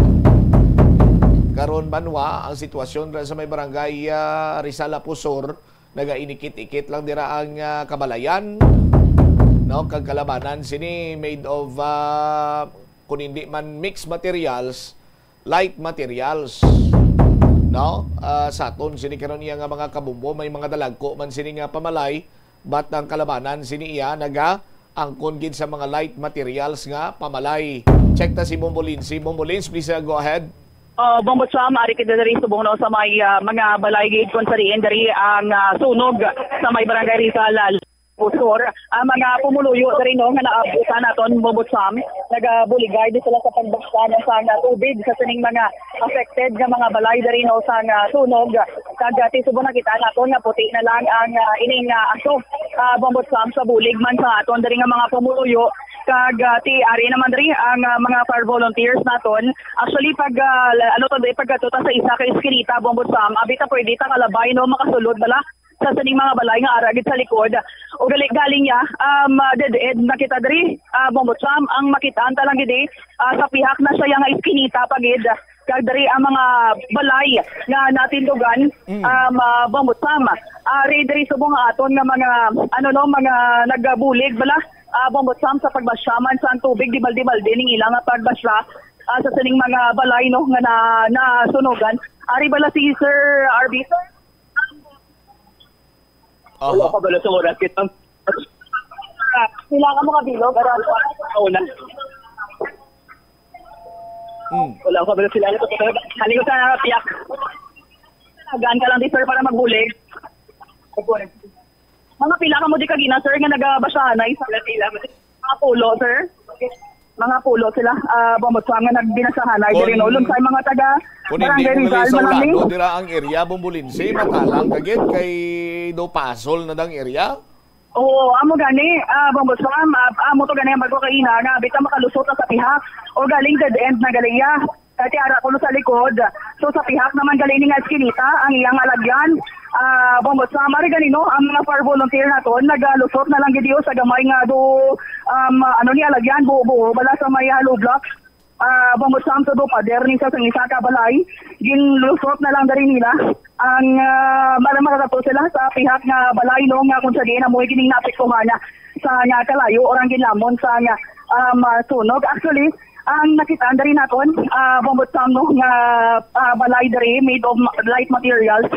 Karon, banwa, ang sitwasyon ra sa may Barangay, ah, Rizal, Lapos Sur, nagainikit-ikit lang dira ang, ah, kabalayan, no? Kag kalabanan sini made of, ah, kung hindi man mixed materials, light materials, no? Ah, sa aton sini karon iya nga mga kabumbo, may mga dalagko man sini nga pamalay, but ang kalabanan sini iya nagaangkon gid sa mga light materials nga pamalay. Check ta si Bombo Lins. Si Bombo Lins, please, uh, go ahead. Uh, Bombo Sam, ari kita diri subong, no, sa may, uh, mga balay gid kung sa diin diri ang, uh, sunog sa may Barangay Rizal, uh, Pusor. Ang mga pumuluyo diri, no, nga naabutan naton, Bombo Sam, nagabuligay di sila sa pagbasa, no, sa nga tubig sa sining mga affected nga mga balay diri, no, sa nga sunog. Kag, ah, ti subong nakita naton nga puti na lang ang, ah, ining, ah, aso, ah, Bombo Sam, sa bulig man sa aton diri nga mga pumuluyo. Kag, ah, ti ari naman diri ang, ah, mga fire volunteers naton. Actually, pag, ah, la-, ano to, pag ato ta sa isa ka eskinita, Bombo Sam, abi ta pwede ta kalabay, no, makasulod bala sa sining mga balay nga ara gid sa likod. O gali, galing ya, um, ah, dead end na kita diri, ah, Bombo Sam, ang makitaan ta lang gid, ah, sa pihak na siya nga eskinita pa gid. Kag diri ang mga balay nga natindugan, Mm. um, ah, Bombo Sam. Ari diri subong nga aton nga mga, ano, no, mga nagabulig bala, ah, Bombo Sam, sa pagbasya man sa tubig, di balde-balde ning ila nga pagbasya, ah, sa sining mga balay, no, nga na, nasunugan. Ari bala si Sir R B, sir? Aha. Wala ka bala sa oras, kita. Sila ka mga bilog, around one. Una. Mm. Wala ka bala sila. Haling ko sa piyak. Gaan ka lang di, sir, para magbulig. Mga pila ka mo di kagina, sir, nga nagabasahan na isa? Pila, pila. Mga pulo, sir. Mga pulo sila, ah, Bombo Sam, nga nagbinasahanay Kon-, diri, no? Lunsay mga taga kon hindi Barangay mo Rizal, nalisa Manami. Ulado, dira ang area, Bombo Lindsay, matalang ka gid kay do pasol na dang area. Oo, amo gani, ah, Bombo Sam, ah, amo to gani ang bago kaina nga bitaw makalusot na sa pihak o galing dead end na galing ya. Kay ti ara kuno sa likod. So, sa pihak naman gali ni nga eskinita, ang iyang alagyan, ah, Bombo Sam, ari gani, no, ang mga fire volunteer naton, nagalusot na lang gid iyo sa gamay nga do, um, ano ni alagyan, buo-buo, bala sa may hollow blocks. Ah, Bombo Sam, sa do, pader ni sa, sa isa ka balay, ginlusot na lang diri nila. Ang, ah, mara-, marato sila sa pihak nga balay, no, nga kung sa diin amoy gining naapektuhan sa nga kalayo, orang ginlamon sa nga, um, ah, sunog. Actually, ang nakita diri naton, ah, Bombo Sam, no, nga, ah, balay diri made of ma-, light materials.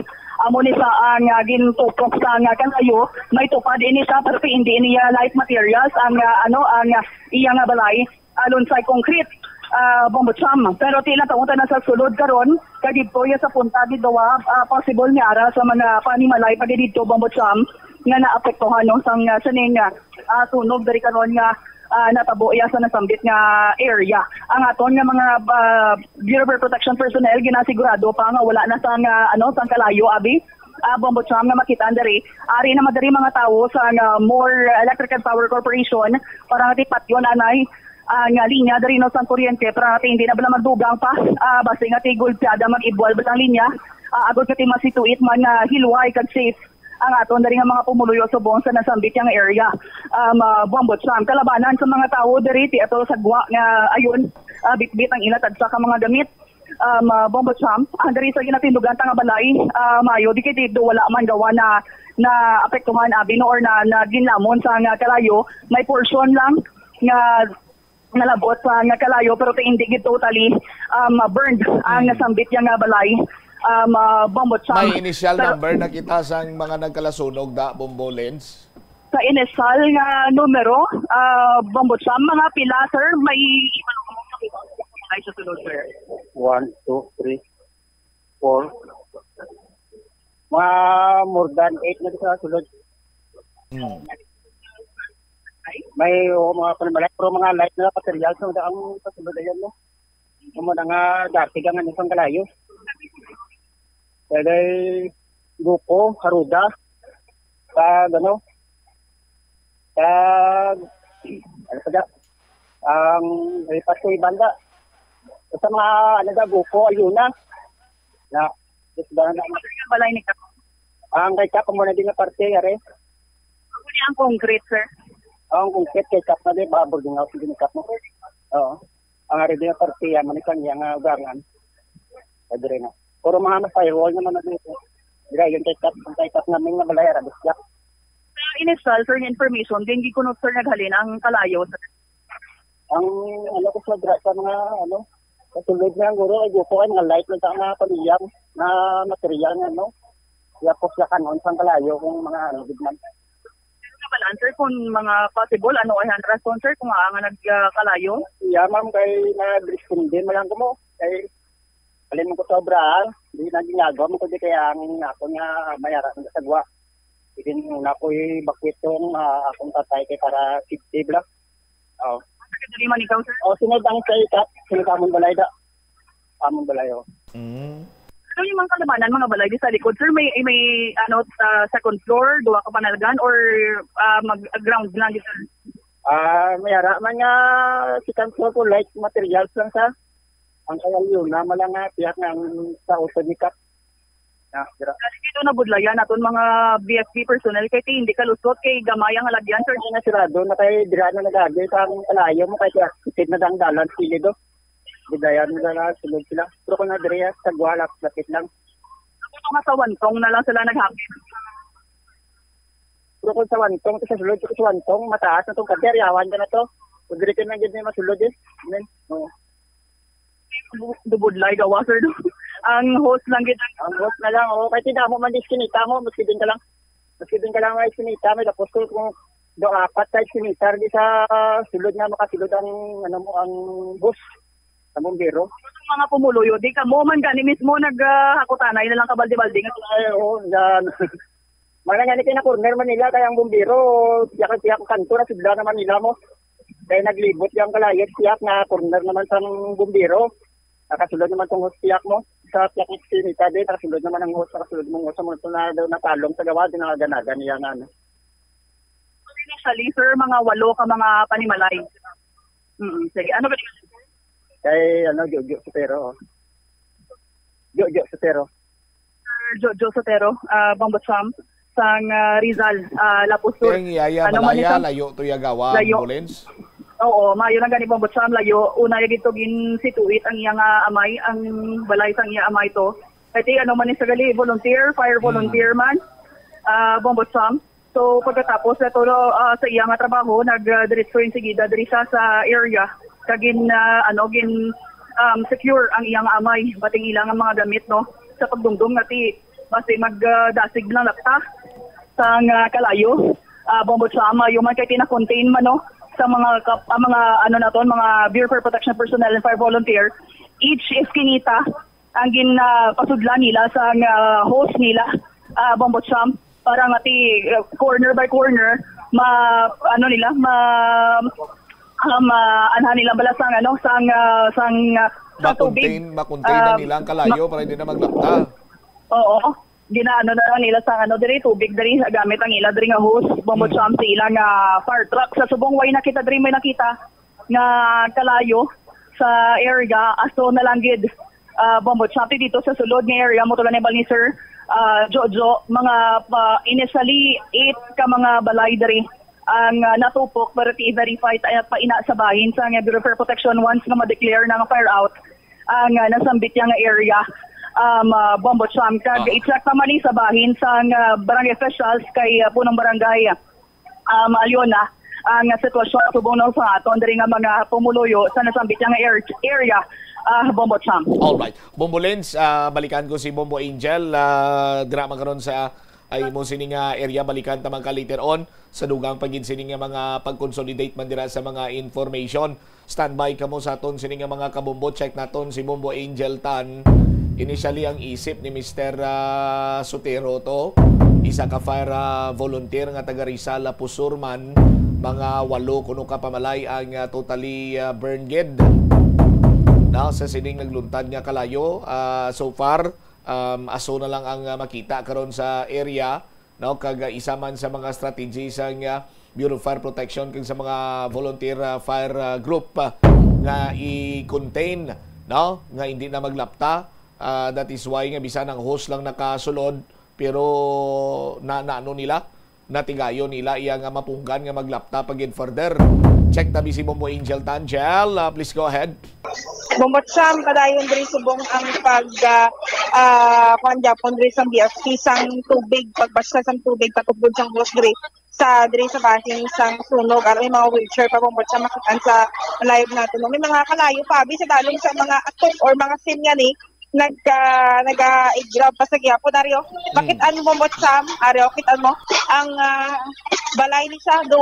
Amo ni sa ang, ah, gintupok sa ang, ah, kalayo, may tupad ini siya, pero hindi ini iya light materials ang, ah, ano, ang, ah, iya nga balay, ah, lunsay concrete, ah, Bombo Cham. Pero tila kaunta na sa sulod karon, kay didto iya sa punta didto, ah, ah, possible nga ara sa mga panimalay pa didto, Bombo Cham, nga naapektuhan, no, sang, ah, sining, ah, ah, sunog diri karon nga, ah, natabo iya sa nasambit nga area. Ang aton nga mga, ah, Bureau of Protection personnel ginasigurado pa nga wala na sang, ah, ano, sang kalayo, abi. Ah, Bombo Cham, nga makita diri. Ari naman diri mga tawo sa, ah, More Electric and Power Corporation para nga patyon anay, ah, nga linya diri, no, sang kuryente para nga hindi na bala magdugang pa. Ah, basi nga ti gulpiada, mag-ibwal bala ang linya. Ah, agod nga ti masituit man nga hilway kag safe ang aton diri nga mga pumuluyo subong sa nasambit nga area. Um, ah, Bombo Cham, kalabanan sa mga tawo diri ti ato sa gwa nga ayon, ah, bitbit ang ila tagsa ka mga gamit. Um, ah, Bombo Cham, ang diri sa ginatindugan ta nga balay, ah, maayo di kay dito wala man gawa na naapektuhan, abi, no, or na, na ginlamon sa nga kalayo, may portion lang nga nalabot sa nga kalayo, pero ti hindi gid totally, um, burned ang nasambit niya nga balay, um, ah, Bombo Cham. May initial Pero number na kita sang mga nagkalasunog da, Bombo Lens? Sa initial nga numero, ah, Bombo Cham, mga pila, sir? May iba lang akong nakita sa sulod, sir. One, two, three, four. Mga more than eight na sa sulod. Mm. May, o, mga panimalay, pero mga light na materials na ang pasulod ayan, no? Amo na nga dati ka nga isang kalayo. Kaya guko, haruda, sa, ano, sa, ano pa da? Ang, ay, pa sa banda. Sa mga, ano da, guko, ayuna. Na, just ba na, Balay ni Kap. Ang kay Kap, amo na din nga parte, are. Amo ni ang concrete, sir? Ang concrete kay Kap na din, ba, boarding house din ni Kap mo. Oo. Ang ari din nga parte, amo ni kanya nga ugangan. Pwede rin na. Puro mga ano, firewall naman na dito. Dira, yung kay Kap, ang kay Kap namin nga balay, ara, bisyak. Sa initial, sir, nga information, din gikunot, sir, naghalin ang kalayo, sir. Ang, ano ko sa dra-, sa mga, ano, sa sulod nga guro, ay gusto ay mga light lang sa mga pamilya, na material nga, ano, yapos sa kanon, sang kalayo, kung mga, ano, gid man. Pero kabalaan, sir, kung mga possible, ano ay ang rason, sir, kung anga nagkalayo? Yeah, ma'am, kay nag-responde man lang ko mo. Kay, alin mo ko sa obrahan, di na ginagawa mo ko di kaya ang ako nga mayara ng kasagwa. Hindi muna ko ibakwit yung, ah, akong tatay kay para safety lang. Oh. Taga diri man ikaw, sir? Oh, sunod ang sa ikat, sunod amon balay da. Amon balay, oh. Mm. Ano yung mga kalabanan, mga balay di sa likod, sir? May, may, ano, sa second floor, duwa ka panalgan, or, ah, mag-, ground lang dito? Ah, may ara man nga second floor ko, light materials lang sa. Ang kaya yun, na malang nga, tiyak nga ang sa auto ni Kap. Ah, dira. Dali kay daw nabudlayan aton mga B F P personnel kay ti hindi kalusot kay gamay ang halagyan, sir. Ay, nasirado na kay dira na nagagi sa ang kalayo mo kay kaya kitid na dang dalan sili do. Budlayan na na sulod sila. Pero kung na diri sa Gualap, lapit lang. Ako nga sa Wantong na lang sila naghapit. Pero kung sa Wantong, sa sulod sa Wantong, mataas na tong kaderyawan ka na to. Kung diri ka na gid may masulod eh. Amen. Oo. Dubudlay gawa, sir, do. Ang hose lang gid ang Ang hose na lang, oh. Kay ti damo man di iskinita mo, maski din ka lang. Maski din ka lang may iskinita, may lapos ko kung do apat ka iskinita, di sa sulod nga makasulod ang, ano mo, ang hose sa bumbero. Ang mga pumuluyo, di ka mo man gani mismo nag, ah, hakutanay na lang kabaldi-baldi nga. Ay, oo, yan. Mana nga ni kay na corner man nila, kay ang bumbero, tiyak-tiyak kanto na sudla naman nila mo. Kay naglibot yung kalayas, tiyak na corner naman sang bumbero. Nakasulod naman tong hose tiyak mo. Sa tiyak ni Sinita din, nakasulod naman ang hose, nakasulod mong hose, mo ito na daw napalong sa gawa, din ang aganagan niya nga, ano. Initially, sir, mga walo ka mga panimalay. Mm, sige. Ano ba? Kay, ano, Jojo Sotero, oh. Jojo Sotero. Sir Jojo Sotero, ah, Bambucham, sang, ah, Rizal, ah, Lapusol. Ang iyaya Ano man balaya, ito? Layo to yagawa, Layo. Ambulance? Oo, maayo lang gani, Bambucham, layo. Una, yung ito ginsituit ang iyang, ah, amay, ang balay sang iya amay to. Kaya ano man ni sa gali, volunteer, fire Hmm. volunteer man, ah, Bambucham. So, pagkatapos na to, ah, sa iya nga trabaho, nag, ah, diretso yung sigida diri siya sa area. Kag gin, ah, ano, gin, um, secure ang iyang amay, bating ilang ang mga gamit, no? Sa pagdumdum nga ti, Basi mag, ah, dasig lang lapta sang, ah, kalayo. Ah, Bombo Cham, ah, human kay tina-contain man, no, sa mga kap-, ah, mga, ano naton, mga Bureau of Fire Protection personnel and fire volunteer. Each iskinita ang gin, ah, pasudlan nila sang, ah, hose nila, ah, Bombo Cham, para nga ti, ah, corner by corner, ma, ano nila, ma, ah, ma, anha nila bala sang, ano, sang, ah, sang, ah, sa tubig. Ma-contain, ma-contain na Ah, nila ang kalayo ma- para hindi na maglapta. Oo. Ginaano na lang nila sa, ano, diri, tubig diri, gamit ang ila diri nga hose, Bombo Mm. Cham, sa ila nga fire truck. Sa subong, way nakita diri, may nakita nga kalayo sa area, aso na lang gid, ah, Bombo Cham. Dito sa sulod nga area, mo tulo ni Sir, ah, Jojo, mga pa, initially, eight ka mga balay diri ang, ah, natupok, pero ti-verify ta, pa ina sa bahin sa nga Bureau of Fire Protection once nga ma-declare na nga fire out ang, ah, nasambit niya nga area, um, ah, Bombo Cham. Kag Ah. i-check naman ni sa bahin sang, ah, barangay officials kay, ah, punong barangay, um, Aliona, ang sitwasyon subong na sa aton diri nga mga pumuluyo sa nasambit niya nga air-, area, ah, Bombo Cham. Alright. Bombo Lens, ah, balikan ko si Bombo Angel, ah, dira man karon sa ay mo sini nga area, balikan ta man ka later on sa dugang pa gid sini nga mga pag-consolidate man dira sa mga information. Standby kamo sa aton sini nga mga kabombo. Check naton si Bombo Angel Tan. Initially, ang isip ni Mister, ah, Sotero to, isa ka fire, ah, volunteer nga taga Rizal, Lapusur man, mga walo kuno ka pamalay ang, ah, totally, ah, burned gid. Now, sa sining nagluntad nga kalayo, ah, so far, um, aso na lang ang, ah, makita karon sa area, no? Kag, ah, isa man sa mga strategy sang, ah, Bureau of Fire Protection kag sa mga volunteer, ah, fire, ah, group, ah, nga i-contain, no, nga hindi na maglapta. Ah, that is why nga bisan ang hose lang nakasulod, pero na, na ano nila, natigayon nila iya nga mapunggan nga maglapta pa gid further. Check tabi si Bombo Angel Tan. Jel, ah, please go ahead. Bombo Cham, padayon diri subong ang pag, ah, ah, kuwan gyapon diri sa B F P sang tubig, pagbasa sang tubig, patubod sang hose diri sa, diri sa bahin sang sunog. Aron may mga wheelchair pa, Bombo Cham, makitaan sa live nato, no? May mga kalayo pa, abi, sa dalom sa mga atop or mga scene nga ni, nag, ah, naga-grab pa sa gyapon, Dario. Mm. Makit-an mo, Bombo Cham, Dario, kit-an mo, ang, ah, balay ni siya do,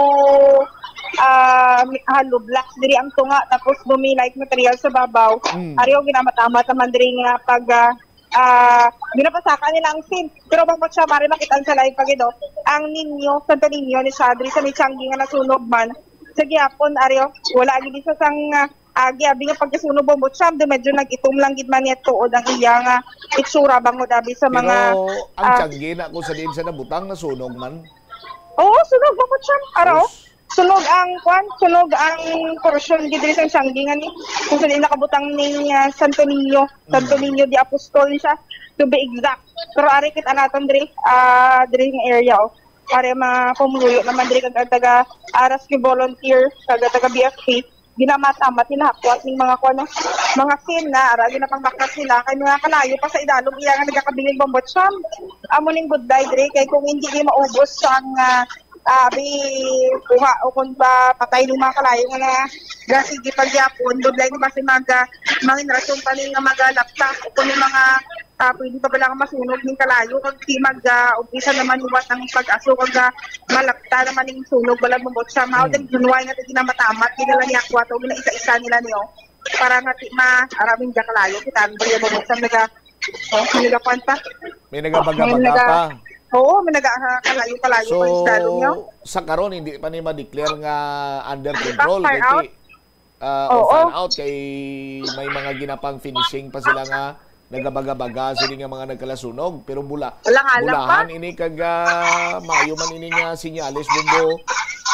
ah, mi-, hollow blocks diri ang tunga, tapos do may light material sa babaw. Mm. Dario, ginamatamat naman diri nga pag, ah, ah, ginapasaka nila ang scene. Pero, Bombo Cham, mari makit-an sa live pa gid, oh. Ang Niño, Santo Niño ni siya, diri sa may Changi nga nasunog man. Sa gyapon, Dario, wala gid siya sang, ah, agi, abi nga pagkasunog, Bombo Cham, di medyo nag-itom lang gid man niya tuod ang iya nga itsura bangod abi sa mga, Pero ang ah, Changi na kung sa diin sa nabutang, nasunog man. Oo, sunog, Bombo Cham. Araw, Yes. sunog ang, kwan, sunog ang portion gid diri sa Changi nga ni. Kung sa diin nakabutang ning, ah, Santo Niño, Santo Mm. Niño de Apostol ni siya, to be exact. Pero ari kit-an naton diri, ah, diri nga area, oh. Ari mga pumuluyo naman diri kag ang taga, ah, rescue volunteer, kag taga B F P. Ginamatamat nila hakwat ning mga kuwan, no? Mga scene na, ara, ginapanghakwat nila. Kay mga kalayo pa sa idalom, iya nga nagakabiling Bombo Cham. Amo ning budlay diri, kay kung hindi ni maubos ang, ah, ah, bi-, kuha o kung ba patay ng mga kalayo nga na, ga, sige, pagyapon, budlay ni basi mag, ah, mangin rason pa ni nga magalapta o kung yung mga ah, pwede pa bala nga masunog ning kalayo, kag di mag, ah, umpisa naman liwat ang pag-aso, kag, ah, malapta naman ning sunog, wala mo sa mao. Mm. Then, yun, why nga ginamatamat, ginala niya ako, ato, ginaisa-isa nila niyo, para nga di ma-, araming dyan kalayo, kita ang bala mo sa naga, oh, nagakuan pa. May nagabaga-baga May naga-, pa. Oo, may naga, ah, kalayo-kalayo So, pa yung salo niyo. Sa karon, hindi pa ni ma-declare nga under Hindi pa, control, fire kay out. ti-, ah, o Oo. fire out kay may mga ginapang finishing pa sila nga nagabaga-baga sila nga mga nagkalasunog, pero bula Alang-alang pa. bulahan ini kag, ah, maayo man ini nga sinyales, Bombo,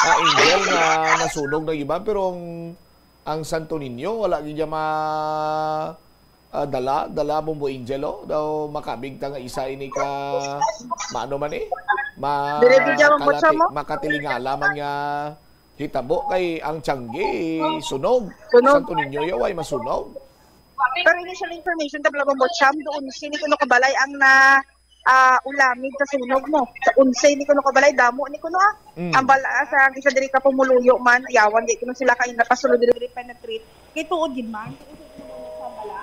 ah, Angel, nga nasunog na iba, pero ang, ang Santo Niño wala gid ma, ah, dala, dala, Bombo Angel, oh. Daw makabig ta nga isa ini ka maano man, eh, ma-, Dire gid siya, Bombo, kalati-, siya mo? makatilingala man nga hitabo kay ang Changi sunog. Sunog. Santo Niño yaw ay masunog. Pero initial information, tabla mo, Cham, doon si ni kuno kabalay ang na, ah, ulamig sa sunog mo. Sa unsay ni kuno kabalay, damo ni kuno, ah. Mm. Ang bala, ah, sa ang isa diri ka pumuluyo man, yawan, di kuno sila kayo napasulod diri penetrate. Kay tuod gid man,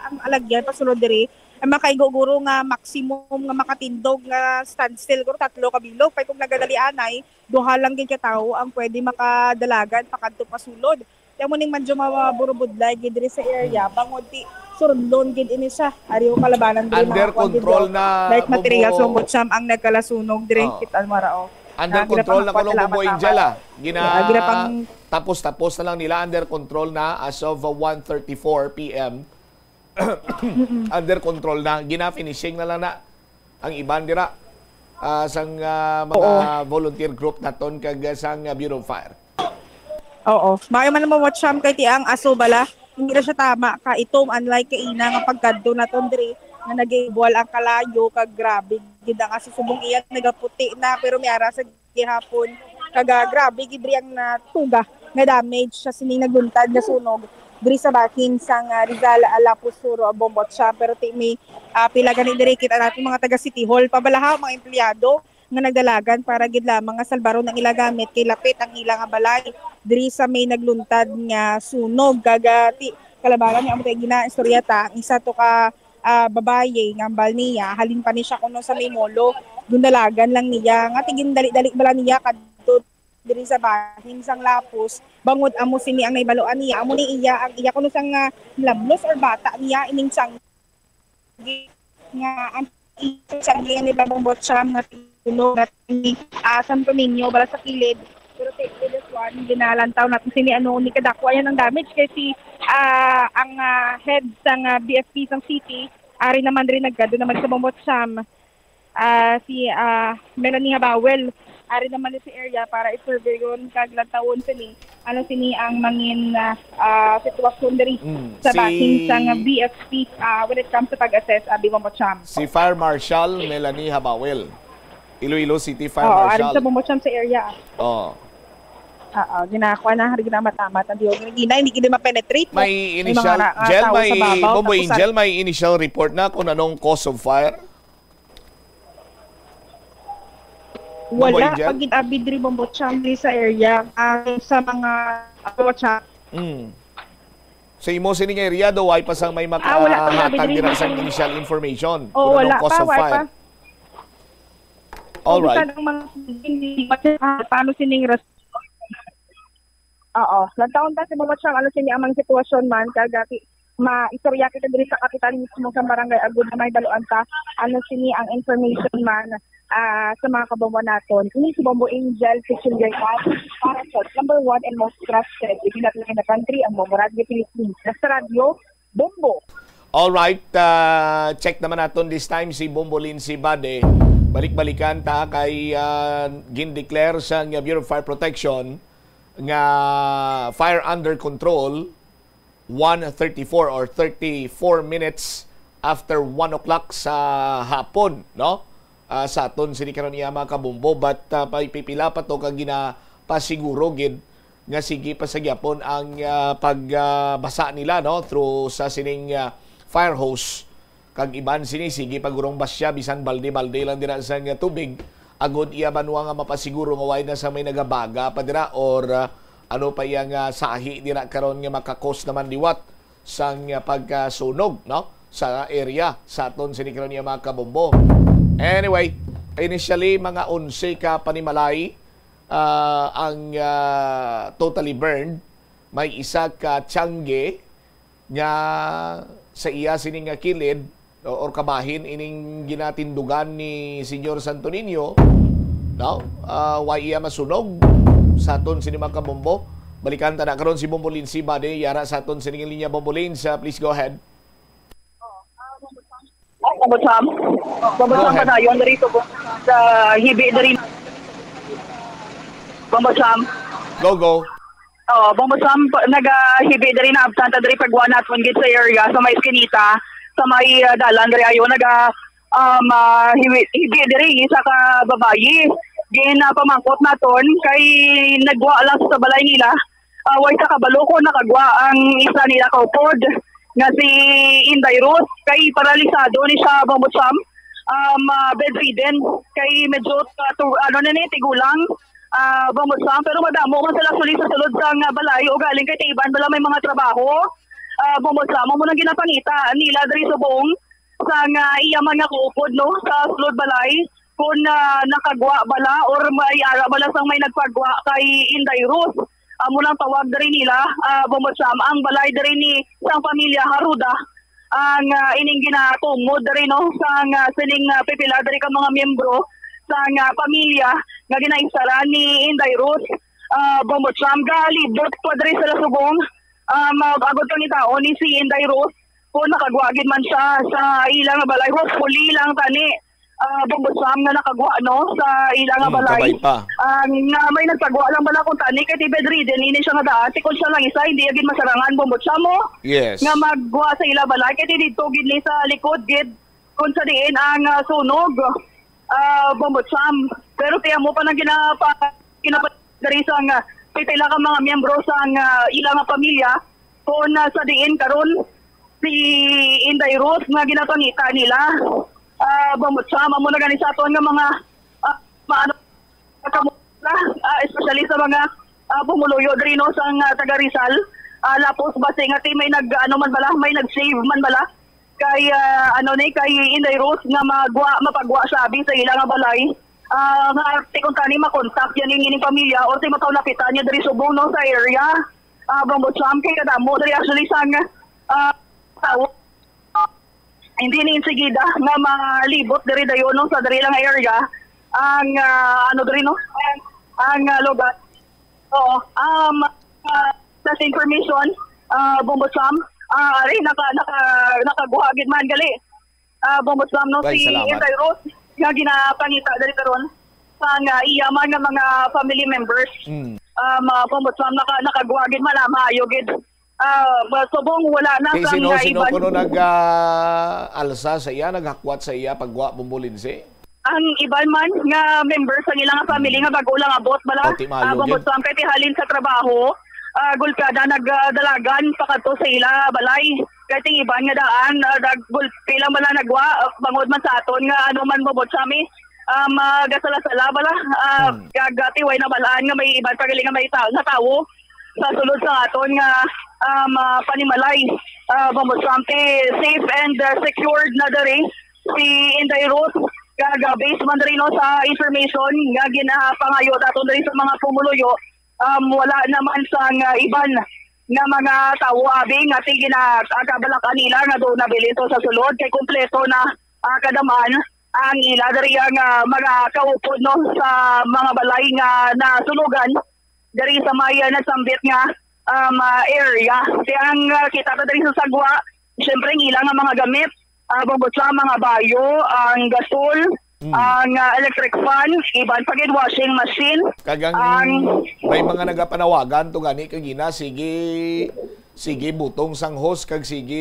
ang alagyan pasulod diri, Ang makaigo guro nga maximum nga makatindog nga standstill guro tatlo ka bilog, kay kung nagadalianay, duha lang gid ka tawo ang pwede makadalagan pakadto pasulod. Kaya mo ning medyo maburubudlay gid diri sa area, Hmm. bangod ti surlon gid ini siya. Ari ko kalabanan diri Under mga kuwan gid control daw. Na, Light materials Bombo. Bombo Cham ang nagkalasunog diri. Oh. Kita mo ra, oh. Under Ah, gina control na kuno, Bombo Angel, ah. Gina-, ah, gina pang tapos-tapos na lang nila, under control na as of, uh, one thirty-four P M. Under control na, gina-finishing na lang na ang iban dira, ah, sang, ah, mga Oo. volunteer group naton kag, ah, sang, ah, Bureau of Fire. Oo. Maayo man mo, Cham, kay ti ang aso bala, hindi na siya tama ka itom, unlike kaina nga pagkadto naton diri nga nag-iibwal ang kalayo kag grabe gid ang aso, subong iya nagaputi na pero may ara sa gihapon. Kag, ah, grabe gid diri ang natuga nga damage sa sining nagluntad nga sunog diri sa bahin sang, ah, Rizal, ah, Lapus Sur, ah, Bombo Cham. Pero ti may, ah, pila gani diri kita natin mga taga City Hall. Pabalahaw mga empleyado nga nagdalagan para gid lamang nga salbaron ang ila gamit kay lapit ang ila nga balay diri sa may nagluntad nga sunog. Kag, ah, ti kalabaran nga amo tay ginaistorya ta, ang isa to ka ah, babayi nga hambal niya, halin pa ni siya kuno sa may molo, gindalagan lang niya. Nga ti gindali-dali bala niya kadto diri sa bahin sang Lapus, bangod amo sini ang nahibaluan niya. Amo ni iya, ang iya kuno sang, ah, lablos or bata niya, ining tiyanggi nga ang tiyanggi ni Babang Bocham nga tinulo nga ni, ah, Santo Niño, bala sa kilid. Pero ti, ti this one, ginalantaw natin sini, ano, ni kadakwa yan ang damage kay si, ah, ang, ah, head sang, ah, B F P sang city, ari naman rin nagkado naman sa Bombo Cham, ah, si, ah, Melanie Habawel, ari naman rin sa area para i-survey yun kag lantawon sini, ano sini ang mangin, ah, ah, sitwasyon diri Mm, sa si bahin sang B F P, ah, when it comes to pag-assess, ah, Bombo Cham. Si Fire Marshal Melanie Habawel. Iloilo City Fire Oo, Marshal. Ari sa Bombo Cham sa area. Oo. Oo, ginakuha na, hari ginamatamat ang diyo. Gina, hindi gid ma-penetrate. May May mga initial, ra-, ah, Jel, tao may, sa babaw, Bombo tapos Angel, may initial report na kung anong cause of fire? Bombo Wala Angel? Pag gid-abi diri, Bombo Cham, diri sa area, ah, sa mga, ah, WhatsApp. Mm. Sa imo sining area, do, way pa sang may Ah, wala pa gid-abi makahatag diri dira sa sa initial information Oo, kung anong wala cause pa, of wala fire. Pa. All right. Kung bisan ang mga hindi, paano sining res-, Oo. Lantawon ta si Mama Chang, ano sini ang mga sitwasyon man, kag, ah, ki-, maistorya kita diri sa kapitan mismo sa barangay agud na mahibaluan ta ano sini ang information man, ah, sa mga kabombo naton. Ini si Bombo Angel, Kitchen Girl Cat, para sa number one and most trusted, within the Pilipinas country, ang Bombo Radyo Pilipinas. Sa radyo, Bombo. All right, ah, check naman naton this time si Bombo Lindsay Bade. Balik-balikan ta kay, ah, gindeclare sang Bureau of Fire Protection nga fire under control one thirty-four or thirty-four minutes after one o'clock sa hapon, no? Ah, sa aton sini karon iya, mga kabombo, but, ah, pipila pa to kag ginapasiguro gid nga sige pa sa gyapon ang, ah, pag, ah, basa nila, no, through sa sining, ah, fire hose. Kag iban sini, sige pa gurong basya, bisan balde-balde lang dira sa nga tubig. Agod iya banwa nga mapasiguro nga way na sa may nagabaga pa dira or, ah, ano pa iya nga sahi dira karon nga makakos naman liwat sang, ah, pagkasunog, no, sa area sa aton sini karon nga mga kabombo. Anyway, initially, mga onse ka panimalay, ah, ang, ah, totally burned. May isa ka tiyangge nga sa iya sini nga kilid o, or kabahin ining ginatindugan ni Señor Santo Niño, no? Ah, wa iya masunog sa aton sini mga kabombo. Balikan ta na karon si Bombo Lindsay Bade, yara sa aton sini nga linya. Bombo Lindsay, please go ahead. Ay, Bombo Sam. Bombo Go Sam, ahead. Padayon diri to, sa hibi diri. Bombo Sam. Go, go. Oo, Bombo Sam, pa-, nagahibi diri na absent diri pagwa naton gid sa area sa may Eskinita, sa may, ah, dalan diri ayo naga, um, ah, hiwi-, hibi diri isa ka babayi. Ginapamangkot naton kay nagwa lang sa balay nila. Ah, way sa kabalo ko nakagwa ang isa nila kaupod nga si Inday Ruth, kay paralisado ni siya, Bombo Sam. Um, ah, bedridden, kay medyo, ah, tu-, ano na ni, tigulang, ah, Bombo Sam. Pero madamo man sila suli sa sulod sang, ah, balay, ugaling kay ti iban bala may mga trabaho. Ah, Bombo Sam, amo nang ginapangita nila diri subong sang, ah, iya man nga kaupod, no, sa sulod balay, kung, ah, nakagwa bala or may ara bala sang may nagpagwa kay Inday Rose. Amo lang tawag diri nila, ah, Bombo Sam, ang balay diri ni sang pamilya Haruda. Ang, ah, ining ginatumod diri, no, sang, ah, sining, ah, pipila diri ka mga miyembro sang, ah, pamilya nga ginainstaran ni Inday Rose, ah, Bombo Sam. Galibot pa diri sila subong, ah, mag-, agod pangitaon ni si Inday Rose kung nakagwa gid man siya sa ila nga balay. Hopefully lang tani, ah, Bombo Sam, nga nakagwa, no, sa ila nga Hmm, balay. Kabay pa. Ah, nga may nagpagwa lang bala kung tani kay ti bedridden ini siya nga daan. Tikon siya lang isa, hindi gid masarangan, Bombo Sam, mo Yes. nga magwa sa ila balay kay ti didto gid ni sa likod gid kung sa diin ang, ah, sunog, ah, Bombo Sam. Pero tiyan mo pa nang ginapa-, ginapa-, diri sang, ah, pipila ka mga miyembro sang, ah, ila nga pamilya, kung, ah, sa diin karon si Inday Rose nga ginapangita nila. Ah, Bombo Sam, amo na gani sa aton nga mga, ah, maano, kamula, ah, especially sa mga, ah, pumuluyo diri, no, sang, ah, taga Rizal. Ah, lapos basi nga ti may nag, ano man bala, may nag-save man bala kay, ah, ano ni, kay Inday Rose nga magwa, mapagwa sa abi sa ila nga balay. Ah, nga ti kung tani makontak yan yung ining pamilya or ti mataw napitan niya diri subong, no, sa area. Ah, Bombo Sam, kay kadamo diri actually sang, ah, tao. Hindi ni insigida nga malibot diri dayon, no, sa diri lang area ang, ah, ano diri, no, ang, ah, lugar. Oo. Um, ah, sa information, ah, Bombo Sam, ah, ari, naka, naka, nakaguha gid man gali, ah, Bombo Sam, no, Ay, si salamat. Inday Rose, nga ginapangita diri karon sa nga iya man nga mga family members. Mm. Um, ah, Bombo Sam, naka, nakaguha gid man, ah, maayo gid. Ah, ba, subong wala na Kay sang sino, nga sino iban. kuno nag, ah, alsa sa iya, naghakwat sa iya, pagwa, Bombo Lindsay? Ang iban man nga member sa ilang family Mm. nga bago lang abot bala, O, ti maayo ah, gid. Bombo Sam, kay ti halin sa trabaho, ah, gulpiada nagdalagan pa kadto sa ila balay. Kay ting iban nga daan, ah, nagulpi lang bala nagwa, ah, bangod man sa aton nga ano man, Bombo Sam, eh, um, ah, gasala-sala bala, ah, Hmm. kag, ah, ti way nabalaan nga may iban pa gali nga may ta-, nga tawo sa sulod sa aton nga, um, ah, panimalay. Ah, Bombo Sam, ti safe and, ah, secured na diri si Inday Rose. Kag, ah, based man diri, no, sa information nga ginapangayo naton diri sa mga pumuluyo, um, wala naman sang, ah, iban nga mga tawo, abi, nga ti gina-, ah, kabalak-an nila nga doon nabilin to sa sulod kay kompleto na, ah, kadaman ang ila diri ang, ah, mga kaupod, no, sa mga balay nga nasunugan diri sa may, ah, nasambit nga, um, ah, area. Kaya ang, ah, kita ta diri sa sagwa, syempre, ang ila nga mga gamit, ah, bangod sa mga bayo, ang gasol, Mm. ang, ah, electric fan, iban pa gid washing machine. Kag ang Ang may mga nagapanawagan to gani kagina, sige, sige butong sang hose kag sige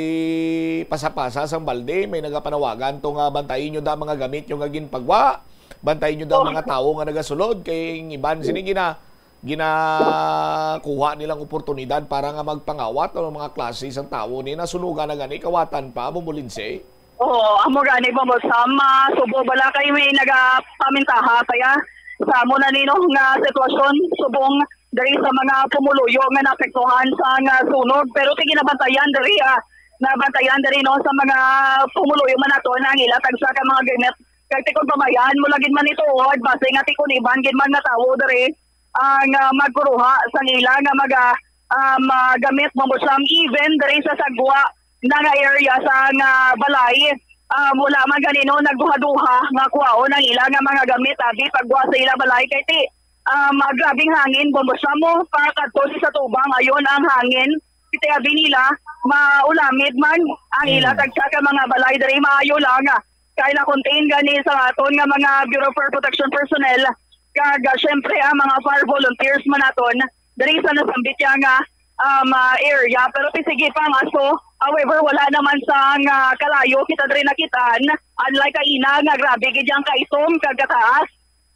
pasa-pasa sang balde. May nagapanawagan to nga bantayi nyo da mga gamit nyo nga ginpagwa. Bantayi nyo da Oh. mga tawo nga nagasulod kay ang iban sini gina ginakuha nilang oportunidad para nga magpangawat ang mga klase sang tawo ni nasunugan na gani kawatan pa, Bombo Lindsay. Oo, amo gani, Bombo Sam, ah, subo bala kay may nagapamintaha kaya sa amo na nino nga sitwasyon subong diri sa mga pumuluyo nga naapektuhan sa nga sunog. Pero ti ginabantayan diri, ah, nabantayan diri, no, sa mga pumuluyo man nato na ang ila tagsa ka mga gamit. Kay ti kon pamayan mo lagi man ito, oh, base nga ti kon iban gid man nga tawo diri ang, ah, magkuruha sang ila nga mga, um, ah, gamit, Bombo Sam, even diri sa sagwa na nga area sa nga balay. Um, wala man ganino nagduha-duha nga kuhaon ang ila nga mga gamit, abi, pagwa sa ila balay kay ti, um, ah, grabing hangin, Bombo Sam, mo pakadto sa tubang, ayon ang hangin. Kay ti abi nila, maulamid man ang ila Mm. tagsa ka mga balay diri, maayo lang, ah, kay na-contain gani sa aton nga mga Bureau of Fire Protection personnel kag, ah, syempre, ang mga fire volunteers man naton diri sa nasambit ya nga, um, ah, area. Pero ti sige pa nga, so, however, wala naman sa nga kalayo kita diri nakitaan, unlike kaina nga grabe gid yang kaitom kag kataas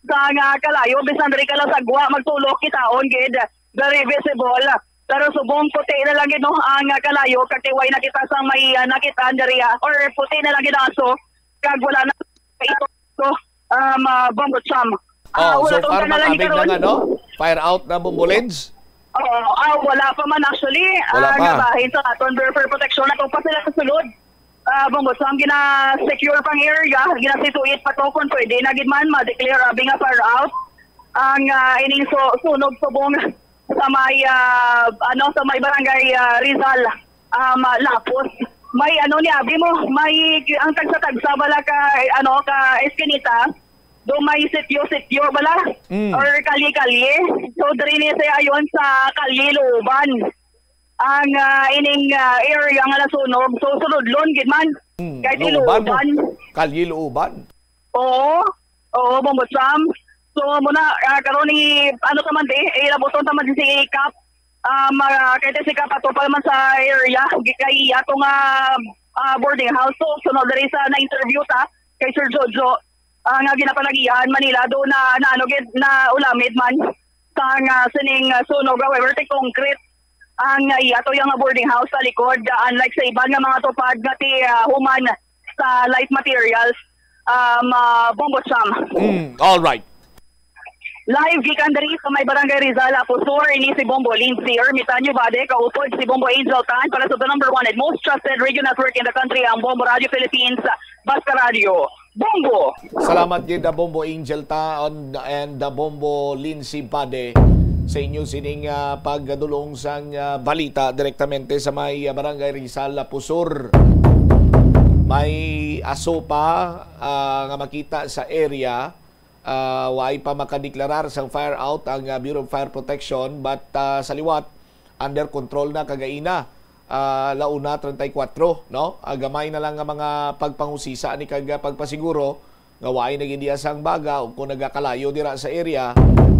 sa nga kalayo, bisan diri ka lang sagwa magtulok, kitaon gid, very visible. Pero subong puti na lang gid, no, ang, ah, kalayo, kag ti way na kita sang may, ah, nakitaan diri, ah, or puti na lang gid ang aso, kag wala na ito, so, um, ah, Bombo Sam. Ah, Oh, so wala far tong man, kanila ni abi, karon. Na nga, no? Fire out na, Bombo Lindsay? Oo, ah, wala pa man actually. Wala Ah, pa. Nabahin sa aton Bureau for Protection, ato pa sila sa sulod. Ah, Bongo Sam, gina-secure pang area, ginasituit pa to kung pwede na gid man ma-declare abi nga fire out ang, ah, ining su-, sunog subong sa may, ah, ano, sa may barangay, ah, Rizal, um, ah, Lapus. May ano ni abi mo, may ang tagsa-tagsa bala ka, ano, ka eskinita, do may sityo-sityo bala, Mm. or kalye-kalye. So, diri ni siya ayon sa kalye Luuban. Ang, ah, ining, ah, area nga nasunog, so suludlon gid man. Mm, Kay Luuban, Luuban. Kalye Luuban. Oo. Oo, Bongo Sam. So, muna, ah, karon ni, ano ta man di, eh, ilabuton ta man di si Kap. Ah, ma-, kay si Kap ato pa man sa area, gi-, kay ato nga, ah, boarding house. So, sunod diri sa na-interview ta kay Sir Jojo, ah, nga ginapanagihan man nila do na, na ano gid, na ulamid man sang, ah, sining, ah, sunog. However, ti concrete ang, ah, ato yung boarding house sa likod, ah, unlike sa iban nga mga tupad nga ti, ah, human sa light materials, um, ah, Bongo Sam. Mm, all right. Live gikan diri sa may Barangay Rizal, Apo Sur, ini si Bombo Lindsay Ermitanyo Bade, kaupod si Bombo Angel Tan para sa the number one and most trusted radio network in the country, ang Bombo Radio Philippines, Basta Radio. Bombo! Salamat gid, ah, Bombo Angel Tan and, ah, Bombo Lindsay Bade sa inyo sining, ah, pagdulong sang, ah, balita direktamente sa may, ah, Barangay Rizal, Apo Sur. May aso pa, ah, nga makita sa area. Ah, waay pa makadeklarar sang fire out ang, ah, Bureau of Fire Protection, but, ah, sa liwat, under control na kagaina, ah, la una treinta y cuatro, no? Ah, gamay na lang nga mga pagpangusisa ni kag, ah, pagpasiguro nga waay na gid diya sang baga o kung nagakalayo dira sa area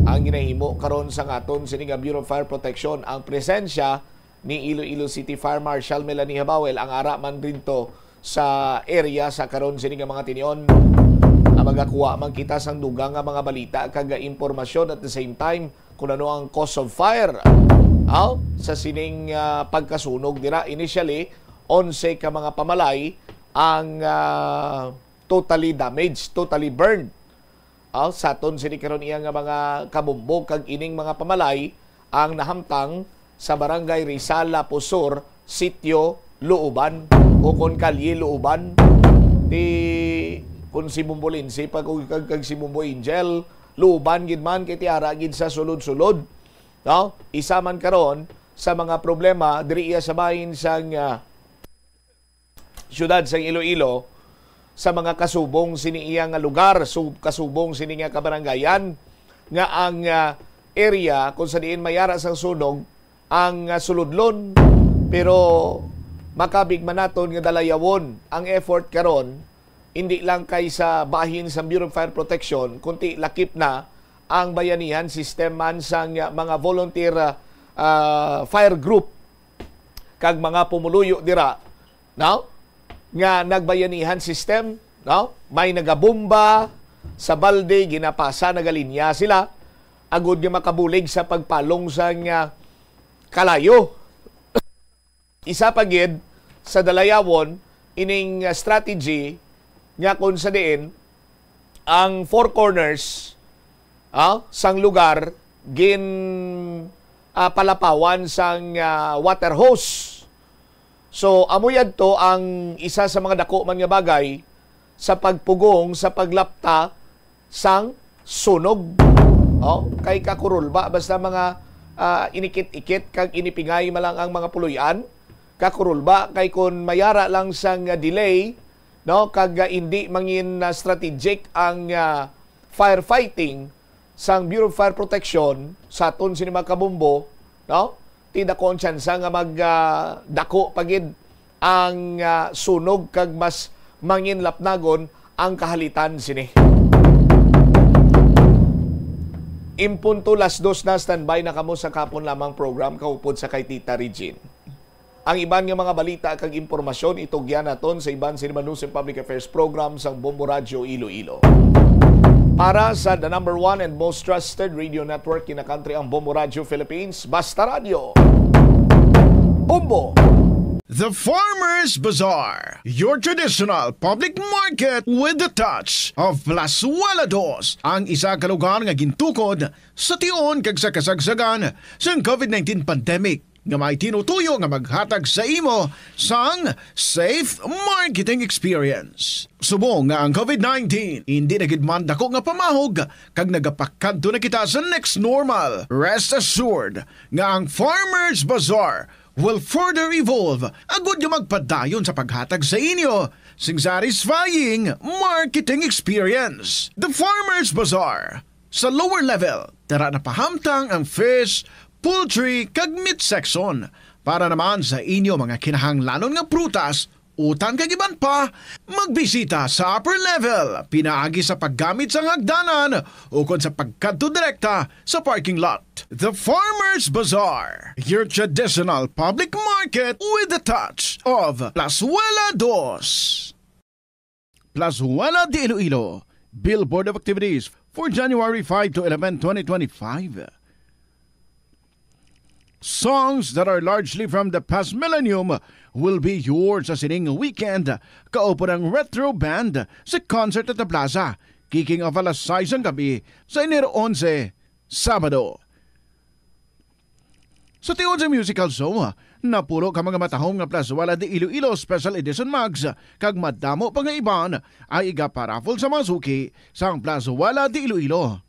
ang ginahimo karon sang aton sini nga Bureau of Fire Protection ang presensya ni Iloilo City Fire Marshal Melanie Habawel, ang ara man didto sa area sa karon sini nga mga tinion. Nga magakuha man kita sang dugang nga mga balita kag impormasyon at the same time kung ano ang cause of fire, ah, sa sining, ah, pagkasunog dira. Initially, onse ka mga pamalay ang, ah, totally damaged, totally burned. Ah, sa aton sini karon iya nga mga kabumbo kag ining mga pamalay ang nahamtang sa Barangay Rizal, Lapu Sur, Sitio Luuban, ukon Kalye Luuban. Ti, kun si Bumbo Lindsay pa kag, kag, kag si Bumbo Angel, Luuban gid man kay ti ara gid sa sulod-sulod. No? Isa man karon sa mga problema diri iya sa bahin sang, ah, siyudad sang Iloilo, sa mga kasubong sini iya nga lugar, sub-, kasubong sini nga kabaranggayan, nga ang, ah, area kung sa diin mayara sang sunog ang, ah, suludlon, pero makabig man naton nga dalayawon ang effort karon, hindi lang kay sa bahin sa Bureau of Fire Protection, kundi lakip na ang bayanihan system man sang, ah, mga volunteer, ah, ah, fire group kag mga pumuluyo dira, no? Nga nagbayanihan system, no? May nagabomba sa balde, ginapasa, nagalinya sila agud nga makabulig sa pagpalong sang, ah, kalayo. Isa pa gid sa dalayawon ining, ah, strategy nga kung sa diin ang four corners, ah, sang lugar gin, ah, palapawan sang, ah, water hose. So, amo yadto ang isa sa mga dako man nga bagay sa pagpugong sa paglapta sang sunog. Oh, kay kakurulba basta mga, ah, inikit-ikit kag inipingay man lang ang mga puloy-an. Kakurulba kay kun mayara lang sang, ah, delay, no, kag, ah, indi mangin, ah, strategic ang, ah, firefighting sang Bureau of Fire Protection sa aton sini mga kabombo, no? Ti dako ang tsansa nga mag, ah, dako pa gid ang, ah, sunog kag mas manginlapnagon ang kahalitan sini. In punto las dos na, standby na kamo sa kahapon lamang program kaupod sa kay Tita Regine. Ang iban nga mga balita kag impormasyon itugyan naton sa iban sini man News and Public Affairs program sang Bombo Radyo Iloilo. Para sa the number one and most trusted radio network in the country, ang Bombo Radyo Philippines, Basta Radyo. Bombo! The Farmers Bazaar, your traditional public market with the touch of Plazuela Dos, ang isa ka lugar nga gintukod sa tion kag sa kasagsagan sang COVID nineteen pandemic. nga may tinutuyo nga maghatag sa imo sang safe marketing experience. Subong nga ang COVID nineteen indi na gid man dako nga pamahog kag nagapakadto na kita sa next normal, rest assured nga ang Farmers Bazaar will further evolve agud nga magpadayon sa paghatag sa inyo sing satisfying marketing experience. The Farmers Bazaar. Sa lower level, tara na pahamtang ang fish, poultry, kag meat section. Para naman sa inyo mga kinahanglanon nga prutas, utang kag iban pa, magbisita sa upper level pinaagi sa paggamit sang hagdanan ukon sa pagkadto direkta sa parking lot. The Farmers Bazaar, your traditional public market with a touch of Plazuela Dos. Plazuela de Iloilo, Billboard of Activities for January five to eleven, twenty twenty-five. Songs that are largely from the past millennium will be yours sa sining weekend. Kaupo ng Retro Band sa concert at the plaza, kicking off alas sais ang gabi sa Enero onse, Sabado. Sa tion sa musical show, napulo ka mga matahom nga Plazuela de Iloilo Special Edition mugs kag madamo pa nga iban ang igaparaffle sa mga suki sang Plazuela de Iloilo.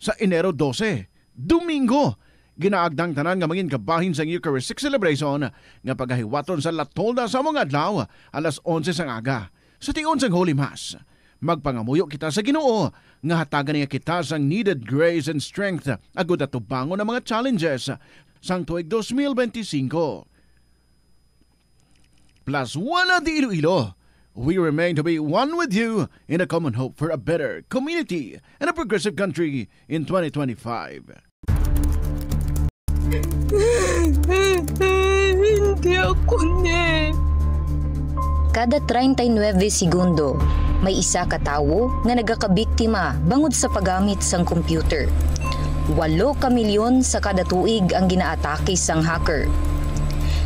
Sa Enero dose, Domingo, ginaagda ang tanan nga mangin kabahin sang Eucharistic celebration nga pagahiwaton sa La Tolda sa mga adlaw alas onse sang aga. Sa tion sang Holy Mass, magpangamuyo kita sa Ginoo nga hatagan niya kita sang needed grace and strength agud atubangon ang mga challenges sang tuig dos mil benti singko. Plazuela de Iloilo, we remain to be one with you in a common hope for a better community and a progressive country in twenty twenty-five. Hindi ako ni. Kada treinta y nueve segundo, may isa ka tawo nga nagakabiktima bangod sa paggamit sang computer. Walo ka milyon sa kada tuig ang ginaatake sang hacker.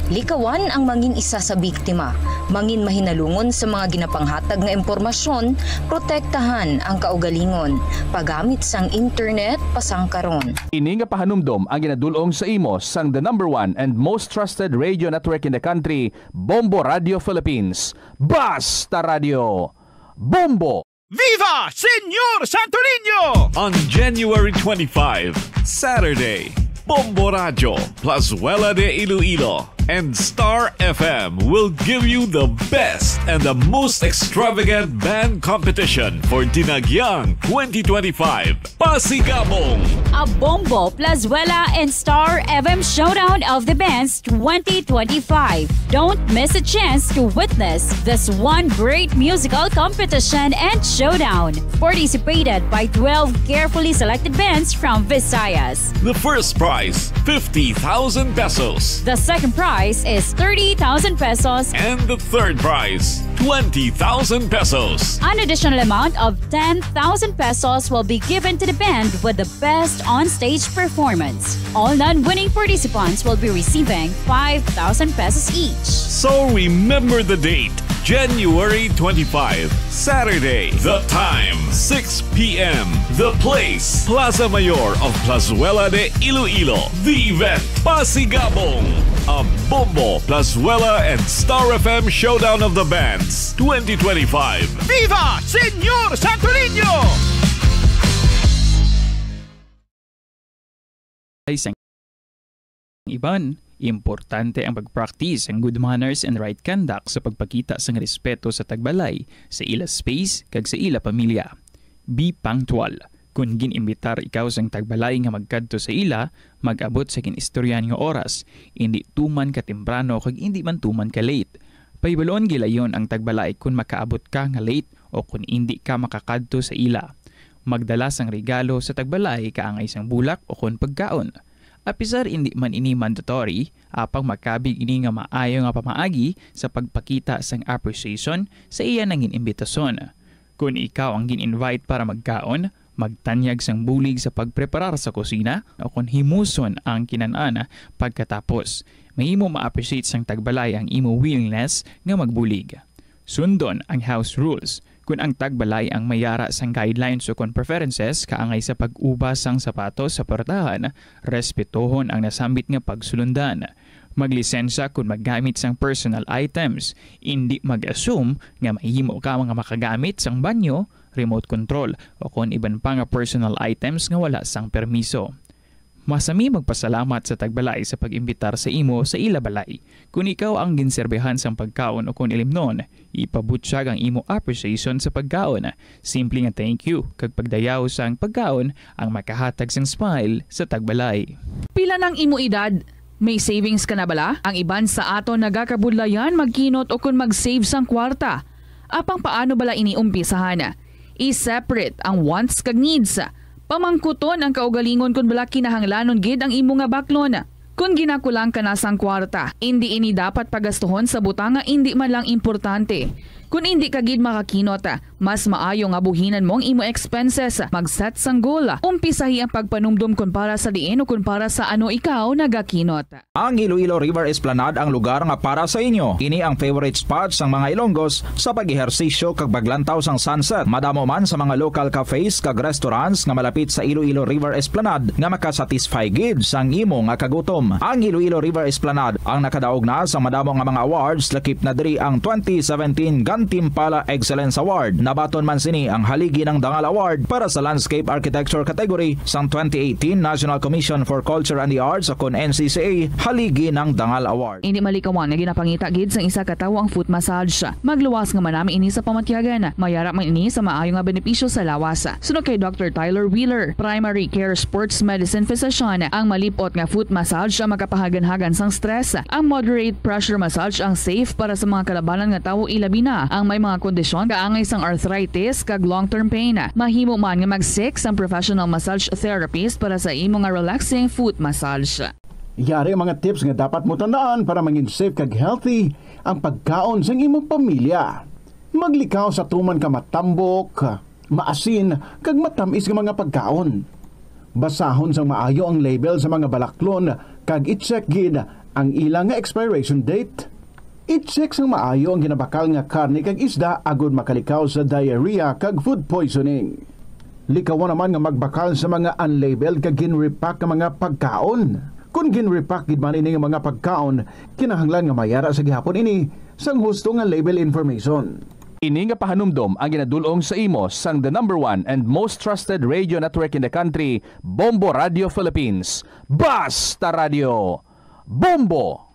Likawan ang mangin isa sa biktima, mangin mahinalungon sa mga ginapanghatag nga impormasyon, protektahan ang kaugalingon, paggamit sang internet pasang karon. Ini nga pahanumdom ang ginadul-ong sa imo sang the number one and most trusted radio network in the country, Bombo Radio Philippines. Basta Radio, Bombo! Viva Señor Santo Niño! On January twenty-five, Saturday, Bombo Radyo, Plazuela de Iloilo, and Star F M will give you the best and the most extravagant band competition for Dinagyang twenty twenty-five. Pasigabong! A Bombo, Plazuela, and Star F M Showdown of the Bands twenty twenty-five. Don't miss a chance to witness this one great musical competition and showdown. Participated by twelve carefully selected bands from Visayas. The first prize, fifty thousand pesos. The second prize is thirty thousand pesos. And the third prize, twenty thousand pesos. An additional amount of ten thousand pesos will be given to the band with the best on-stage performance. All non-winning participants will be receiving five thousand pesos each. So remember the date, January twenty-five, Saturday. The time, six p m. The place, Plaza Mayor of Plazuela de Iloilo. The event, Pasigabong, a Bombo, Plazuela, and Star F M Showdown of the Bands twenty twenty-five. Viva Señor Santo Niño! Ay, sang iban, importante ang pag-practice ang good manners and right conduct sa pagpakita sang respeto sa tagbalay, sa ila space, kag sa ila pamilya. Be punctual. Kon gin-imbitar ikaw sang tagbalay nga magkadto sa ila, mag-abot sa gin-istoryahan nga oras, indi tuman ka temprano kag indi man tuman ka late. Pahibaluon gilayon ang tagbalay kon makaabot ka nga late o kon indi ka makakadto sa ila. Magdala sang regalo sa tagbalay, kaangay sang bulak o kon pagkaon. Apisar indi man ini mandatory, apang makabig ini nga maayo nga pamaagi sa pagpakita sang appreciation sa iya nangin-imbitason. Kon ikaw ang gin-invite para magkaon, magtanyag sang bulig sa pagpreparar sa kusina, o kon himuson ang kinan-an pagkatapos. Mahimo ma-appreciate sang tagbalay ang imo willingness nga magbulig. Sundon ang house rules. Kon ang tagbalay ang mayara sang guidelines o kon preferences kaangay sa pag-uba sang sapatos sa puwertahan, respetohon ang nasambit nga pagsulundan. Maglisensya kon maggamit sang personal items. Indi mag-assume nga mahimo ka nga makagamit sang banyo, remote control, o kon iban pa nga personal items nga wala sang permiso. Masami magpasalamat sa tagbalay sa pag-imbitar sa imo sa ila balay. Kon ikaw ang ginserbihan sang pagkaon o kon ilimnon, ipabutyag ang imo appreciation sa pagkaon. Simple nga thank you kag pagdayaw sang pagkaon ang makahatag sang smile sa tagbalay. Pila nang imo edad? May savings ka na bala? Ang iban sa aton nagakabudlayan magkinot ukon mag-save sang kwarta. Apang paano bala ini umpisahan? I-separate ang wants kag needs. Pamangkuton ang kaugalingon kon bala kinahanglanon gid ang imo nga baklon. Kon ginakulang ka na sang kwarta, indi ini dapat pagastuhon sa butang nga indi man lang importante. Kon indi ka gid makakinot, mas maayo nga buhinan mo ang imo expenses. Mag-set sang goal. Umpisahi ang pagpanumdom kon para sa diin o kon para sa ano ikaw nagakinot. Ang Iloilo River Esplanade ang lugar nga para sa inyo. Ini ang favorite spot sang mga Ilonggos sa pag-ehersisyo kag paglantaw sang sunset. Madamo man sa mga local cafes kag restaurants nga malapit sa Iloilo River Esplanade nga makasatisfy gid sang imo nga kagutom. Ang Iloilo River Esplanade ang nakadaog na sa madamo nga mga awards, lakip na diri ang twenty seventeen Gantimpala Excellence Award. Nabaton man sini ang Haligi ng Dangal Award para sa Landscape Architecture category sang twenty eighteen National Commission for Culture and the Arts o kon N C C A Haligi ng Dangal Award. Indi malikawan nga ginapangita gid sang isa ka tawo ang foot massage. Magluwas nga manami ini sa pamatyagan. Mayara man ini sa maayo nga benepisyo sa lawas. Suno kay Doctor Tyler Wheeler, primary care sports medicine physician, ang malip-ot nga foot massage ang makapahaganhagan sang stress. Ang moderate pressure massage ang safe para sa mga kalabanan nga tawo, ilabi na ang may mga kondisyon kaangay sang arthritis kag long-term pain. Mahimo man nga mag-seek sang professional massage therapist para sa imo nga relaxing foot massage. Yari ang mga tips nga dapat mo tandaan para mangin safe kag healthy ang pagkaon sang imong pamilya. Maglikaw sa tuman ka matambok, maasin, kag matamis nga mga pagkaon. Basahon sang maayo ang label sa mga balaklon kag i-check gid ang ila nga expiration date. I-check sang maayo ang ginabakal nga karne kag isda agod makalikaw sa diarrhea kag food poisoning. Likawan naman nga magbakal sa mga unlabeled kag gin-repack nga mga pagkaon. Kon gin-repack gid man ini nga mga pagkaon, kinahanglan nga mayara sa gihapon ini sang husto nga label information. Ini nga pahanumdom ang ginadul-ong sa imo sang the number one and most trusted radio network in the country, Bombo Radio Philippines. Basta Radio, Bombo!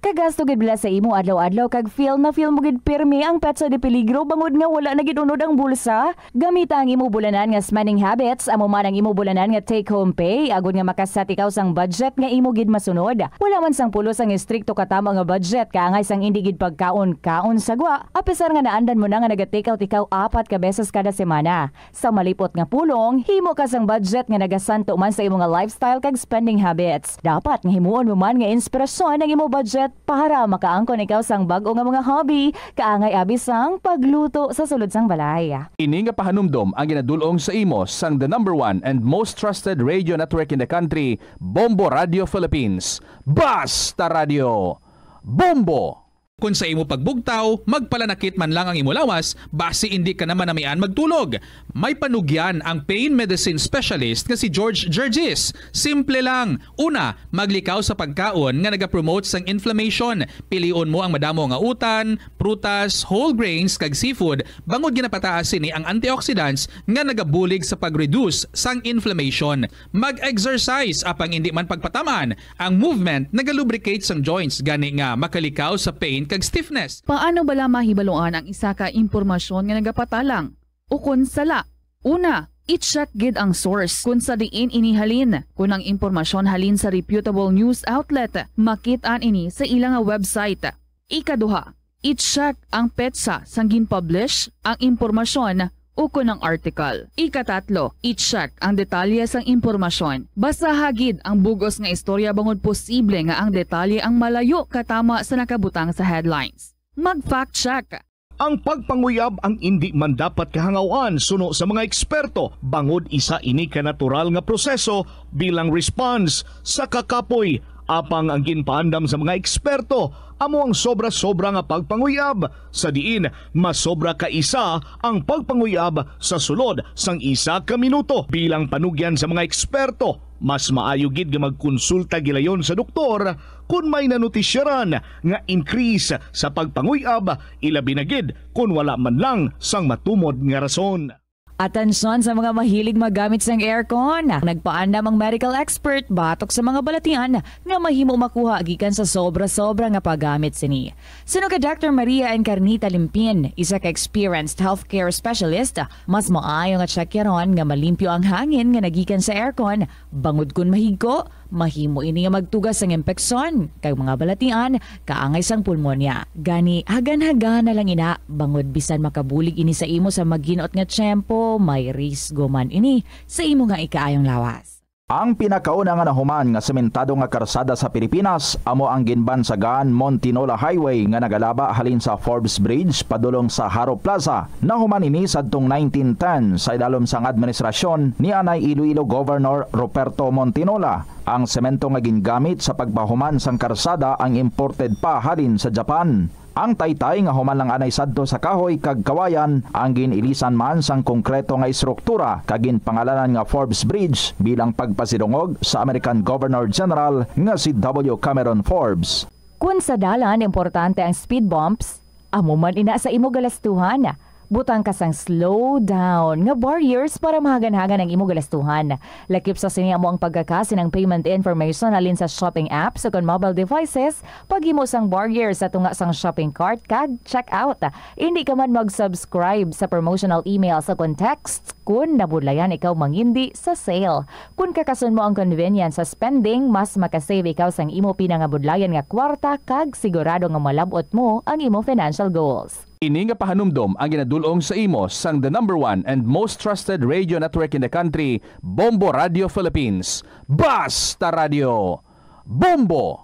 Kagasto gid bala sa imo adlaw-adlaw kag feel na feel mo gid pirmi ang petsa de peligro bangod nga wala na gid unod ang bulsa? Gamita ang imo bulanan nga spending habits, amo man ang imo bulanan nga take-home pay, agod nga makaset ikaw sang budget nga imo gid masunod. Wala man sang pulos ang estrikto katamo nga budget, kaangay sang indi gid pagkaon-kaon sa gwa, apisar nga naandan mo na nga naga-take out ikaw apat ka beses kada semana. Sa malipot nga pulong, himo ka sang budget nga nagasanto man sa imo nga lifestyle kag spending habits. Dapat nga himuon mo man nga inspirasyon ang imo budget para makaangkon ikaw sang bag-o nga mga hobby, kaangay abi sang pagluto sa sulod sang balay. Ini nga pahanumdom ang ginadul-ong sa imo sang the number one and most trusted radio network in the country, Bombo Radio Philippines. Basta Radio, Bombo! Kon sa imo pagbugtaw, magpalanakit man lang ang imo lawas, basi indi ka na manamian magtulog. May panugyan ang pain medicine specialist nga si George Gergis. Simple lang. Una, maglikaw sa pagkaon nga nagapromote sang inflammation. Pilion mo ang madamo nga utan, prutas, whole grains, kag seafood, bangod ginapataas sini ang antioxidants nga nagabulig sa pag-reduce sang inflammation. Mag-exercise, apang indi man pagpataman, ang movement nagalubricate sang joints, gani nga makalikaw sa pain kag stiffness. Paano bala mahibaluan ang isa ka impormasyon nga nagapatalang ukon sala? Una, i-check gid ang source kon sa diin ini halin. Kon ang impormasyon halin sa reputable news outlet, makit-an ini sa ila nga website. Ikaduha, i-check ang petsa sang gin-publish ang impormasyon ukon ang article. Ikatatlo, i-check ang detalye sang impormasyon. Basaha gid ang bug-os nga istorya bangod posible nga ang detalye ang malayo katama sa nakabutang sa headlines. Mag-fact check. Ang pagpanguyab ang indi man dapat kahangaw-an suno sa mga eksperto, bangod isa ini ka natural nga proseso bilang response sa kakapoy Apang ang ginpaandam sa mga eksperto amo ang sobra-sobra nga pagpanguyab, sa diin masobra ka isa ang pagpanguyab sa sulod sang isa ka minuto. Bilang panugyan sa mga eksperto, mas maayo gid nga magkonsulta gilayon sa doktor kon may nanutisyaran nga increase sa pagpanguyab, ilabi na gid kon wala man lang sang matumod nga rason. Atensyon sa mga mahilig maggamit sang aircon. Nagpaandam ang medical expert batok sa mga balatian nga mahimo makuha gikan sa sobra-sobra nga paggamit sini. Suno kay Doctor Maria Encarnita Limpin, isa ka experienced healthcare specialist, mas maayo nga tsakyaron nga malimpyo ang hangin nga nagikan sa aircon, bangod kon mahigko, mahimo ini nga magtuga sang impeksyon kag mga balatian kaangay sang pulmonya. Gani, hagan-hagan na lang ina, bangod bisan makabulig ini sa imo sa maginot nga tiyempo, may risgo man ini sa imo nga ikaayong lawas. Ang pinakauna nga nahuman nga sementado nga karsada sa Pilipinas amo ang ginbansagan Montinola Highway nga nagalaba halin sa Forbes Bridge padulong sa Jaro Plaza. Nahuman ini sadtong nineteen ten sa idalom sang administrasyon ni anay Iloilo Governor Ruperto Montinola. Ang semento nga gingamit sa pagpahuman sang karsada ang imported pa halin sa Japan. Ang taytay nga human lang anay sadto sa kahoy kag kawayan ang gin-ilisan man sang konkreto nga estruktura kag ginpangalanan nga Forbes Bridge bilang pagpasidungog sa American Governor General nga si W. Cameron Forbes. Kun sa dalan importante ang speed bumps, amo man ina sa imo galastuhan. Butang ka sang slow down nga barriers para mahaganhagan ang imo galastuhan. Lakip sa sini amo ang pagkaka sang payment information halin sa shopping apps ukon mobile devices, paghimo sang barrier sa tunga sang shopping cart kag checkout. Indi ka man mag-subscribe sa promotional emails ukon texts kun nabudlayan ikaw mangindi sa sale. Kun kakason mo ang convenience sa spending, mas makasave ikaw sang imo pinangabudlayan nga kwarta kag sigurado nga malab-ot mo ang imo financial goals. Ini nga pahanumdom ang ginadul-ong sa imo sang the number one and most trusted radio network in the country, Bombo Radio Philippines. Basta Radio, Bombo!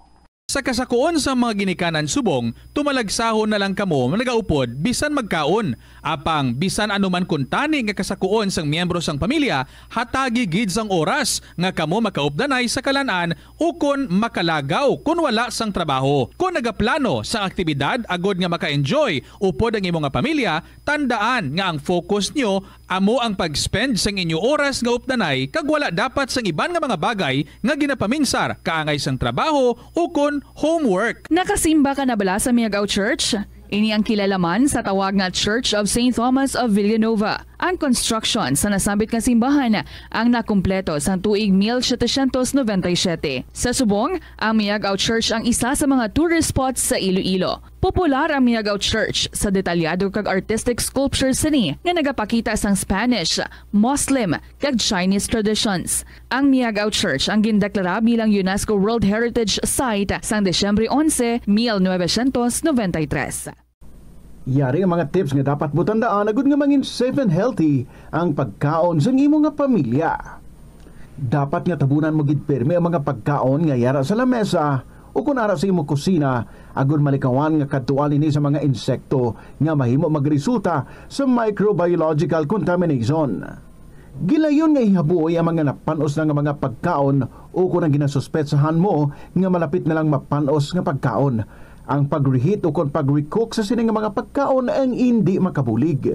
Sa kasakuon sang mga ginikanan subong, tumalagsahon na lang kamo nagaupod bisan magkaon. Apang bisan ano man kuntani nga kasakuon sang miyembro sang pamilya, hatagi gid sang oras nga kamo makaupdanay sa kalan-an ukon makalagaw kon wala sang trabaho. Kon nagaplano sang aktibidad agod nga maka-enjoy upod ang imo nga pamilya, tandaan nga ang focus nyo amo ang pag-spend sang inyo oras nga updanay kag wala dapat sang iban nga mga bagay nga ginapaminsar kaangay sang trabaho ukon homework. Nakasimba ka na bala sa Miag-ao Church? Ini ang kilala man sa tawag nga Church of Saint Thomas of Villanova. Ang construction sa nasambit nga simbahan ang nakumpleto sang tuig mil setecientos noventa y siete. Sa subong, ang Miag-ao Church ang isa sa mga tourist spots sa Iloilo. Popular ang Miag-ao Church sa detalyado kag artistic sculptures sini nga nagapakita sang Spanish, Muslim, kag Chinese traditions. Ang Miag-ao Church ang gindeklara bilang UNESCO World Heritage Site sang Disyembre onse, mil novecientos noventa y tres. Yari ang mga tips nga dapat mo tandaan agud nga mangin safe and healthy ang pagkaon sang imo nga pamilya. Dapat nga tabunan mo gid pirmi ang mga pagkaon nga yara sa lamesa ukon ara sa imo kusina, agud malikawan nga kadtuan ini sa mga insekto nga mahimo magresulta sa microbiological contamination. Gilayon nga ihabuoy ang mga napan-os na nga mga pagkaon ukon ang ginasuspetsahan mo nga malapit na lang mapan-os nga pagkaon. Ang pag-reheat ukon pag-recook sa sini nga mga pagkaon ang indi makabulig.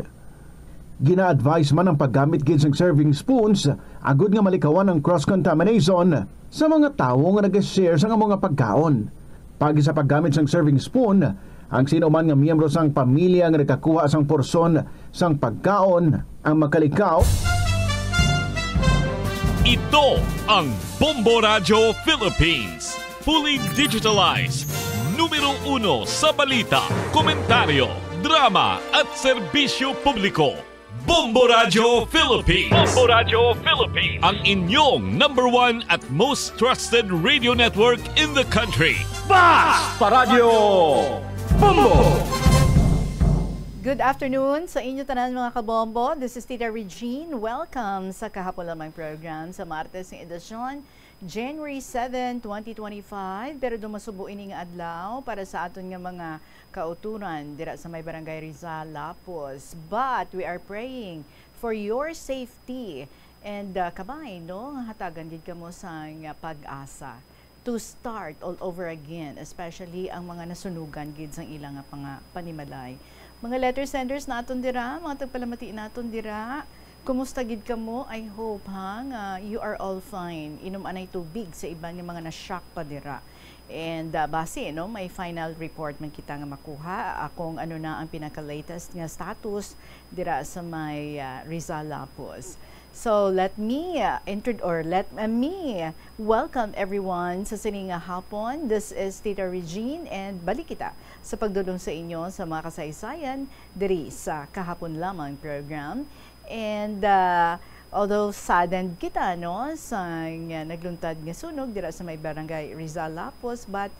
Gina-advise man ang paggamit gid sang serving spoons agud nga malikawan ang cross-contamination sa mga tawo nga nag-share sang amo nga pagkaon. Paagi sa paggamit sang serving spoon, ang sino man nga miyembro sang pamilya nga nagakuha sang porsyon sang pagkaon ang makalikaw. Ito ang Bombo Radyo Philippines. Fully digitalized. Numero uno sa balita, komentaryo, drama, at serbisyo publiko. Bombo Radyo Philippines. Bombo Radyo Philippines. Ang inyong number one at most trusted radio network in the country. Basta Radyo Bombo! Good afternoon sa inyo tanan, mga kabombo. This is Tita Regine. Welcome sa Kahapon Lamang program sa Martes nga edisyon, January seven, twenty twenty-five. Pero dumasubo ini nga adlaw para sa aton nga mga kauturan dira sa may Barangay Rizal, Lapuz. But we are praying for your safety and, uh, kabay, no, nga hatagan gid kamo sang pag-asa. to start all over again, especially ang mga nasunugan gid sang ila nga panga-, panimalay. Mga letter senders naton dira, mga tagpalamati naton dira, kumusta gid kamo? I hope, ha, nga you are all fine. Inom anay tubig sa iban nga mga na-shock pa dira. And, ah, basi, no, may final report man kita nga makuha, ah, kung ano na ang pinaka-latest nga status dira sa may, ah, Rizal Lapuz. So, let me, uh, intro-, or let, uh, me welcome everyone sa sini nga hapon. This is Tita Regine, and balik kita sa pagdulong sa inyo sa mga kasaysayan diri sa Kahapon Lamang program. And, uh, although saddened kita, no, sa nga nagluntad nga sunog dira sa may Barangay Rizal Lapuz, but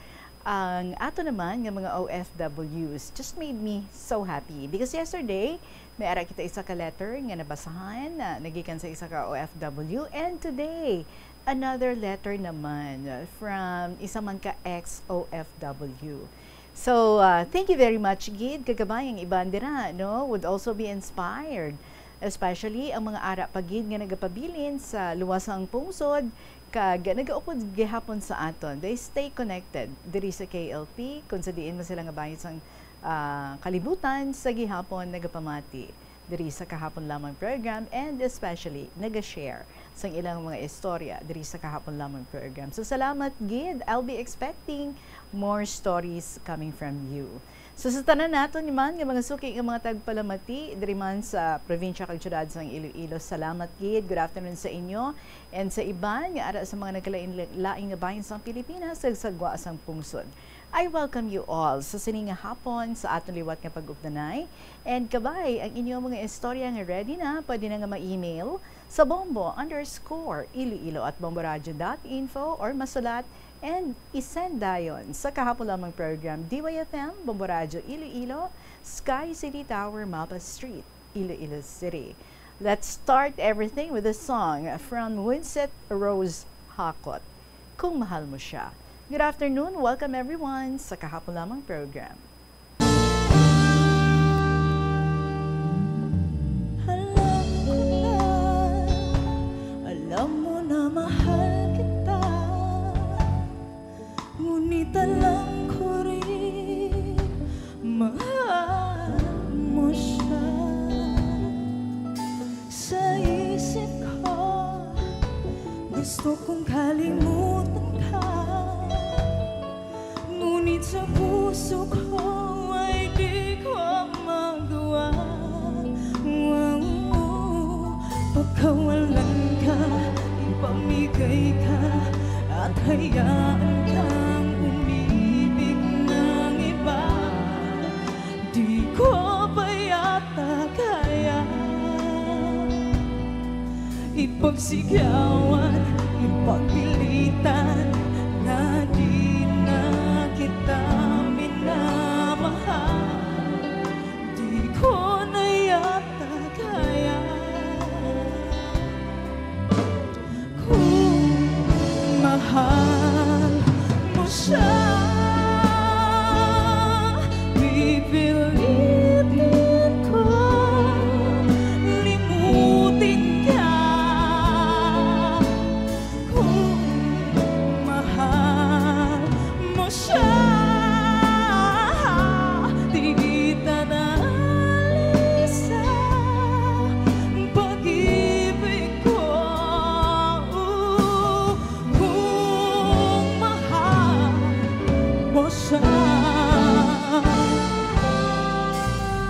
ang ato naman nga mga O F Ws just made me so happy because yesterday, may ara kita isa ka letter nga nabasahan na nagikan sa isa ka O F W. And today, another letter naman from isa man ka ex-O F W. So, uh, thank you very much, gid. Kagabay ang iban dira, no, would also be inspired. Especially ang mga ara pa gid nga nagapabilin sa luwas sang pungsod, kag nagaupod gihapon sa aton. They stay connected diri sa K L P, kung sa diin man sila nga bahin sang, ah, kalibutan, sa gihapon nagapamati diri sa Kahapon Lamang program, and especially naga-share sang ilang mga istorya diri sa Kahapon Lamang program. So, salamat gid. I'll be expecting more stories coming from you. So, sa tanan naton man nga mga suki nga mga tagpalamati diri man sa probinsya kag syudad sang Iloilo, salamat gid. Good afternoon sa inyo and sa iban nga ara sa mga nagkalain-lain nga bahin sang Pilipinas kag sa gwa sang pungsod. I welcome you all sa sini nga hapon sa aton liwat nga pag-updanay. And kabay, ang inyo mga istorya nga ready na, pwede na nga ma-email sa bombo underscore iloilo at bomboradio dot info or masulat and i-send dayon sa Kahapon Lamang program, D Y F M, Bombo Radyo Iloilo, Sky City Tower, Mapa Street, Iloilo City. Let's start everything with a song from Winsett Rose Hakot, Kung Mahal Mo Siya. Good afternoon, welcome everyone sa Kahapon Lamang program. Alam ko na, alam mo na mahal kita. Ngunit alam ko rin, mahal mo siya. Sa isip ko, gusto kong kalimutan ka. Ngunit sa puso ko ay di ko magawa. Wow. Pagkawalan ka, ipamigay ka, at hayaan kang umibig ng iba. Di ko pa yata kaya ipagsigawan, ipagpilitan na di na kita minamahal. Di ko na yata kaya. Kung mahal mo siya, pipilitin ko limutin ka. Kung mahal mo siya, di kita na alis sa pag-ibig ko. Kung mahal mo siya,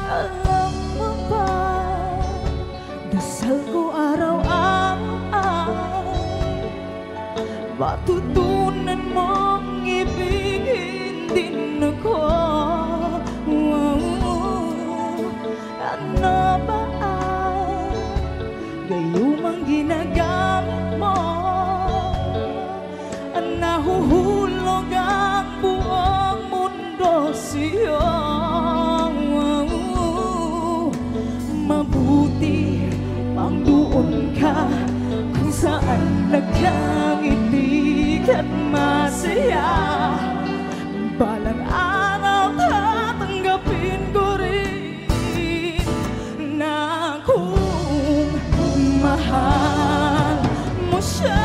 alam mo ba, dasal ko araw-araw, matutunan mong ibigin din ako. Wow. Ano ba ang gayumang ginagamit mo? Nahuhulog ang buong mundo sa'yo. Mabuti pang doon ka kung saan nagkangiti ka't masaya. Balang araw tatanggapin ko rin na kung mahal mo siya,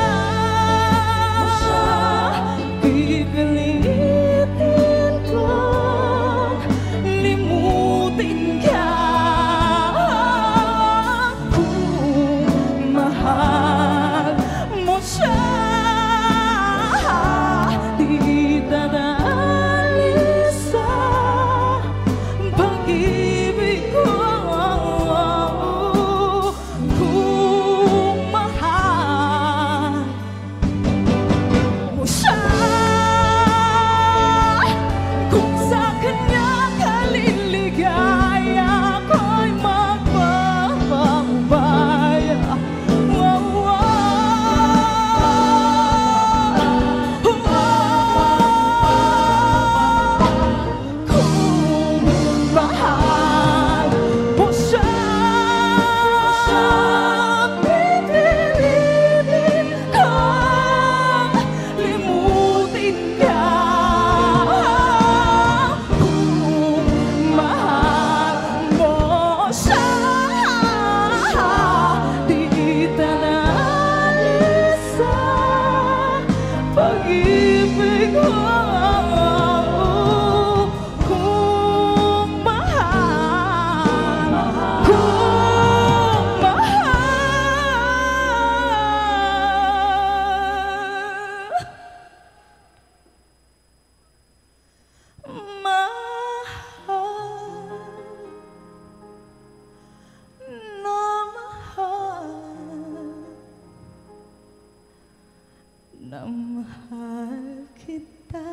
Mahal kita.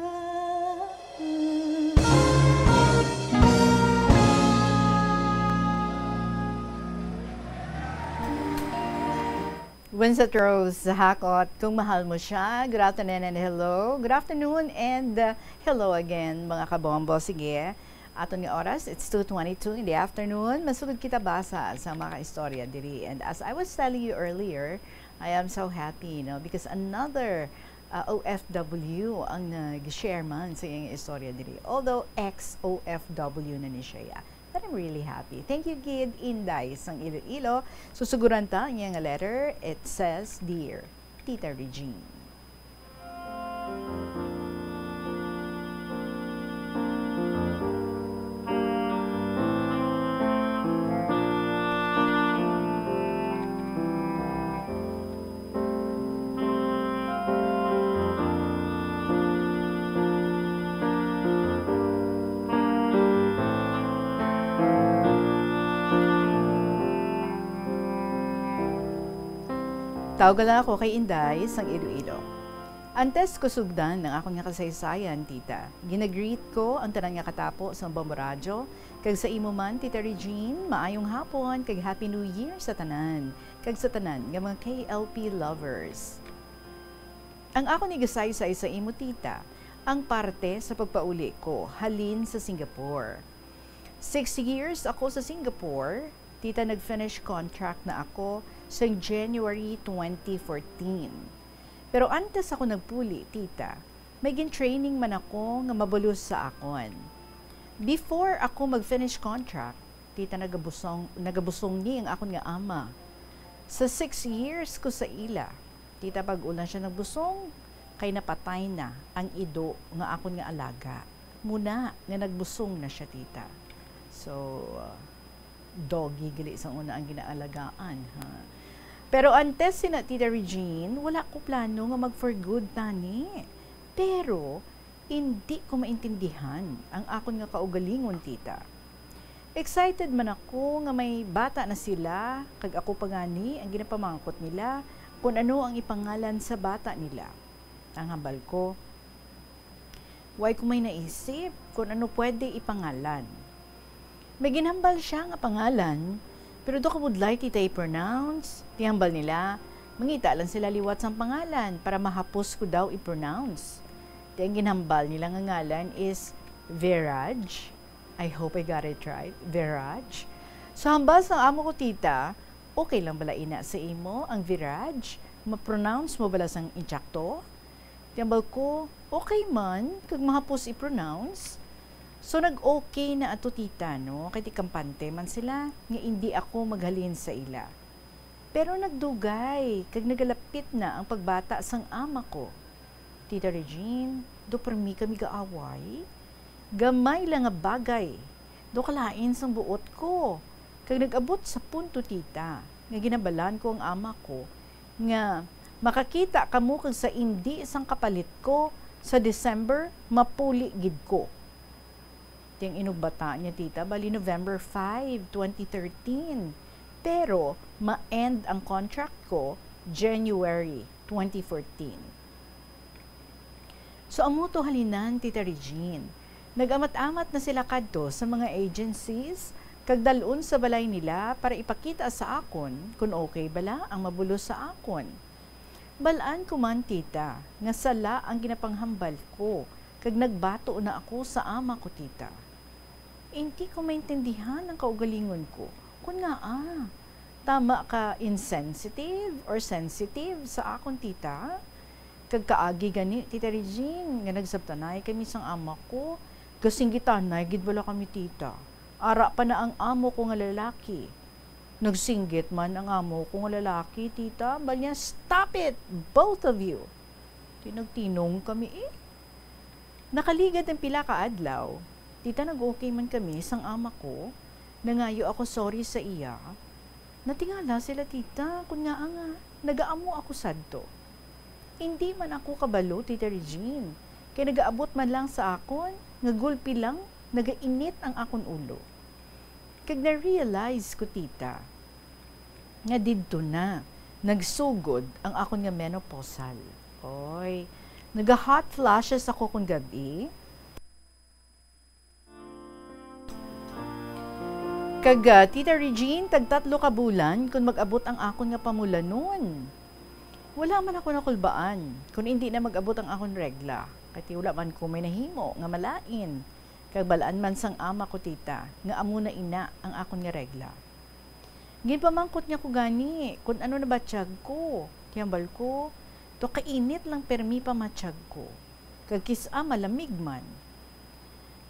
Winsett Rose Hakot, Kung Mahal Mo Siya. Good afternoon and hello. Good afternoon and, uh, hello again, mga kabombo. Sige, aton nga oras, it's two twenty-two in the afternoon. Masugod kita basa sa mga istorya diri. And as I was telling you earlier, I am so happy, you know, because another, uh, O F W ang nag-share man sa iyang istorya diri. Although ex-O F W na ni siya. But I'm really happy. Thank you, gid, Inday sang Iloilo. Susuguran ta niya nga letter. It says, "Dear Tita Regine." Tawga lang ako kay Inday sang Iloilo. Antes ko sugdan ang akon nga kasaysayan, tita, ginagreet ko ang tanan nga katapo sa Bombo Radyo, kag sa imo man, Tita Regine, maayong hapon kag Happy New Year sa tanan, kag sa tanan nga mga K L P lovers. Ang akon igasaysay sa imo, tita, ang parte sa pagpauli ko halin sa Singapore. Six years ako sa Singapore, tita, nag-finish contract na ako sa January twenty fourteen. Pero antes ako nagpuli, tita, may gin-training man ako nga mabulos sa akon. Before ako mag-finish contract, tita, nagabusong, nagabusong ni ang akon nga ama. Sa six years ko sa ila, tita, bag-o lang siya nagbusong, kay napatay na ang ido nga akon nga alaga. Muna nga nagbusong na siya, tita. So, uh, doggy gali sang una ang ginaalagaan, ha? Pero antes sina, Tita Regine, wala ko plano nga mag for good tani. Pero indi ko maintindihan ang akon nga kaugalingon, tita. Excited man ako nga may bata na sila, kag ako pa gani ang ginapamangkot nila kon ano ang ipangalan sa bata nila. Ang hambal ko, way ko may naisip kon ano pwede ipangalan. May ginhambal siya nga pangalan, pero daw kabudlay, tita, i-pronounce. Ti hambal nila, mangita lang sila liwat sang pangalan para mahapos ko daw i-pronounce. Ti ang ginhambal nila nga ngalan is Viraj. I hope I got it right. Viraj. So, hambal sang amo ko, tita, okay lang bala ina sa imo ang Viraj? Ma-pronounce mo bala sang insakto? Ti hambal ko, okay man, kag mahapos i-pronounce. So, nag-okay na ato, tita, no? Kay ti kampante man sila nga indi ako maghalin sa ila. Pero nagdugay, kag nagalapit na ang pagbata sang ama ko. Tita Regine, do permi kami gaaway? Gamay lang nga bagay, do kalain sang buot ko. Kag nag-abot sa punto, tita, nga ginhambalan ko ang ama ko nga makakita kamo kag sa indi sang kapalit ko sa December, mapuli gid ko. Ti ang inugbata niya, tita, bali November five, twenty thirteen. Pero ma-end ang contract ko January twenty fourteen. So, amo to halinan, Tita Regine. Nag-amat-amat na sila kadto sa mga agencies kag dal-on sa balay nila para ipakita sa akon kon okay bala ang mabulos sa akon. Bal-an ko man, tita, nga sala ang ginapanghambal ko, kag nagbato na ako sa ama ko, tita. Indi ko maintindihan ang kaugalingon ko, kon ngaa tama ka insensitive or sensitive sa akon, tita. Kag kaagi gani, Tita Regine, nga nagsabtanay kami sang ama ko, gasinggitanay gid bala kami, tita. Ara pa na ang amo ko nga lalaki. Nagsinggit man ang amo ko nga lalaki, tita. Bal niya, "Stop it, both of you!" Ti nagtinong kami, eh. Nakaligad ang pila ka adlaw, tita, nag-okay man kami sang ama ko. Nangayo ako sorry sa iya. Natingala sila, tita, kon ngaa nga nagaamo ako sadto. Indi man ako kabalo, Tita Regine, kay nagaabot man lang sa akon nga gulpi lang nagainit ang akon ulo. Kag na-realize ko, tita, nga didto na nagsugod ang akon nga menopausal. Oy, naga-hot flashes ako kon gab-i. Kag, ah, Tita Regine, tagtatlo ka bulan kon mag-abot ang akon nga pamulanon. Wala man ako nakulbaan kon indi na mag-abot ang akon regla, kay ti wala man ko may nahimo nga malain, kag balaan man sang ama ko, tita, nga amo na ina ang akon nga regla. Ginpamangkot niya ko gani kon ano na ba tiyag ko. Ti hambal ko, to kainit lang permi pa matiyag ko. Kag kis-a malamig man.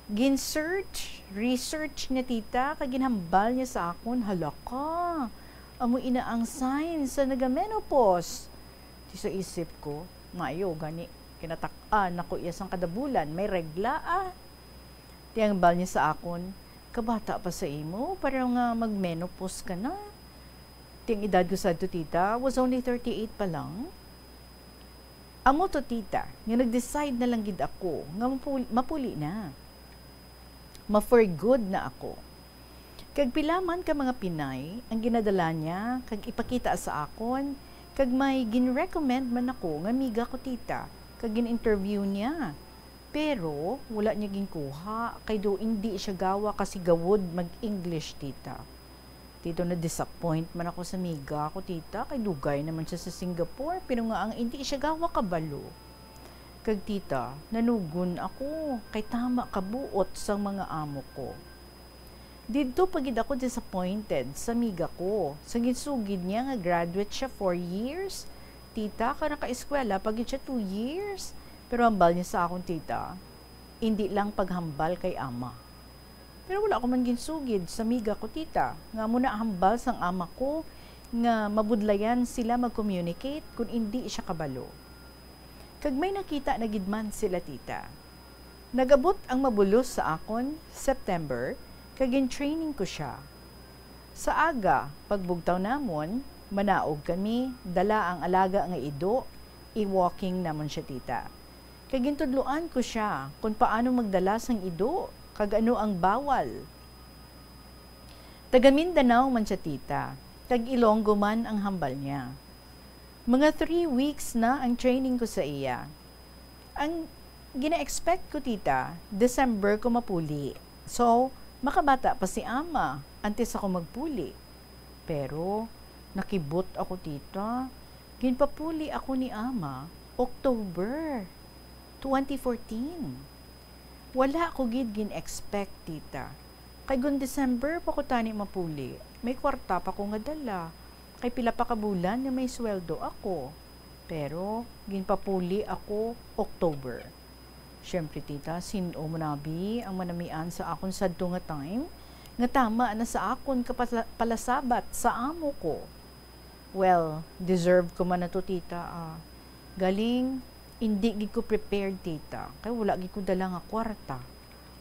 Gin-search, research niya, tita, kag ginhambal niya sa akon, "Hala ka, amo ina ang sign sa naga-menopause." Ti sa isip ko, "Maayo gani, kinatak-an ako iya sang kada bulan, may regla, ah." Ti hambal niya sa akon, "Kabata pa sa imo, para nga mag-menopause ka na." Ti ang edad ko sadto, tita, was only thirty-eight pa lang. Amo to, tita, nga nag-decide na lang gid ako nga mapul-, mapuli na. Ma-for good na ako. Kag pila man ka mga Pinay ang ginadala niya kag ipakita sa akon, kag may gin-recommend man ako nga miga ko, tita, kag gin-interview niya. Pero wala niya ginkuha, kay daw indi siya gawa kasigawod mag-English, tita. Ti daw na-disappoint man ako sa miga ko, tita, kay dugay naman siya sa Singapore, pero nga ang indi siya gawa kabalo. Kag, tita, nanugon ako, kay tama kabuot sang mga amo ko. Didto pa gid ako disappointed sa miga ko, sa ginsugid niya nga graduate siya four years, tita, kag nakaeskwela pa gid siya two years. Pero hambal niya sa akon, tita, indi lang paghambal kay ama. Pero wala ko man ginsugid sa miga ko, tita, nga amo na hambal sang ama ko nga mabudlayan sila mag-communicate kon indi siya kabalo. Kag may nakita na gid man sila, tita. Nag-abot ang mabulos sa akon, September, kag gin-training ko siya. Sa aga, pagbugtaw namon, manaog kami, dala ang alaga nga ido, i-walking namon siya, tita. Kag gintudloan ko siya kon paano magdala sang ido kag ano ang bawal. Taga Mindanao man siya, tita, kag Ilonggo man ang hambal niya. Mga three weeks na ang training ko sa iya. Ang gina-expect ko, tita, December ko mapuli. So, makabata pa si ama antes ako magpuli. Pero nakibot ako, tita. Ginpapuli ako ni ama October twenty fourteen. Wala ko gid gin-expect, tita. Kay gun December pa ko tani mapuli, may kwarta pa ko nga dala. Kay pila pa ka bulan nga may sweldo ako. Pero ginpapuli ako October. Siyempre, tita, sin-o man abi ang manamian sa akon sadto nga time nga tama na sa akon kapalasabat sa amo ko? Well, deserve ko man na to, tita, ah. Galing, indi gid ko prepared, tita, kay wala gid ko dala nga kwarta.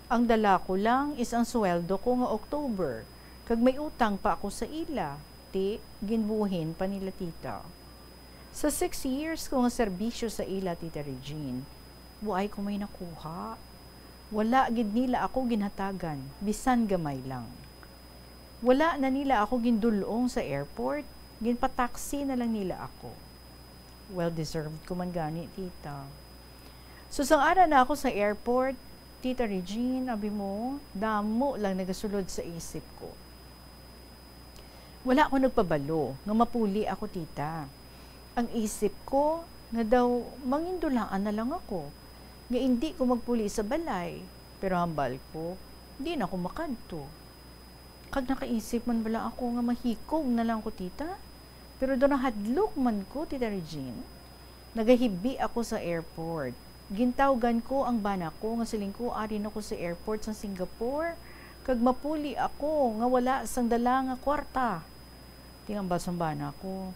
Ang dala ko lang is ang sweldo ko nga October, kag may utang pa ako sa ila, ti ginbuhin pa nila, tita. Sa six years ko nga serbisyo sa ila, Tita Regine, waay ko may nakuha. Wala gid nila ako ginhatagan, bisan gamay lang. Wala na nila ako gindul-ong sa airport, ginpataksi na lang nila ako. Well-deserved ko man gani, tita. So, sang ara na ako sa airport, Tita Regine, abi mo, damo lang nagasulod sa isip ko. Wala ko nagpabalo nga mapuli ako, tita. Ang isip ko nga daw mangindulaan na lang ako, nga indi ko magpuli sa balay, pero hambal ko, di na ako makadto. Kag nakaisip man bala ako nga mahikog na lang ko, tita? Pero daw nahadlok man ko, Tita Regine. Nagahibi ako sa airport. Gintawgan ko ang bana ko nga siling ko, "Ari na ko sa airport sa Singapore, kag mapuli ako nga wala sang dala nga kwarta." Ti ang hambal sang bana ko,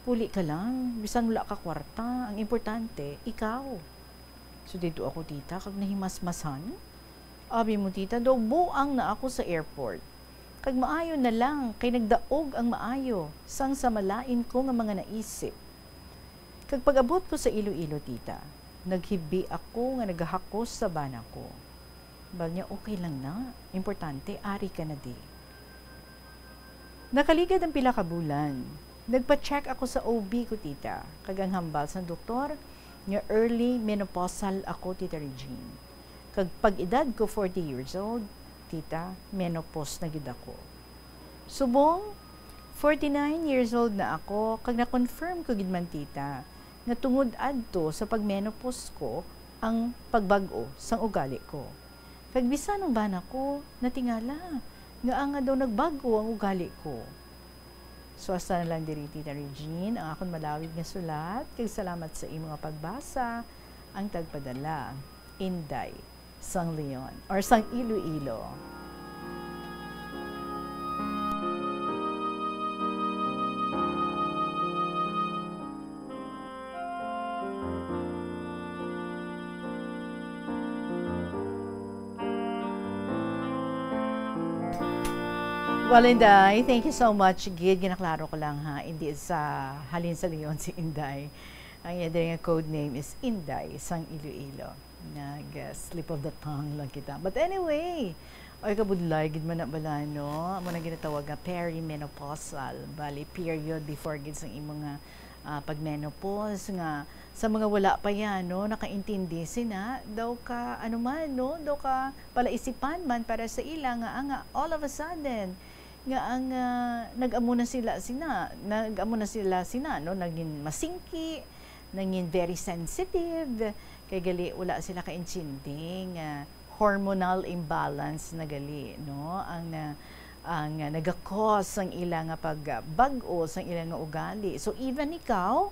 "Puli ka lang, bisan wala ka kwarta, ang importante, ikaw." So, didto ako, tita, kag nahimasmasan. Abi mo, tita, daw buang na ako sa airport. Kag maayo na lang, kay nagdaog ang maayo sang sa malain ko nga mga naisip. Kag pag-abot ko sa Iloilo, tita, naghibi ako nga nagahakos sa bana ko. Hambal niya, "Okay lang na. Importante, ari ka na di." Nakaligad ang pila ka bulan. Nagpa-check ako sa O B ko, tita, kag ang hambal sang doktor, nga early menopausal ako, Tita Regine. Kag pag edad ko forty years old, Tita, menopause na gid ako. Subong, forty-nine years old na ako, kag na-confirm ko gid man, Tita, nga tungod adto sa pag-menopause ko ang pagbag-o sang ugali ko. Kag bisan ang bana ko, natingala nga anga daw nagbag-o ang ugali ko. So, hasta na lang diri, Tita Regine, ang akon malawig nga sulat, kag salamat sa imo nga pagbasa. Ang tagpadala, Inday, sang Leon, or sang Iloilo. Well, Inday, thank you so much gid. Ginaklaro ko lang, ha, hindi sa halin sa Leon si Inday. Ang iya diri nga code name is Inday sang Iloilo. Nag, uh, slip of the tongue lang kita. But anyway, ay, kabudlay gid man na bala, no? Amo na ginatawag nga perimenopausal. Bali, period before gid sang imo nga, ah, pag-menopause, nga sa mga wala pa yan, no, nakaintindi sina, daw ka, ano man, no, daw ka palaisipan man para sa ila nga, ah, nga all of a sudden, nga ang, ah, nag-amo na sila sina, nag-amo na sila sina, no, naging masingki, naging very sensitive, kay gali wala sila kaintindi nga hormonal imbalance na gali, no, ang, ah, ang, ah, naga-cause sang ila nga pagbag-o, sang ila nga ugali. So, even ikaw,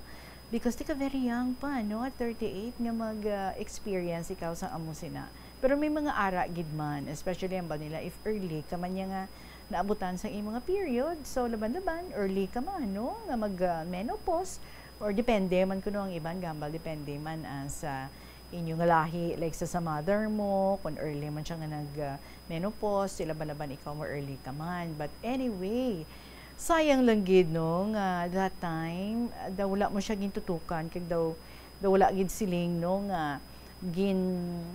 because di ka very young pa, no, at thirty-eight nga mag, ah, experience ikaw sang amo sina. Pero may mga ara gid man, especially ang ba nila if early ka man niya nga naabutan sa imo nga period. So, laban-laban, early ka man, no, nga mag, ah, menopause, or depende man kuno ang iban, gambal, depende man, ah, sa inyo nga lahi, like sa, sa mother mo, kung early man siya nga nag, ah, menopause, sila ba laban ikaw mo early ka man. But anyway, sayang lang gid, no, nga that time, ah, daw wala mo siya gintutukan, kag daw, daw wala gid siling, no, nga gin-,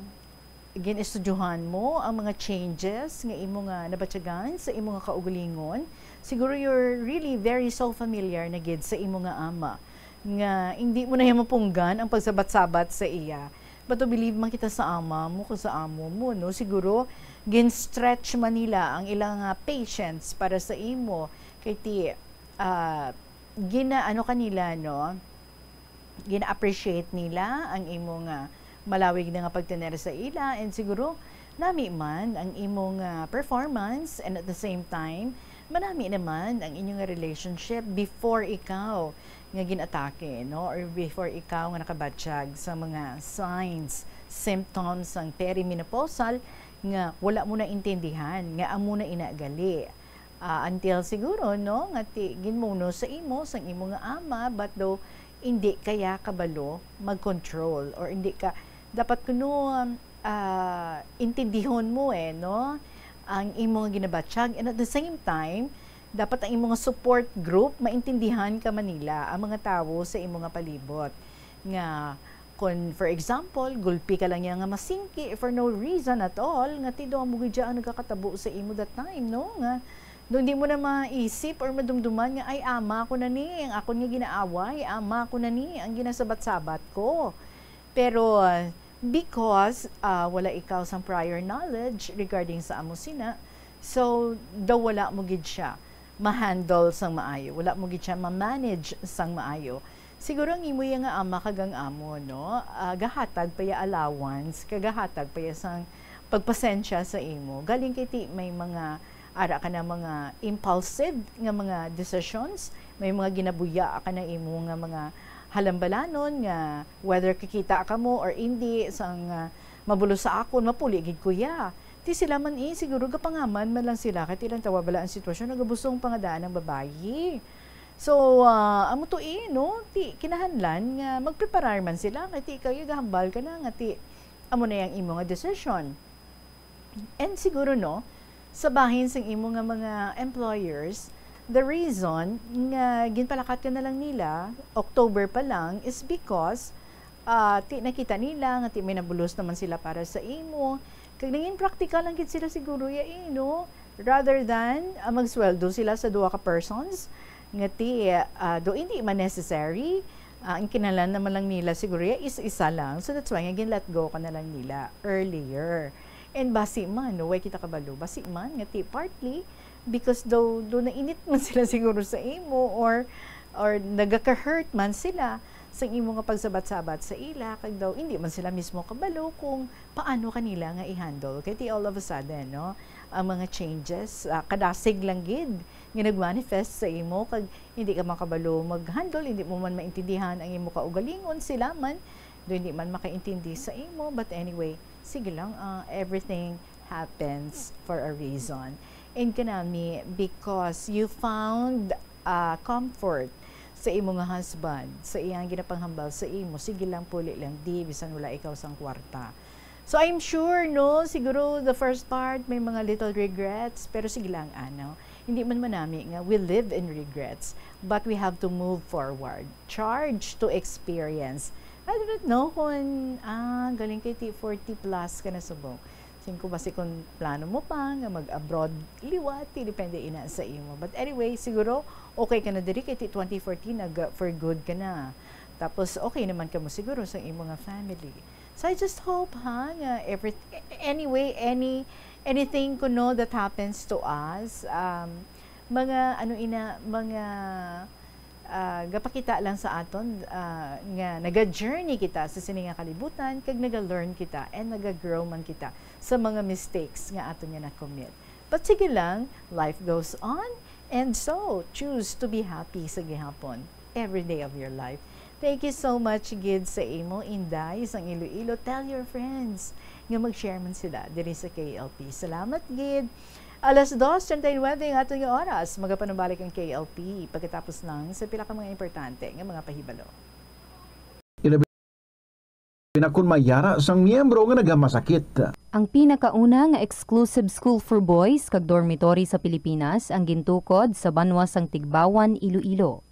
gin-estudyohan mo ang mga changes nga imo nga nabatyagan sa imo nga kaugalingon. Siguro you're really very so familiar na gid sa imo nga ama, nga hindi mo na yan mapunggan ang pagsabat-sabat sa iya. But to believe man kita sa ama mo kung sa amo mo, no? Siguro, gin-stretch man nila ang ilang, ah, patience para sa imo. Kay ti, ah, gina-, ano kanila, no? Gina-appreciate nila ang imo nga malawig na nga pagtener sa ila, and siguro nami man ang imo nga performance, and at the same time, manami naman ang inyo nga relationship before ikaw nga gin-atake, no? Or before ikaw nga nakabatyag sa mga signs, symptoms sang perimenopausal nga wala mo naintindihan nga amo na ina gali. Ah, until siguro, no, nga ti-, ginmuno sa imo, sang imo nga ama, but daw hindi kaya kabalo mag-control, or hindi ka, dapat kuno, um, ah, intindihon mo, eh, no, ang imo nga ginabatyag. And at the same time, dapat ang imo nga support group, maintindihan ka man nila, ang mga tawo sa imo nga palibot. Nga, Kon, for example, gulpi ka lang niya nga masingki for no reason at all, nga ti daw amo gid siya ang nagakatabo sa imo that time, no? Nga, nung di mo na maisip or madumduman nga, "Ay, ama ko na ni, ang akon nga ginaaway, ama ko na ni, ang ginasabat-sabat ko." Pero, uh, because, uh, wala ikaw sang prior knowledge regarding sa amo sina, so, daw wala mo gid siya ma-handle sang maayo, wala mo gid siya ma-manage sang maayo. Siguro ang imo iya nga ama kag ang amo, no, ah, gahatag pa iya allowance, kag gahatag pa iya sang pagpasensya sa imo. Galing kay ti may mga ara ka na mga impulsive nga mga decisions, may mga ginabuya ka na imo nga mga halambalanon nga whether kikita ka mo or indi sang, ah, mabulos sa akon, mapuli gid ko iya. Ti sila man, eh, siguro gapangaman man lang sila kay ti lang tawa bala ang sitwasyon, nagabusong pangadaan ang babayi. So, ah, amo to, eh, no? Ti kinahanglan nga magpreparar man sila kay ti ikaw yung gahambal ka na nga ti amo na yung imo nga decision. And siguro, no, sa bahin sang imo nga mga employers, the reason nga ginpalakat ka na lang nila, October pa lang, is because, ah, ti nakita nila nga ti may nabulos naman sila para sa imo. Kag nangin practical lang gid sila siguro ya, eh, no? Rather than, ah, magsweldo sila sa duha ka persons, nga ti, ah, do hindi man necessary, Ah, ang kinahanglan naman lang nila siguro ya is isa lang. So that's why nga gin-let go ka na lang nila earlier. And basi man, no, way kita kabalo, basi man nga ti partly because daw do nainit man sila siguro sa imo, or or nagaka-hurt man sila sa imo nga pagsabat-sabat sa ila, kag daw hindi man sila mismo kabalo kung paano kanila nga i-handle. Kay ti all of a sudden, no, ang mga changes, ah, kadasig lang gid nga nag-manifest sa imo, kag hindi ka makabalo mag-handle, hindi mo man maintindihan ang imo kaugalingon, sila man do hindi man makaintindi sa imo. But anyway, sige lang, ah, everything happens for a reason. And kanami, because you found, ah, comfort sa imo nga husband, sa iyang ginapanghambal sa imo, sige lang, puli lang, di, bisan wala ikaw sang kwarta. So I'm sure, no, siguro the first part may mga little regrets, pero sige lang, ano, hindi man manami nga we live in regrets, but we have to move forward, charge to experience. I don't know kung, ah, galing kay ti forty plus ka na subong. Singko basi kung plano mo pa nga mag-abroad liwat, ti depende ina sa imo. But anyway, siguro okay ka na diri kay ti twenty fourteen nag for good ka na. Tapos okay naman ka mo siguro sa imo nga family. So I just hope, ha, nga every, anyway, any, anything kuno that happens to us, um, mga, ano ina, mga, ah, gapakita lang sa aton, ah, nga naga-journey kita sa sini nga kalibutan, kag naga-learn kita, and naga-grow man kita sa mga mistakes nga aton nga na-commit. But sige lang, life goes on, and so, choose to be happy sa gihapon, every day of your life. Thank you so much gid sa imo, Inday, sang Iloilo. Tell your friends nga mag-share man sila diri sa K L P. Salamat gid. Alas dos treinta y nueve ang aton nga oras. Magapanumbalik ang K L P pagkatapos lang sa pila ka mga importante nga mga pahibalo. Ilabi na kon may yara sang miyembro nga nagamasakit. Ang pinakauna nga exclusive school for boys kag dormitory sa Pilipinas ang gintukod sa banwa sang Tigbawan, Iloilo.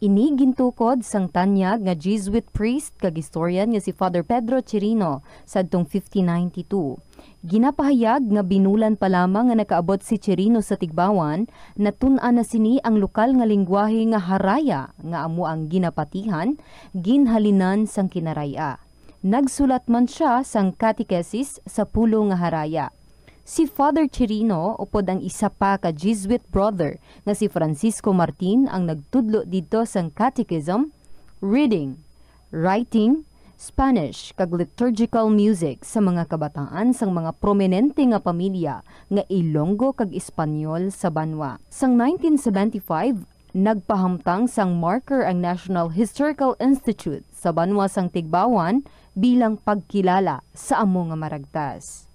Ini gintukod sang tanyag nga Jesuit priest kag historian nga si Father Pedro Chirino sadtong fifteen ninety-two. Ginapahayag nga binulan pa lamang nga nakaabot si Chirino sa Tigbawan, natun-an na sini ang lokal nga linggwahe nga Haraya, nga amo ang ginapatihan, ginhalinan sang Kinaray-a. Nagsulat man sia sang catechesis sa pulo nga Haraya. Si Father Chirino, upod ang isa pa ka Jesuit brother nga si Francisco Martin, ang nagtudlo didto sang catechism, reading, writing, Spanish, kag liturgical music sa mga kabataan sang mga prominente nga pamilya nga Ilonggo kag Espanyol sa banwa. Sang nineteen seventy-five, nagpahamtang sang marker ang National Historical Institute sa banwa sang Tigbawan bilang pagkilala sa amo nga maragtas.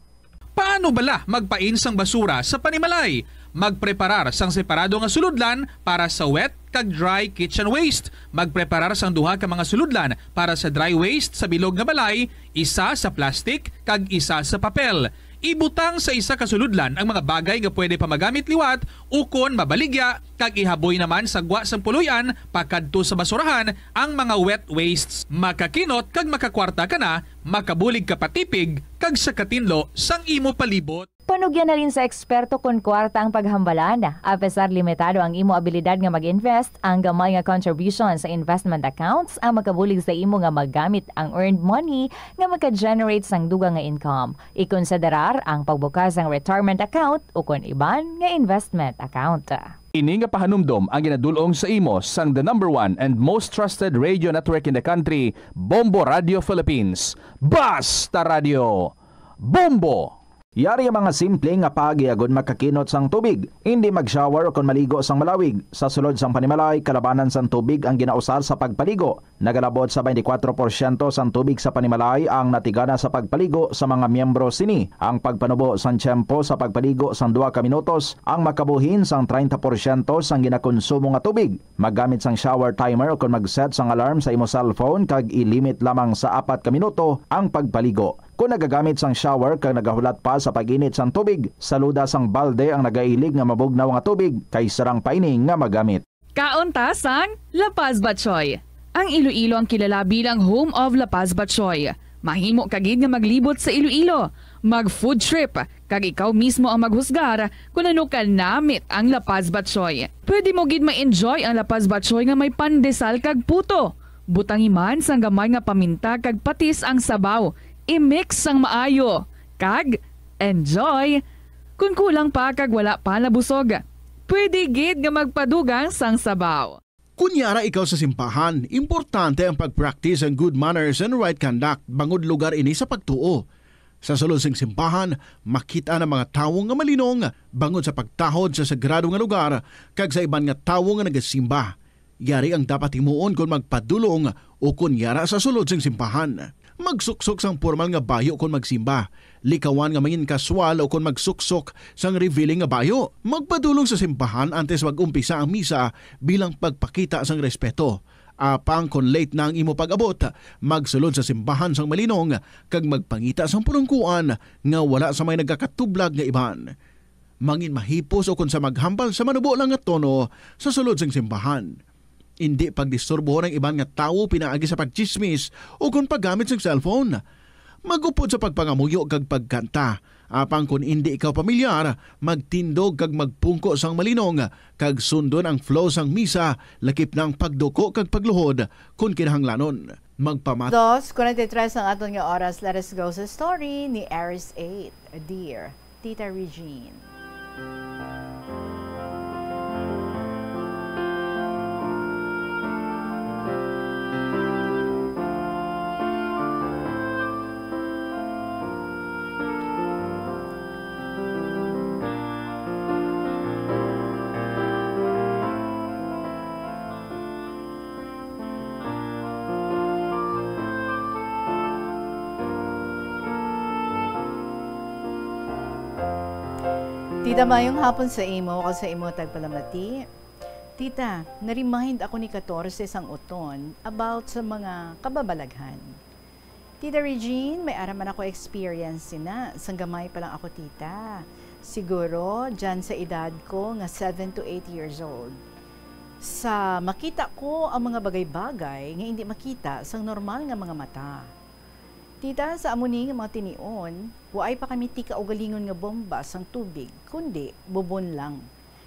Paano bala magpain sang basura sa panimalay? Magpreparar sang separado nga sulodlan para sa wet kag dry kitchen waste. Magpreparar sang duha ka mga sulodlan para sa dry waste sa bilog nga balay, isa sa plastic kag isa sa papel. Ibutang sa isa ka sulodlan ang mga bagay nga pwede pa magamit liwat ukon mabaligya, kag ihaboy naman sa gwa sang puloy-an pakadto sa basurahan ang mga wet wastes. Makakinot kag makakwarta ka na, makabulig ka pa tipig, kag sa katinlo sang imo palibot. Panugyan halin sa eksperto kon kwarta ang paghambalan. Apesar limitado ang imo abilidad nga mag-invest, ang gamay nga contribution sa investment accounts ang makabulig sa imo nga magamit ang earned money nga maka-generate sang dugang nga income. Ikonsiderar ang pagbukas sang retirement account ukon iban nga investment account. Ini nga pahanumdom ang ginadul-ong sa imo sang the number one and most trusted radio network in the country, Bombo Radio Philippines. Basta Radio Bombo! Yari ang mga simple nga paagi agod makakinot sang tubig. Indi mag-shower ukon maligo sang malawig. Sa sulod sang panimalay, kalabanan sang tubig ang ginausar sa pagpaligo. Nagalabot sa twenty-four porsyento sang tubig sa panimalay ang natigana sa pagpaligo sa mga miyembro sini. Ang pagpanubo sang tiyempo sa pagpaligo sang duha ka minutos ang makabuhin sang treinta porsyento sang ginakonsumo nga tubig. Maggamit sang shower timer ukon mag-set sang alarm sa imo cellphone kag i-limit lamang sa apat ka minuto ang pagpaligo. Kon nagagamit sang shower kag nagahulat pa sa pag-init sang tubig, saluda sang balde ang nagailig nga mabugnaw nga tubig kay sarang pa ini nga magamit. Kaon ta sang La Paz Batchoy. Ang Iloilo ang kilala bilang home of La Paz Batchoy. Mahimo ka gid nga maglibot sa Iloilo, mag-food trip, kag ikaw mismo ang maghusgar kon ano ka namit ang La Paz Batchoy. Pwede mo gid ma-enjoy ang La Paz Batchoy nga may pandesal kag puto. Butangi man sang gamay nga paminta kag patis ang sabaw. I-mix sang maayo. Kag enjoy! Kon kulang pa kag wala pa nabusog, pwede gid nga magpadugang sang sabaw. Kon yara ikaw sa simbahan, importante ang pag-practice ang good manners and right conduct bangod lugar ini sa pagtuo. Sa sulod sing simbahan, makit-an ang mga tawo nga malinong bangod sa pagtahod sa sagrado nga lugar kag sa iban nga tawo nga nagasimba. Yari ang dapat himuon kon magpadulong o kon yara sa sulod sing simbahan. Magsuksok sang pormal nga bayo kon magsimba. Likawan nga mangin kaswal o kon magsuksok sang revealing nga bayo. Magpadulong sa simbahan antes mag-umpisa ang misa bilang pagpakita sang respeto. Apang kon late na ang imo pag-abot, magsulod sa simbahan sang malinong kag magpangita sang pulungkuan nga wala sa may nagakatublag nga iban. Mangin mahipos o kon sa maghambal sa manubo lang nga tono sa sulod sing simbahan. Indi pagdisturbohon ang iban nga tawo pinaagi sa pagtsismis o kon paggamit sing cellphone. Mag-upod sa pagpangamuyo kag pagkanta. Apang kon indi ikaw pamilyar, magtindog kag magpungko sang malinong kag sundon ang flow sang misa, lakip na ang pagduko kag pagluhod kon kinahanglanon. Magpamat- Dos forty-three ang aton nga oras. Let us go sa story ni Aris eight. Dear Tita Regine. Tita, mayong hapon sa imo kag sa imo tagpalamati. Tita, na-remind ako ni katorse sang uton about sa mga kababalaghan. Tita Regine, may ara man ako experience sina sang gamay pa lang ako, tita. Siguro, dyan sa edad ko nga seven to eight years old. Sa makita ko ang mga bagay-bagay nga hindi makita sang normal nga mga mata. Tita, sa amo ni nga mga tinion, waay pa kami ti kaugalingon nga bomba sang tubig, kundi bubon lang.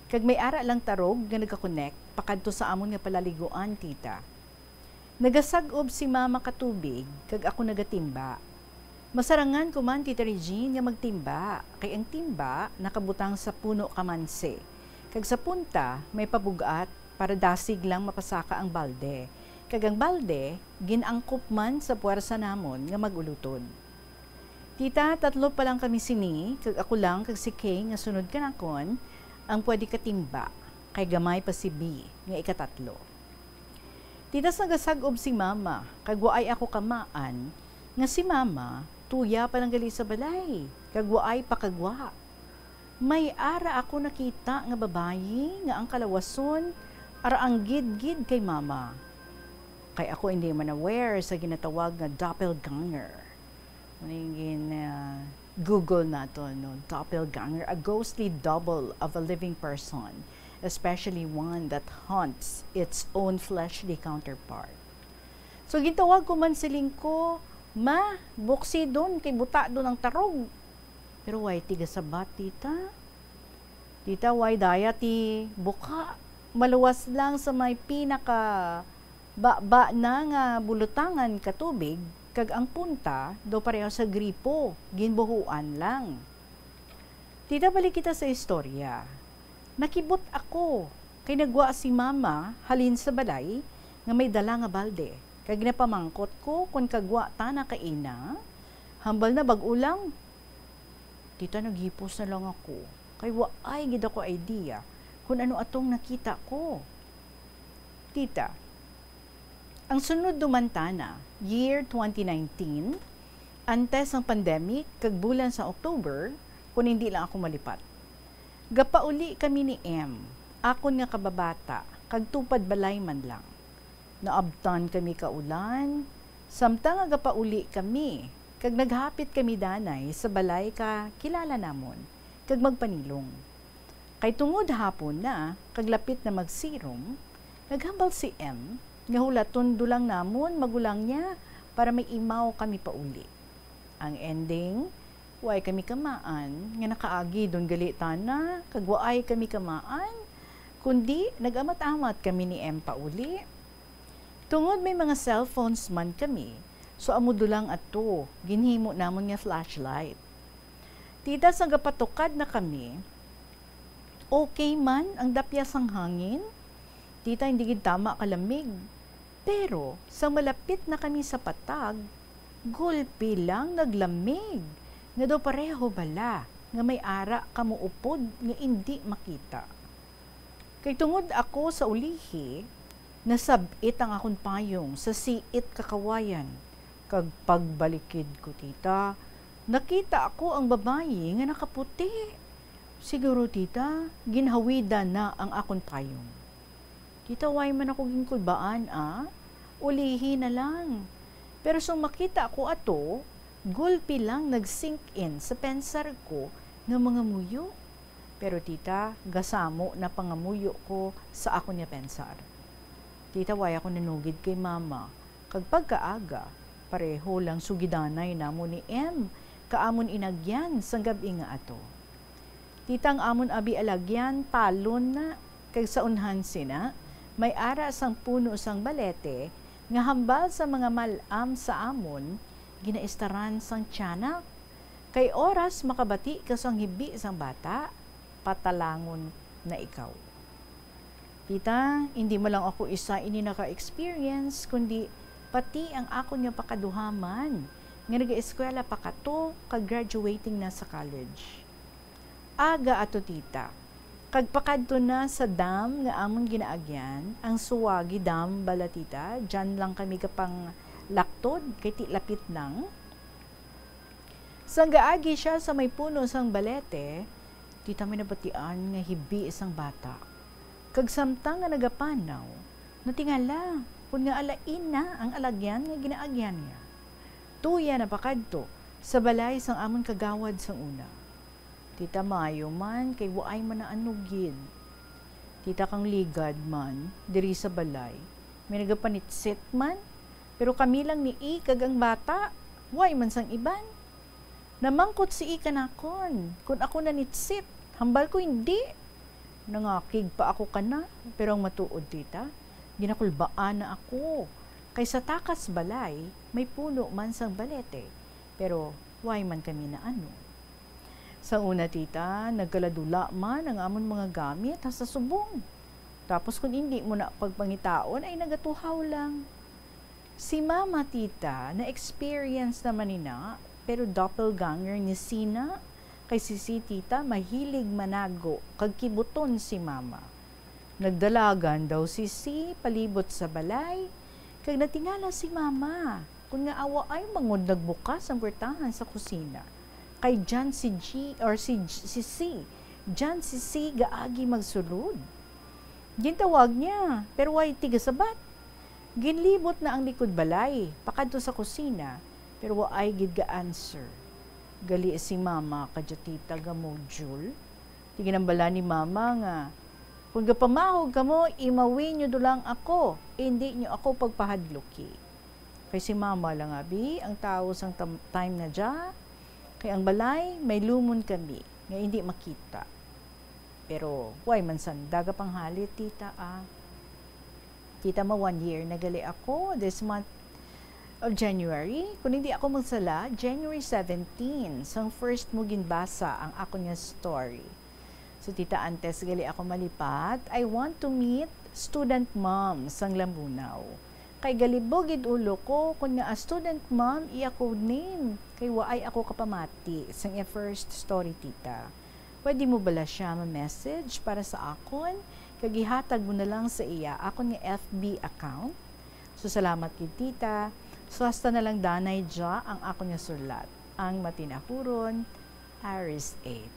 Kag may ara lang tarog nga nagakonek pakadto sa amon nga palaliguan, tita. Nagasag-ob si Mama ka tubig, kag ako nagatimba. Masarangan ko man, Tita Regine, nga magtimba, kay ang timba nakabutang sa puno ka manse, kag sa punta may pabug-at para dasig lang mapasaka ang balde, kag ang balde gin-angkop man sa puwersa namon nga mag-ulutod. Tita, tatlo pa lang kami sini, kag ako lang kag si Kay nga sunod kanakon ang pwede katimba, kay gamay pa si B nga ikatatlo. Tita, sa nagasag-ob si Mama, kag waay ako kamaan nga si Mama tuya pa lang gali sa balay, kag waay pa kagwa. May ara ako nakita nga babayi nga ang kalawason araanggid gid kay Mama. Kay ako indi man aware sa ginatawag nga doppelganger. Mao ni gin, ah, Google nato, no? Doppelganger, a ghostly double of a living person, especially one that haunts its own fleshly counterpart. So, gintawag ko man siling ko, "Ma, buksidon kay buta don ang tarog." Pero way tigasabat, tita. Tita, way daya ti buka. Maluwas lang sa may pinaka baba na nga bulutangan ka tubig, kag ang punta daw pareho sa gripo, ginbuhuan lang. Tita, balik kita sa istorya. Nakibot ako, kay nagwa si Mama halin sa balay nga may dala nga balde, kag ginapamangkot ko kon kagwa ta na kaina, hambal na bag-o lang. Tita, naghipos na lang ako, kay waay gid ako idea kon ano atong nakita ko. Tita, ang sunod dumantana, year twenty nineteen, antes ang pandemic kag bulan sa October, kun hindi lang ako malipat. Gapauli kami ni M, akon nga kababata, kag tupad balay man lang. Naabtan kami ka ulan, samtang nga gapauli kami, kag naghapit kami danay sa balay ka kilala namon, kag magpanilong. Kay tungod hapon na, kag lapit na magsirom, naghambal si M nga hulaton dulang namon magulang niya para may imaw kami pauli. Ang ending, way kami kamaan nga nakaagi don gali tana, kag waay kami kamaan, kundi nag-amat-amat kami ni M pauli. Tungod may mga cellphones man kami, so amo dulang ato, ginhimo namon nga flashlight. Tita, sang gapatukad na kami, okay man ang dapya sang hangin. Tita, hindi gid tama kalamig. Pero, sang malapit na kami sa patag, gulpi lang naglamig, nga daw pareho bala nga may ara kamo upod nga indi makita. Kay tungod ako sa ulihi, nasab-it ang akon payong sa siit ka kawayan, kag pagbalikid ko, tita, nakita ako ang babayi nga nakaputi. Siguro, tita, ginhawidan na ang akon payong. Tita, why man ako ginkulbaan, ah? Ulihi na lang. Pero sang makita ako ato, gulpi lang nag-sink in sa pensar ko nga mangamuyo. Pero, tita, gasamo na pangamuyo ko sa akon nga pensar. Tita, why ako nanugid kay mama? Kag pagkaaga, pareho lang sugidanay namon ni M ka amon inagyan sang gab-i nga ato. Tita, ang amon abi alagyan, palon na, kag sa unhan sina, may ara sang puno sang balete nga hambal sa mga mal-am sa amon, ginaistaran sang tiyanak. Kay oras makabati ka sang hibi sang bata, patalangon na ikaw. Tita, hindi mo lang ako isa ini naka-experience, kundi pati ang akon nga pakaduhaman nga nag-eskwela pa kato kag graduating na sa college. Aga ato, tita, kag pakadto na sa dam nga amon ginaagyan, ang Suwagi Dam bala, tita, dyan lang kami kapanglaktod kay ti lapit lang. Sang gaagi siya sa may puno sang balete, tita, may nabatian nga hibi sang bata. Kag samtang nga nagapanaw, natingala kun nga alain na ang alagyan nga ginaagyan niya. Tuya na pakadto sa balay sang amon kagawad sang una. Tita, maayo man kay waay man naanugid. Tita, kang ligad man diri sa balay, may nagapanitsit man, pero kami lang ni I kag ang bata, waay man sang iban. Namangkot si I kanakon kun ako nanitsit. Hambal ko, hindi. Nangakig pa ako kana, pero ang matuod, tita, ginakulbaan na ako. Kay sa takas balay, may puno man sang balete, pero waay man kami naano. Sa una, tita, nagkaladula man ang amon mga gamit hasta subong. Tapos kun indi mo na pagpangitaon, ay nagatuhaw lang. Si Mama, tita, na-experience naman nina, pero doppelganger ni Sina, kay si si tita mahilig manago kag kibuton si Mama. Nagdalagan daw si si palibot sa balay, kag natingala si Mama kun nga awa ay mangod nagbukas ang pwertahan sa kusina. Kay dyan si G, or si G, si C, dyan si C gaagi magsulod. Gintawag niya, pero way tigasabat. Ginlibot na ang likod balay, pakadto sa kusina, pero waay gid ga-answer. Gali si Mama kadya, tita, ga-module. Ti ginambala ni Mama nga, "Kung gapamahog kamo, imawi nyo dulang ako, indi nyo ako pagpahadluki." Kay si Mama lang abi ang tawo sang tam-, time na dya, kay ang balay may lumon kami nga indi makita. Pero way man sanda gapanghalit, tita, ah. Tita, ma one year na gali ako this month of January. Kung hindi ako magsala, January seventeen, sang first mo ginbasa ang akon nga story. So, tita, antes gali ako malipat, I want to meet student mom sang Lambunaw. Kay galibog gid ulo ko kun nga a student mom iya code name, kay waay ako kapamati sang iya first story, tita. Pwede mo bala siya ma-message para sa akon, kag ihatag mo na lang sa iya akon nga F B account? So, salamat gid, tita. So, hasta na lang danay dya ang akon nga sulat, ang matinahuron, Aris eight.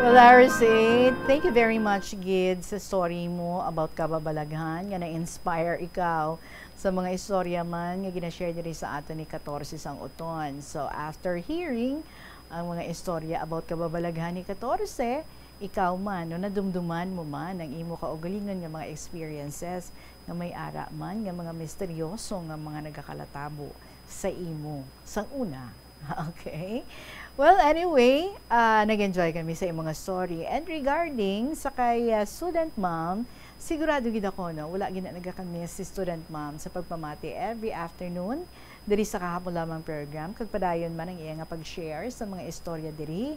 Larry Said, thank you very much, gid, sa story mo about kababalaghan nga na-inspire ikaw sa mga istorya man nga ginashare diri sa aton ni Katorse sang Uton. So, after hearing ang mga istorya about kababalaghan ni Katorse, ikaw man, no, nadumduman mo man ang imo kaugalingon nga mga experiences nga may ara man nga mga misteryoso nga mga nagakalatabo sa imo sang una. Okay. Well, anyway, ah, nag-enjoy kami sa imong story. And regarding sa kay, ah, student mom, sigurado gid ako, no, wala gid na nagakamiss si student mom sa pagpamati every afternoon diri sa kahapon lamang program, kag padayon man ang iya nga pag-share sa mga istorya diri.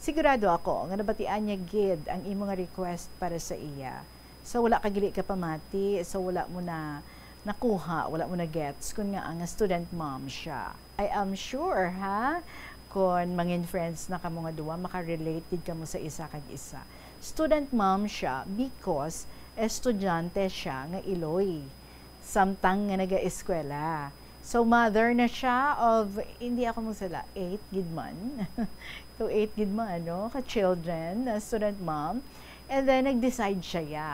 Sigurado ako nga nabatian niya gid ang imo nga request para sa iya. So, wala ka gili ka pamati, so wala mo na nakuha, wala mo na gets kung nga ang student mom siya. I am sure, ha? Kon mangin friends na kamo nga duwa, makarelate gid kamo sa isa kag isa. Student mom siya because estudyante siya nga iloy, samtang nga nagaeskwela. So, mother na siya of, hindi ako magsala, eight gid man. So, eight gid man, no? Ka children, na student mom. And then, nag-decide siya, ya,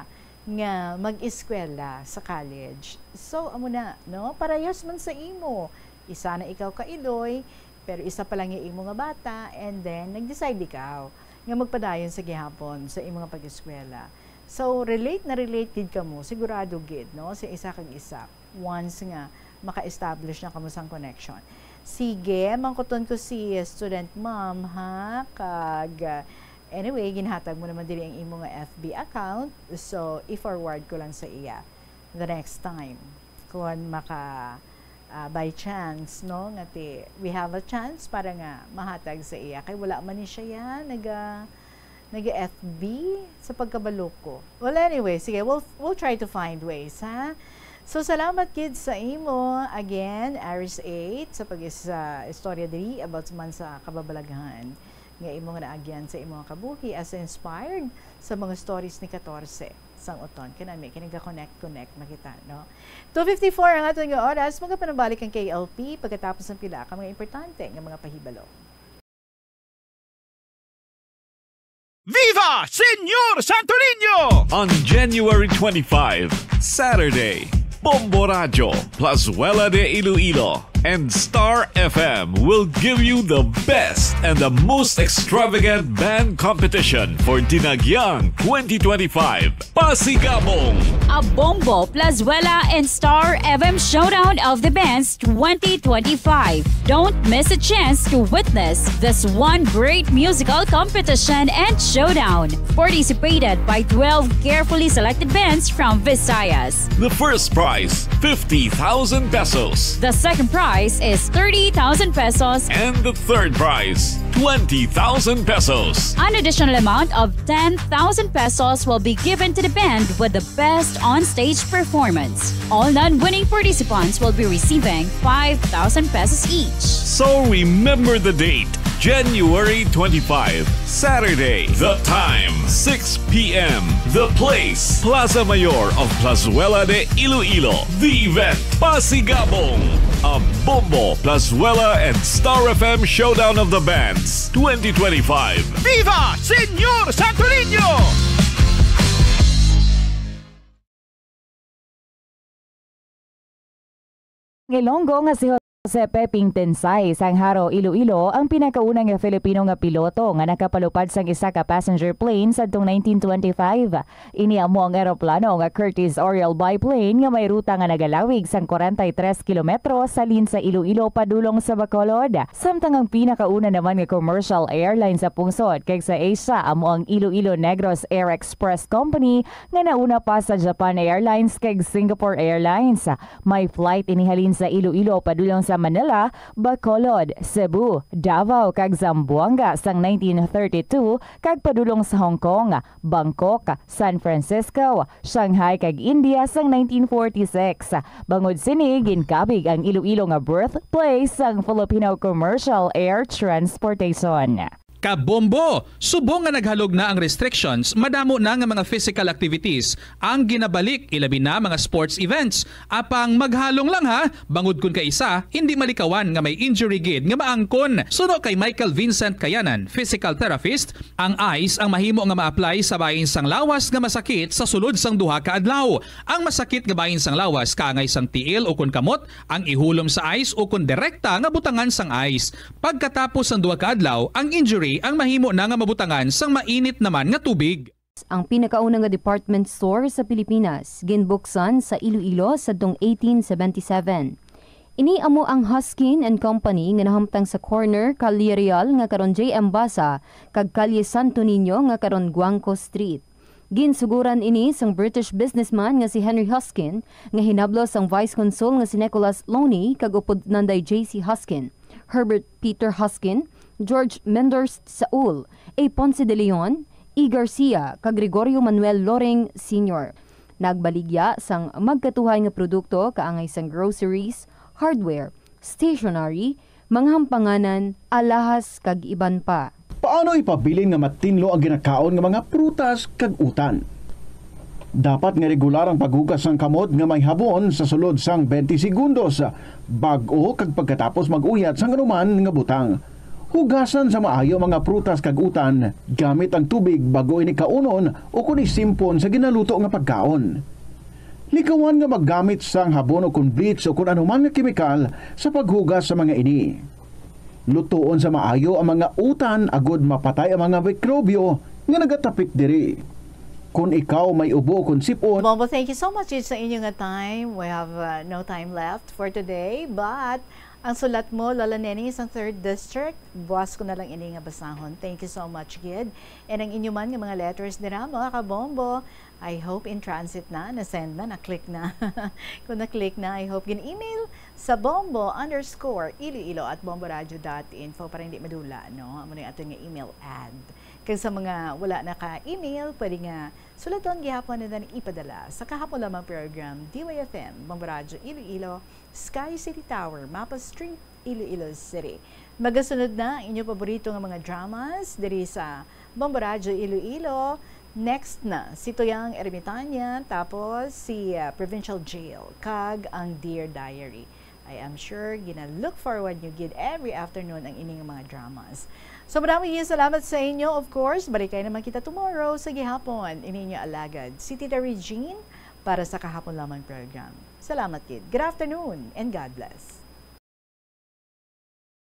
nga mag-eskwela sa college. So, amo na, no? Parehas man sa imo. Isa na ikaw ka iloy, pero isa pa lang yung imo nga bata, and then, nag-decide ikaw nga magpadayon sa gihapon sa imo nga pag-eskwela. So, relate na relate gid kamo, sigurado gid, no? Sa isa kag isa. Once nga maka-establish na kamo sang connection. Sige, mangkuton ko si student mom, ha? Kag, uh, anyway, ginhatag mo naman diri ang imo nga F B account. So, i-forward ko lang sa iya the next time. Kung maka, uh, by chance, no? Nga ti, we have a chance para nga mahatag sa iya. Kay wala man ni siya, ya, naga, naga-F B sa pagkabalo ko. Well, anyway, sige, we'll, we'll try to find ways, ha? So, salamat gid sa imo. Again, Aris eight, sa pag-, sa istorya diri about man sa kababalaghan nga imo nga naagyan sa imo nga kabuhi as inspired sa mga stories ni Katorse sang Uton. Kanami, kini ga-connect-connect na kita, no? Two fifty-four ang aton nga oras, magapanambalik ang K L P pagkatapos ng pila ka mga importante nga mga pahibalo. Viva Señor Santo Niño! On January twenty-five, Saturday, Bombo Radyo, Plazuela de Iloilo, and Star F M will give you the best and the most extravagant band competition for Dinagyang twenty twenty-five. Pasigabong! A Bombo, Plazuela, and Star F M Showdown of the Bands twenty twenty-five. Don't miss a chance to witness this one great musical competition and showdown. Participated by twelve carefully selected bands from Visayas. The first prize, fifty thousand pesos. The second prize is thirty thousand pesos. And the third prize, twenty thousand pesos. An additional amount of ten thousand pesos will be given to the band with the best on-stage performance. All non-winning participants will be receiving five thousand pesos each. So remember the date, January twenty-five, Saturday. The time, six p.m. The place, Plaza Mayor of Plazuela de Iloilo. The event, Pasigabong, a Bombo, Plazuela, and Star F M Showdown of the Bands twenty twenty-five. Viva Señor Santo Niño! Ilonggo nga si Jose Peping Tensay sang Jaro, Iloilo, ang pinakauna nga Filipino nga piloto nga nakapalupad sang isa ka passenger plane sadtong nineteen twenty-five. Ini amo ang eroplano nga Curtiss Oriole biplane nga may ruta nga nagalawig sang kwarenta y tres kilometro sa halin sa Iloilo padulong sa Bacolod. Samtang ang pinakauna naman nga commercial airline sa pungsod kag sa Asia amo ang Iloilo Negros Air Express Company nga nauna pa sa Japan Airlines kag Singapore Airlines. May flight ini halin sa Iloilo padulong sa Manila, Bacolod, Cebu, Davao, kag Zamboanga sang nineteen thirty-two, kag padulong sa Hong Kong, Bangkok, San Francisco, Shanghai, kag India sang nineteen forty-six. Bangod sini, ginkabig ang Iloilo nga birthplace sang Filipino commercial air transportation. Kabombo! Subong nga naghalog na ang restrictions, madamo na nga mga physical activities ang ginabalik, ilabi na mga sports events. Apang maghalong lang ha, bangod kun kaisa, hindi malikawan nga may injury gid nga maangkon. Suno kay Michael Vincent Kayanan, physical therapist, ang ice ang mahimo nga ma-apply sa bahin sang lawas nga masakit sa sulod sang duha ka adlaw. Ang masakit nga bahin sang lawas kaangay sang tiil o kun kamot ang ihulom sa ice o kun direkta nga butangan sang ice. Pagkatapos sang duha ka adlaw, ang injury ang mahimo na nga mabutangan sang mainit naman nga tubig. Ang pinakauna nga department store sa Pilipinas, ginbuksan sa Iloilo sadtong eighteen seventy-seven. Ini amo ang Huskin and Company nga nahamtang sa corner Calle Real nga karon J M Basa kag Calle Santo Niño nga karon Guangco Street. Ginsuguran ini sang British businessman nga si Henry Huskin, nga hinablos sang Vice Consul nga si Nicholas Loney kag upod nanday J C Huskin, Herbert Peter Huskin, George Menders Saul, A. Ponce de Leon, E. Garcia, kag Gregorio Manuel Loring Senior. Nagbaligya sang magkatuhay nga produkto kaangay sang groceries, hardware, stationery, mga hampanganan, alahas, kag iban pa. Paano ipabilin nga matinlo ang ginakaon nga mga prutas kag utan? Dapat nga regular ang paghugas sang kamot nga may habon sa sulod sang twenty segundos, bag-o kag pagkatapos mag-uyat sang anuman nga butang. Hugasan sa maayo ang mga prutas kag utan gamit ang tubig bag-o ini kaunon o kon isimpon sa ginaluto nga pagkaon. Likawan nga maggamit sang habon o kon bleach o kon anuman nga kemikal sa paghugas sa mga ini. Lutoon sa maayo ang mga utan agod mapatay ang mga mikrobyo nga nagatapik diri. Kon ikaw may ubo kon sip-on, Bombo, thank you so much sa inyo nga time. We have uh, no time left for today, but ang sulat mo, Lola Neni, sa third district, buwas ko na lang ini nga basahon. Thank you so much, gid. And ang inyo man nga mga letters dira, mga kabombo, I hope in transit na, na-send na, na-click na. Kung na-click na, I hope gin-email sa bombo underscore iloilo at bomboradio dot info para hindi madula, no? Amo na yung aton nga email ad. Kag sa mga wala na ka-email, pwede nga sulaton gihapon na ipadala sa kahapon lamang program, D Y F M, Bombo Radyo Iloilo, Sky City Tower, Mapa Street, Iloilo City. Magasunod na ang inyo paborito nga mga dramas diri sa Bombo Radyo Iloilo. Next na si Tuyang Ermitanya, tapos si uh, Provincial Jail, kag ang Dear Diary. I am sure gina-look forward nyo gid every afternoon ang ining mga dramas. So marami yung salamat sa inyo. Of course, barikay naman kita tomorrow sa gihapon. Ini inyo alagad, si Tita Regine para sa kahapon lamang program. Salamat gid. Good afternoon and God bless.